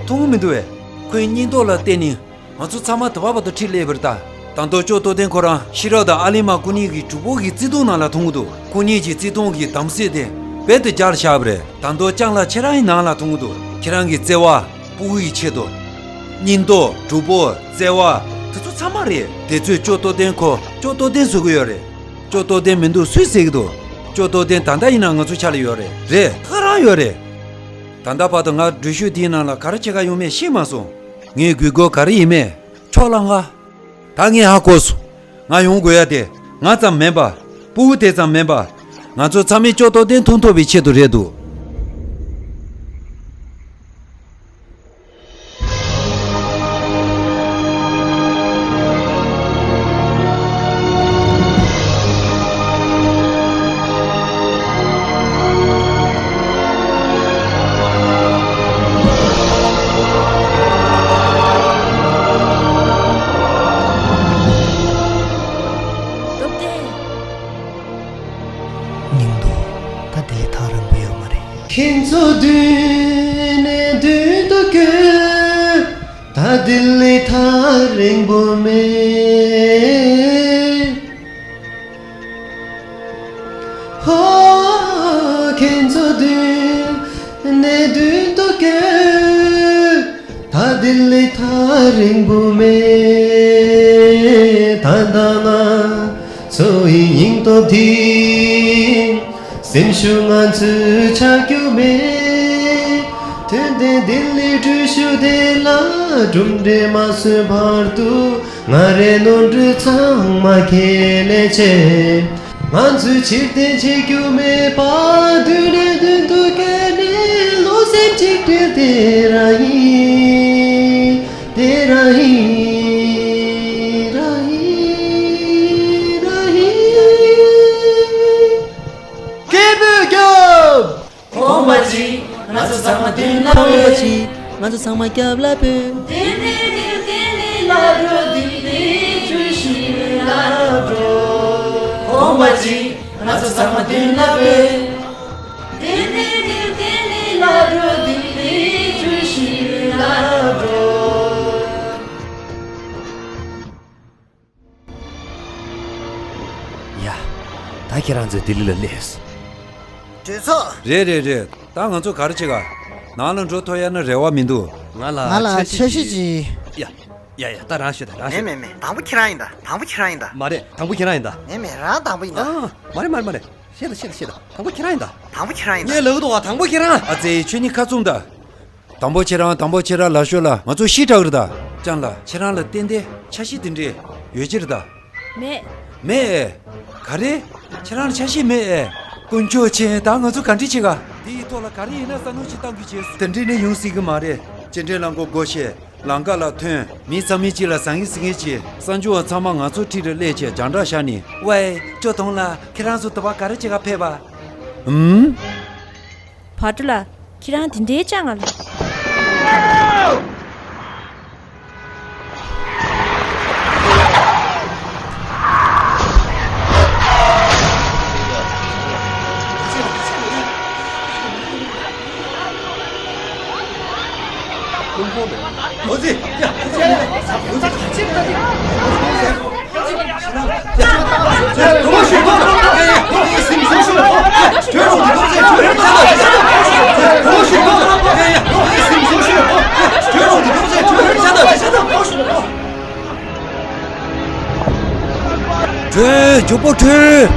མཐོང་གི་མི་འདུག་བས། ཁོའི་སྙིང་སྟོབས་ལ་བརྟེན་ནས་ང་ཚོ་ཚང་མ་དེ་བར་བར་དུ་ཁྲིད་སླེབས་པ་རེད་ད། ད་དུང་ཅོ་ཏོ་ཏན་ཁོ་རང་ཤེས་རབ་དང་ཨ་ལི་མ་སྐུ་ཉིད་ཀྱི་གྲོགས་པོ་གི་བརྩེ་དུང་ནང་ལ་མཐོང་གི་འདུག་སྐུ་ཉིད་ཀྱི་བརྩེ་དུང་གི་དམ་ཚིག་དེ་རྦད་དེ་འཇགས་བཞག་པ་རེད། ད་དུང་ལྕང་ལགས་ཁྱེད་རང་གི་ནང་ལ་མཐོང་གི་འདུག་ཁྱེད་རང་གི་བརྩེ་བ། ཕྲུ་གུ་ཡི་ཆེད་དུ། སྙིང་སྟོབས། གྲོགས་པོ། བརྩེ་བ། དེ་ཚོ་ཚང་མ་རེད། དེ་ཚོས་ཅོ་ཏོ་ཏན་ཁོ་ཅོ་ཏོ་ཏན་བཟོ་གི་ཡོད་རེད། ཅོ་ཏོ་ཏན་མི་འདུག་སུས་ཟེར་གི་འདུག་ཅོ་ཏོ་ཏན་ད་ལྟ་ཡིན་ན་ང་ཚོ་ཆ་ལ་ཡོད་རེད། རེད། ཁོ་རང་ཡོད་རེད། ད་ལྟ་བར་དུ་ང་འགྲུལ་བཞུད་དེའི་ནང་ལ་ག་རེ་བྱེད་ག་ཡོང་མེད་ཤེས་མ་སོང་། ངའི་དགོས་མཁོ་ག་རེ་ཡིན་མེད་ཕྱོགས་ལ་ང་། ད་ངས་ཧ་གོ་སོང་། ང་ཡོང་དགོས་ཡ་དེ་ང་ཙམ་མིན་པ། ཕྲུ་གུ་དེ་ཙམ་མིན་པ། ང་ཚོ་ཚང་མས་ཅོ་ཏོ་ཏན་མཐོང་ཐུབ་པའི་ཆེད་དུ་རེད་འདུག་ཚོ་མདུན་ནས་མདུན་དུ་བསྐྱོད། ད་འདི་ལས་ཐག་རིང་པོ་མེད། ཧོ། ཁྱེད་ཚོ་མདུན་ནས་མདུན་དུ་བསྐྱོད། ད་འདི་ལས་ཐག་རིང་པོ་མེད། ད་ལྟ་ང་ཚོ་ཡི་སྙིང་སྟོབས་འདི། སེམས་ཤུགས་ང་ཚོའི་ཆག་རྒྱུ་མེད། དོན་ལྡན་ལྡི་ལི་འགྲུལ་བཞུད་དེ་ལ་གྲུབ་འབྲས་མ་སོན་བར་དུ། ང་རའི་ནོར་འཁྲུལ་ཚང་མ་ཁས་ལེན་བྱས། ང་ཚོས་ཕྱིར་འཐེན་བྱེད་རྒྱུ་མེད་པ། མདུན་ནས་མདུན་དུ་བསྐྱོད་ནས་བློ་སེམས་གཅིག་སྒྲིལ་དེ་རང་ཡིན། དེ་རང་ཡིན། རང་ཡིན། རང་ཡིན། སྐད་འབོད་རྒྱབ། གོམ་པ་གཅིག་ང་ཚོ་ཚང་མ་མདུན་ལ་བོས། ང་ཚོ་ཚང་མ་རྒྱབ་ལ་བོས། དེ་ནས་དེ་དེ་ནས་ལ་འགྲོ། དེ་ནས་བརྗོད་གཞི་ལ་འགྲོ། གོམ་པ་གཅིག་ང་ཚོ་ཚང་མ་མདུན་ལ་བོས། དེ་ནས་དེ་དེ་ནས་ལ་འགྲོ། དེ་ནས་བརྗོད་གཞི་ལ་འགྲོ། ཡ། ད་ཁྱེད་རང་ཚོ་ལྡི་ལི་ལ་སླེབས། གྲོས་ཚོགས། རེད་རེད་རེད། ད་ང་ཚོ་ག་རེ་བྱེད་ག། ནང་ལ་འགྲོ་ཐུབ་ཡ་ན་རེ་བ་མི་འདུག། ང་ལ་ང་ལ་འཆར་གཞི་འཆར་གཞི་ཅིག། ཅིག། ཡ། ཡ་ཡ། ད་རང་ཤོད། ད་རང་མེད་ཤོད། མེད་མེད། དང་པོ་ཁྱེད་རང་ཡིན་ད། དང་པོ་ཁྱེད་རང་ཡིན་ད། མ་རེད། དང་པོ་ཁྱེད་རང་ཡིན་ད། མེད་མེད། རང་དང་པོ་ཡིན་ད། ཨ། མ་རེད་མ་རེད་མ་རེད། ཤེས་ད་ཤེས་ད་ཤེས་ད། དང་པོ་ཁྱེད་རང་ཡིན་ད། དང་པོ་ཁྱེད་རང་ཡིན་ད། ངས་ལབ་གི་འདུག་བ། དང་པོ་ཁྱེད་རང་། ཨ་ཙེ། ཁྱོད་གཉིས་ཁ་བཙུམ་ད། དང་པོ་ཁྱེད་རང་། དང་པོ་ཁྱེད་རང་ལ་ཤོད་ལ། ང་ཚོ་ཤི་དྲག་རེད་ད། ཅང་ལ་ཁྱེད་རང་ལ་ཏན་ཏན་འཆར་གཞི་དེ་འདྲས་ཡོད་ཀྱི་རེད་ད། མེད། མེད་ཨེ། ག་རེ། ཁྱེད་རང་ལ་འཆར་གཞི་མེད་ཨེ། དཀོན་མཆོག་མཁྱེན། ད་ང་ཚོ་ག་འདྲས་བྱེད་ག། འདི་ཡི་ཐོག་ལ་ག་རེ་ཡིན་ན་བསམ་བློ་ཞིག་བཏང་དགོས་བྱས། དེ་འདྲས་ནས་ཡོང་སྲིད་གི་མ་རེད། སྐྱེལ་འདྲེན་རླངས་འཁོར་སྒོ་ཕྱེ། ལམ་ཁ་ལ་ཐོན། མི་ཚང་མས་གཅིག་ལ་ཟང་ངེ་ཟིང་ངེ་བྱས། གསར་འབྱོར་བ་ཚང་མ་ང་ཚོ་འཁྲིས་རུ་སླེབས་བྱས་རྒྱང་བསྒྲགས་བཞག་ནས། ཝེ། ཅོ་ཐོང་ལ། ཁྱེད་རང་ཚོ་དུ་བ་ག་རེ་བྱེད་ག་ཕེབས་པ། ཨུམ། བ་ཀྲུ་ལ། ཁྱེད་རང་དེ་འདྲའི་ཅང་ང་ལ། བྲོས། མགྱོགས་པོ་བྲོས།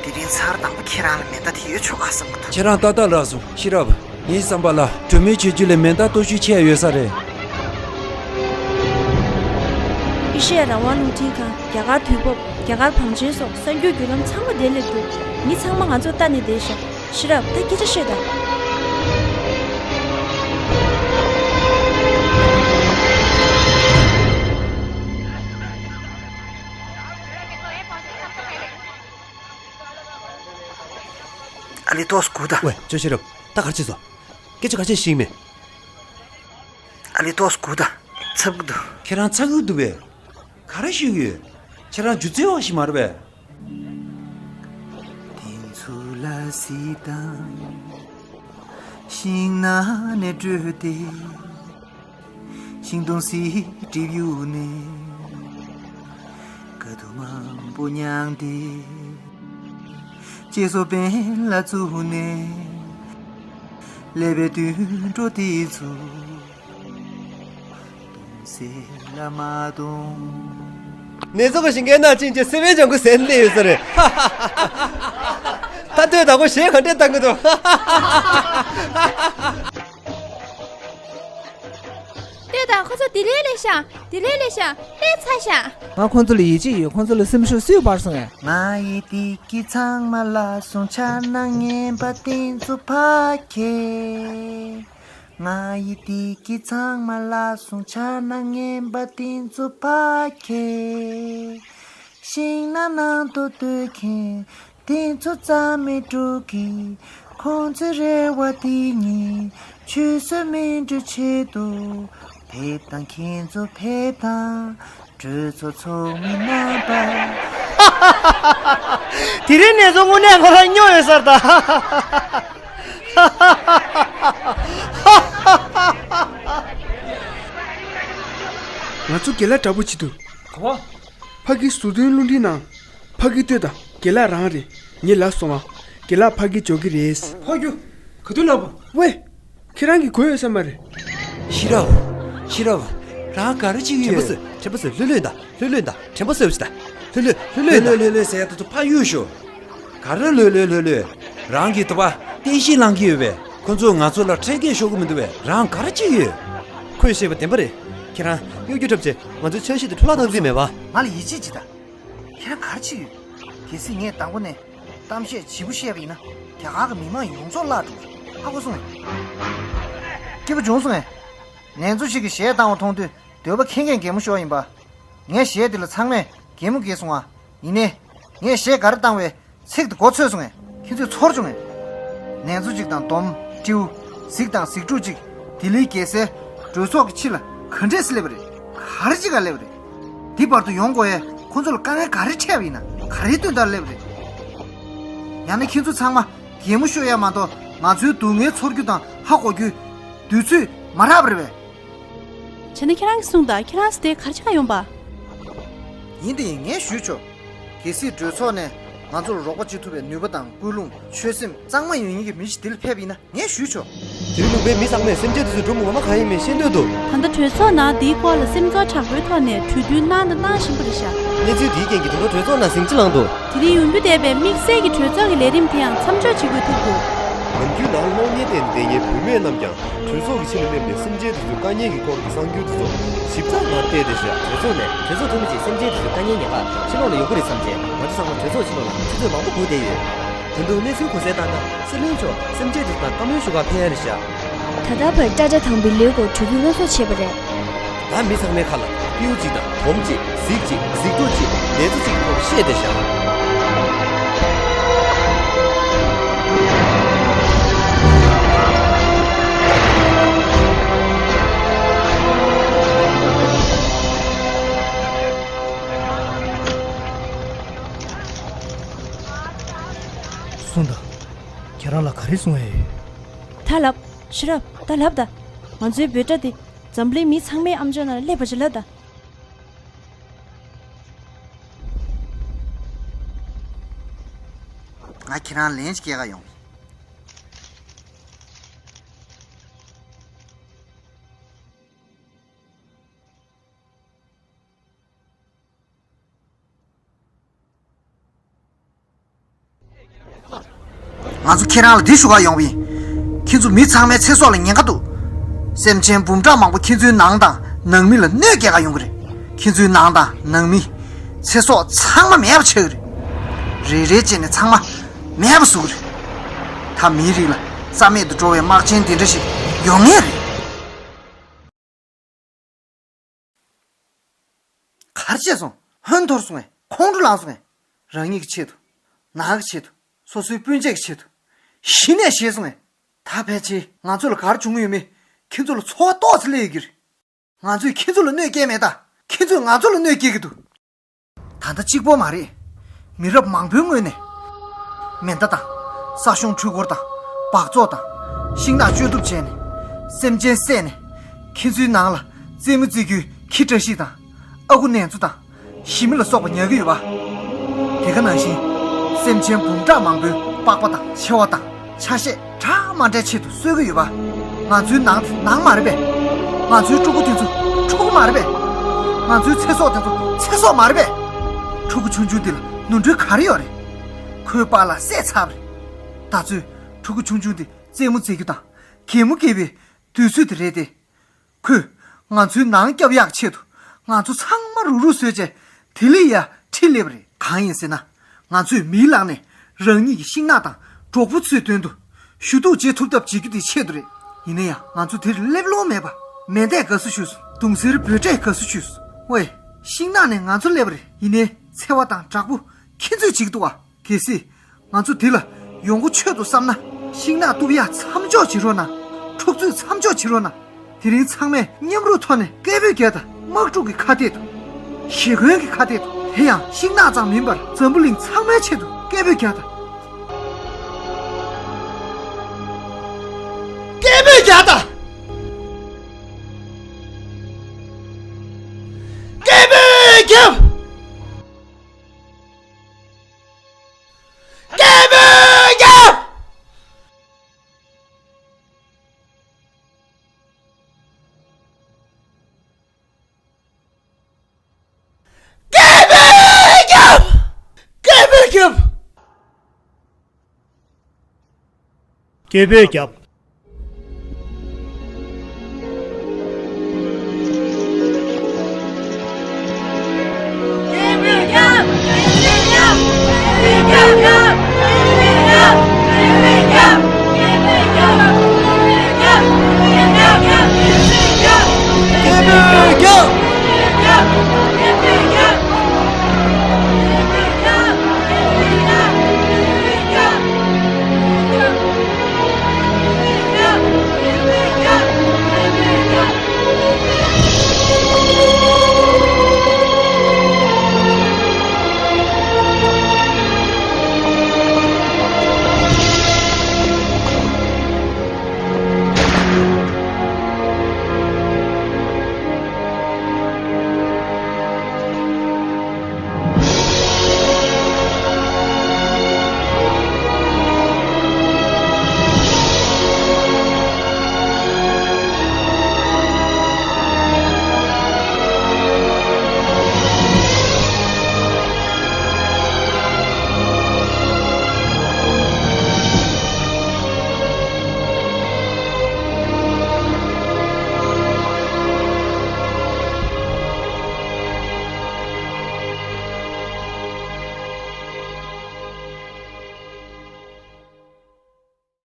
དེ་རིང་ཚར་དང་པོ་ཁྱེད་རང་ལ་མེ་མདའ་དེ་ཡོད་ཆོག་ག་བསམ་གི་འདུག། ཁྱེད་རང་ཏག་ཏག་ལབ་སོང་། ཤེས་རབ། ངའི་བསམ་པ་ལ་གྲོས་མོལ་བྱེད་རྒྱུ་ལས་མེ་མདའ་སྟོབས་ཤུགས་ཆེ་ཡ་ཡོད་ས་རེད། ཨེ་ཤེ་ཡ་རང་དབང་རླུང་འཕྲིན་ཁང་། རྒྱ་གར་དུས་བབ། རྒྱ་གར་བང་ཆེན་སོགས་གསར་འགྱུར་བརྒྱུད་ལམ་ཚང་མ་དེར་སླེབས་འདུག། མི་ཚང་མ་ང་ཚོར་ལྟ་ནས་བསྡད་ཤག། ཤེས་རབ། ད་སྐད་ཆ་བཤད་དང་། ཨ་ལི། ཏོག་ཙམ་སྒུག་དང་། ཝེ། ཅོ་ཤེས་རབ། ད་ག་རེ་བྱས་སོང་། སྐད་ཆ་ག་རེ་བཤད་ཤེས་མེད། ཨ་ལི། ཏོག་ཙམ་སྒུག་དང་། འཚབ་ཀྱི་འདུག། ཁྱེད་རང་འཚབ་ཀྱི་འདུག་པས། ག་རེ་ཞུ་གི་ཡོད། ཁྱེད་རང་སྒྱུ་རྩལ་བ་ཞིག་མ་རེད་པས། དེ་ཚོ་ལ་གཟིགས་དང་། ཤིང་ནགས་ནས་བྲོས་ཏེ། ཤིང་སྡོང་སིལ་གྲིབ་གཡུགས་ནས། དཀའ་སྡུག་མང་པོ་མྱངས་ཏེ། གཅེས་སྲོག་འབེན་ལ་བཙུགས་ནས། སླེབས་པའི་དུད་འགྲོ་དེ་ཚོ་གཏོང་ས་ལ་མ་གཏོང་། ནེ་ཙོ་གི་ཞིང་ཁའི་ནང་ཕྱིན་བྱས་སེ་བན་ལྗང་ཁུ་ཟས་ནས་ཡོད་ས་རེད། ད་ལྟོས་དང་པོ་གཞས་ག་འདྲས་བཏང་གི་འདུག། ལྟོས་དང་། ཁོ་ཚོ་དེ་རིང་སླེབས་ཤག། དེ་རིང་སླེབས་ཤག། སླེབས་ཚར་ཤག། ང་ཁོ་ཚོ་ལ་ཡིད་ཆེས་ཡོད། ཁོ་ཚོ་ལ་སེམས་ཤུགས་སུས་སྤར་སོང་ངས། ང་ཡི་བདེ་སྐྱིད་ཚང་མ་བརླག་སོང་། ཆགས་སྣང་ངན་པ་དེ་ཚོ་ཕར་འཁྱེར། ང་ཡི་བདེ་སྐྱིད་ཚང་མ་བརླག་སོང་། ཆགས་སྣང་ངན་པ་དེ་ཚོ་ཕར་འཁྱེར། ཤིང་ནགས་ནང་དུ་སྡོད་མཁན་དེ་ཚོ་རྩ་མེད་འགྲོ་གི། ཁོང་ཚོའི་རེ་བ་དེ་ཉིད་ཆུད་ཟོས་མི་འགྲོ་ཆེད་དུ། ཕེབས་དང་ཁྱེད་ཚོ་ཕེབས་དང་། གྲོས་ཚོགས་ཚོགས་མི་རྣམ་པ། དེ་རིང་ནས་བཟུང་དངོས་གནས་ཁོ་རང་སྨྱོ་ཡོད་ས་རེད་ད། ང་ཚོ་རྒན་ལགས་འདྲ་པོ་བྱེད་དུས། ག་པར། ཕ་གི་ཟུར་འདོན་རླུང་འཕྲིན་ནང་། ཕ་གི་ལྟོས་དང་རྒན་ལགས་རང་རེད། ངས་ལབ་སོང་ང་། རྒན་ལགས་ཕ་གི་འབྱོར་གི་རེད། ཕ་གི། ག་དུས་ལབ་པ། ཝེ། ཁྱེད་རང་གིས་གོ་ཡོད་ས་མ་རེད། ཤེས་རབ། ཤེས་རབ། རང་ག་རེ་བྱེད་ཀྱི་ཡོད། དྲན་པ་གསོས། དྲན་པ་གསོས། ལྷོད་ལྷོད་ད། ལྷོད་ལྷོད་ད། དྲན་པ་གསོས་ཤིག་ད། ལྷོད་ལྷོད། ལྷོད་ལྷོད་ད། ལྷོད་ལྷོད་ཟེར་ཡ་དེ་ཚོ་ཕར་གཡུག་ཤོག་ག་རེ་ལྷོད་ལྷོད་ལྷོད་ལྷོད། རང་གིས་དུ་བ་བསྟན་བཤིག་བསླང་གི་ཡོད་པས། ཁོ་ཚོས་ང་ཚོ་ལ་འཕྲོད་བསྐྱོད་ཤོར་གི་མི་འདུག་པས། རང་ག་རེ་བྱེད་ཀྱི་ཡོད། ཁོས་བཤད་པ་བདེན་པ་རེད། ཁྱེད་རང་གཡོ་སྒྱུ་འཁྲབ་བྱས་ང་ཚོའི་འཆར་གཞི་དེ་འཕྲོ་བརླག་བཏང་རྩིས་མེད་པ། ང་ལ་ཡིད་ཆེས་བྱེད་དང་། ཁྱེད་རང་ག་རེ་བྱེད་ཀྱི་ཡོད། གལ་སྲིད་ངས་དང་པོ་ནས་གཏམ་བཤད་ལྗིད་པོ་བཤད་པ་ཡིན་ན། རྒྱ་གར་གྱི་མི་མང་ཡོངས་རྫོགས་བརླག་འགྲོ་གི་རེད། ཧ་གོ་སོང་ངས། སྐྱིད་པོ་བྱུང་སོང་ངས། ནེ་ཙོ་ཅིག་གིས་གཞས་བཏང་བ་མཐོང་དུས་འདོད་པ་ཁེངས་ཁེངས་གད་མོ་ཤོར་ཡིན་པ། ངས་གཞས་དེ་ལ་ཚང་མས་གད་མོ་བགད་སོང་ང་། ཡིན་ནའི། ངས་གཞས་ག་རེ་བཏང་བའི་ཚིག་དེ་མགོ་ཚོས་སོང་ངས། ཁྱེད་ཚོས་ཚོར་བྱུང་ངས། ནེ་ཙོ་ཅིག་དང་སྡོམ། སྤྲེའུ། གཟིག་དང་གཟིག་ཕྲུག་ཅིག་ལྡི་ལིའི་རྒྱལ་སའི་གྲོས་ཚོགས་ཀྱི་ཕྱི་ལ་ག་འདྲས་སླེབས་པ་རེད། ག་རེ་བྱེད་ག་སླེབས་པ་རེད། འདི་བར་དུ་ཡོང་དགོས་ཡས་ཁོ་ཚོ་ལ་དཀའ་ངལ་ག་རེ་འཕྲད་པ་ཡིན་ན། ག་རེའི་དོན་དག་སླེབས་པ་རེད། ཡང་ན་ཁྱེད་ཚོ་ཚང་མ་གད་མོ་ཤོར་ཡ་མ་གཏོགས་ང་ཚོའི་སྡུག་བསྔལ་ཚོར་རྒྱུ་དང་ཧ་གོ་རྒྱུའི་དུས་ཚོད་མ་རག་པ་རེད་པས། བྱས་ན་ཁྱེད་རང་གིས་གསུངས་དང་། ཁྱེད་རང་ཚོ་དེ་ག་རེ་བྱེད་ག་ཡོང་པ། ཡིན་དེ་ཡིན། ངས་ཞུས་ཆོག་གལ་སྲིད་གྲོས་ཚོགས་ནས་ང་ཚོར་རོགས་པ་བྱེད་ཐུབ་པའི་ནུས་པ་དང་ཀུན་སློང་། ཆོད་སེམས་གཙང་མ་ཡོད་མཁན་གྱི་མི་ཞིག་འདི་ལ་ཕེབས་ཡིན་ན་ངས་ཞུས་ཆོག་དེ་རིང་ལུང་པའི་མི་ཚང་མས་སེམས་ཅན་དེ་ཚོའི་སྒྲུང་ངོ་མ་གང་ཡིན་མིན་ཤེས་འདོད་འདུག་ད་ལྟ་གྲོས་ཚོགས་ནང་འདིའི་སྐོར་ལ་སེམས་ཚོར་དྲག་པོའི་ཐོག་ནས་གྲོས་བསྡུར་གནང་དང་གནང་བཞིན་པ་རེད་ཤག་གནས་ཚུལ་འདིའི་རྐྱེན་གྱིས་ད་དུང་གྲོས་ཚོགས་ནང་ཟིང་ཆ་ལངས་འདུག་དེ་རིང་ཡོང་རྒྱུ་བསྡད་པའི་དམིགས་བསལ་གྱི་གྲོས་ཚོགས་ཀྱི་ལས་རིམ་དེའང་མཚམས་འཇོག་བྱེད་དགོས་ཐུག་འདུག་ནམ་རྒྱུན་ནང་གློག་བརྙན་བལྟས་ནས་བསྡད་མཁན་བུད་མེད་རྣམས་ཀྱང་གྲོས་ཚོགས་ཀྱི་ཕྱི་ལ་སླེབས་ནས་སེམས་ཅན་དེ་ཚོའི་དཀའ་ངལ་གྱི་སྐོར་གྱི་གསར་འགྱུར་དེ་ཚོ་ཞིབ་ཚགས་ངང་བལྟས་བསྡད་ཤག་གྲོས་ཚོགས་ནས་གྲོས་ཚོགས་འཐུས་མི་ཚོས་སེམས་ཅན་དེ་ཚོའི་དཀའ་ངལ་ཉན་ག་ཕྱི་ལོགས་ལ་ཡོང་གི་རེད་བསམ་བྱས། ང་ཚོ་ཚང་མ་གྲོས་ཚོགས་ཕྱི་ལོགས་ལ་ཆུ་ཚོད་མང་པོ་སྒུག་བསྡད་ཡོད། ད་དུང་གནས་ཚུལ་གོ་གསལ་ལྟར་ན། སྲིད་བློན་མཆོག་སེམས་ཅན་དེ་ཚོ་དང་བཀའ་མོལ་ཞུ་གར་ཕེབས་ཡ་རེད་ཤག་ད་ལྟ་བར་ཊ་ཊ་དང་བི་ལིའུ་ཀོ་གྲོས་བསྡུར་སླར་གསོ་བྱས་པ་རེད། ད་མི་ཚང་མའི་ཁ་ལ་སྤྲེའུ་གཅིག་དང་སྡོམ་གཅིག་གཟིག་གཅིག་གཟིག་ཐོ་གཅིག་ནེ་ཙོ་གཅིག་གི་ཐོག་བཤད་བསྡད་ཤག་གསུངས་དང་། ཁྱེད་རང་ལ་ག་རེ་གསུང་ཡ་ཡོད། ད་ལབ། ཤེས་རབ། ད་ལབ་ད། ང་ཚོའི་འབོད་སྒྲ་དེ་འཛམ་གླིང་མི་ཚང་མའི་ཨམ་ཅོག་ནང་ལ་སླེབས་པ་ཞིག་ལབ་ད། ང་ཁྱེད་རང་ལན་ཞིག་སྐྱེལ་ག་ཡོང་། ང་ཚོ་ཁྱེད་རང་ལ་འདི་ཞུ་ག་ཡོང་བ་ཡིན། ཁྱེད་ཚོ་མི་ཚང་མའི་ཚེ་སྲོག་ལ་ཉེན་ཁ་འདུག་སེམས་ཅན་འབུམ་ཕྲག་མང་པོ་ཁྱེད་ཚོའི་ནང་དང་ནང་མི་ལ་གནོད་སྐྱེལ་ག་ཡོང་གི་རེད། ཁྱེད་ཚོའི་ནང་དང་ནང་མི། ཚེ་སྲོག་ཚང་མ་མེད་པ་ཆགས་ཀྱི་རེད། རེ་རེ་བྱས་ནས་ཚང་མ་མེད་པ་བཟོ་གི་རེད། ད་མིའི་རིགས་ལ་རྩ་མེད་དུ་འགྲོ་བའི་དམག་ཆེན་འདི་འདྲ་ཞིག་ཡོང་ངེས་རེད། གར་བྱས་སོང་། ཧོན་འཐོར་སོང་ངས། ཁོང་ཁྲོ་ལངས་སོང་ངས། རང་ཉིད་ཀྱི་ཆེད་དུ། ནག་གི་ཆེད་དུ། སོ་སོའི་སྤུན་མཆེད་ཀྱི་ཆེད་དུ། གཞི་ནས་ཞེད་སོང་ངས། ད་ཕལ་ཆེར་ང་ཚོ་ལ་ག་རེ་བྱུང་གི་ཡོད་མེད་ཁྱེད་ཚོ་ལ་ཚོར་བ་ཏོག་ཙམ་སླེབས་ཡོད་ཀྱི་རེད། ང་ཚོས་ཁྱེད་ཚོ་ལ་གནོད་སྐྱེལ་མེད་ད། ཁྱེད་ཚོས་ང་ཚོ་ལ་གནོད་སྐྱེལ་གྱི་འདུག་ད་ལྟ་གཅིག་པོ་མ་རེད། མི་རབས་མང་པོའི་སྔོན་ནས། མེ་མདའ་དང་། ས་གཞོང་འཕྲུལ་འཁོར་དང་། འབག་བཙོག་དང་། ཤིང་ནགས་གཅོད་གཏུབ་བྱས་ནས། སེམས་ཅན་བསད་ནས། ཁྱེད་ཚོའི་ནང་ལ་རྩེད་མོ་རྩེ་རྒྱུའི་ཁྱི་བཀྲ་ཤིས་དང་། ཨ་ཁུ་ནེ་ཙོ་དང་། ཞི་མི་ལ་སོགས་པ་ཉར་གྱི་ཡོད་པ། དེ་ག་ནང་བཞིན། སེམས་ཅན་འབུམ་ཕྲག་མང་པོའི་པགས་པ་དང་མཆེ་བ་དང་ཆ་ཤས་འདྲ་མ་འདྲའི་ཆེད་དུ་གསོད་ཀྱི་ཡོད་པ། ང་ཚོའི་ནང་དེ་ནང་མ་རེད་པས། ང་ཚོའི་ཕྲུ་གུ་དེ་ཚོ་ཕྲུ་གུ་མ་རེད་པས། ང་ཚོའི་ཚེ་སྲོག་དེ་ཚོ་ཚེ་སྲོག་མ་རེད་པས། ཕྲུ་གུ་ཆུང་ཆུང་འདི་ལ་ནོར་འཁྲུལ་ག་རེ་ཡོད་རེད། ཁོའི་པཱ་ལགས་བསད་ཚར་བ་རེད། ད་ཚོས་ཕྲུ་གུ་ཆུང་ཆུང་འདི་རྩེད་མོ་རྩེ་རྒྱུ་དང་གད་མོ་བགད་པའི་དུས་ཚོད་དེ་རེད་དེ། ཁོས་ང་ཚོའི་ནང་སྐྱོབ་ཡག་ཆེད་དུ་ང་ཚོ་ཚང་མ་རུག་རུག་བཟོས་བྱས་ལྡི་ལི་ཡར་ཁྲིད་སླེབས་པ་རེད། གང་ཡིན་ཟེར་ན། ང་ཚོས་མིའི་ལག་ནས་རང་ཉིད་ཀྱི་ཤིང་ནགས་དང་གྲོགས་པོ་ཚོའི་དོན་དུ་ཞུ་གཏུག་བྱེད་ཐུབ་ཐབས་བྱེད་རྒྱུ་དེའི་ཆེད་དུ་རེད། ཡིན་ན་ཡང་ང་ཚོ་དེར་སླེབས་ལོང་མེད་པ། མེ་མདས་དགའ་བསུ་ཞུས་སོང་། གདུང་སེར་འབོད་སྒྲས་དགའ་བསུ་ཞུས་སོང་། ཝེ། ཤིང་ནགས་ནས་ང་ཚོ་སླེབས་པ་རེད། ཡིན་ནའི་འཚེ་བ་དང་དྲག་པོ་ཁྱེད་ཚོས་བྱེད་ཀྱི་འདུག་བ། གལ་སྲིད་ང་ཚོ་འདི་ལ་ཡོང་སྒོ་ཆོད་འདུག་བསམ་ན། ཤིང་ནགས་གཏུབ་ཡ་མཚམས་འཇོག་བྱེད་རོགས་གནང་། འཁྲུག་རྩོད་མཚམས་འཇོག་བྱེད་རོགས་གནང་། དེ་རིང་ཚང་མས་མཉམ་རུབ་ཐོག་ནས་སྐད་འབོད་རྒྱག་དང་། དམག་འཁྲུག་གི་ཁ་གཏད་དུ། ཞེ་འཁོན་གྱི་ཁ་གཏད་དུ། དེ་ཡང་ཤིང་ནགས་ཙམ་མིན་པར་འཛམ་བུ་གླིང་ཚང་མའི་ཆེད་དུ་སྐད་འབོད་རྒྱག་དང་། སྐད་འབོད་རྒྱག་དང་། སྐད་འབོད་རྒྱབ། སྐད་འབོད་རྒྱབ། སྐད་འབོད་རྒྱབ། སྐད་འབོད་རྒྱབ། སྐད་འབོད་རྒྱབ།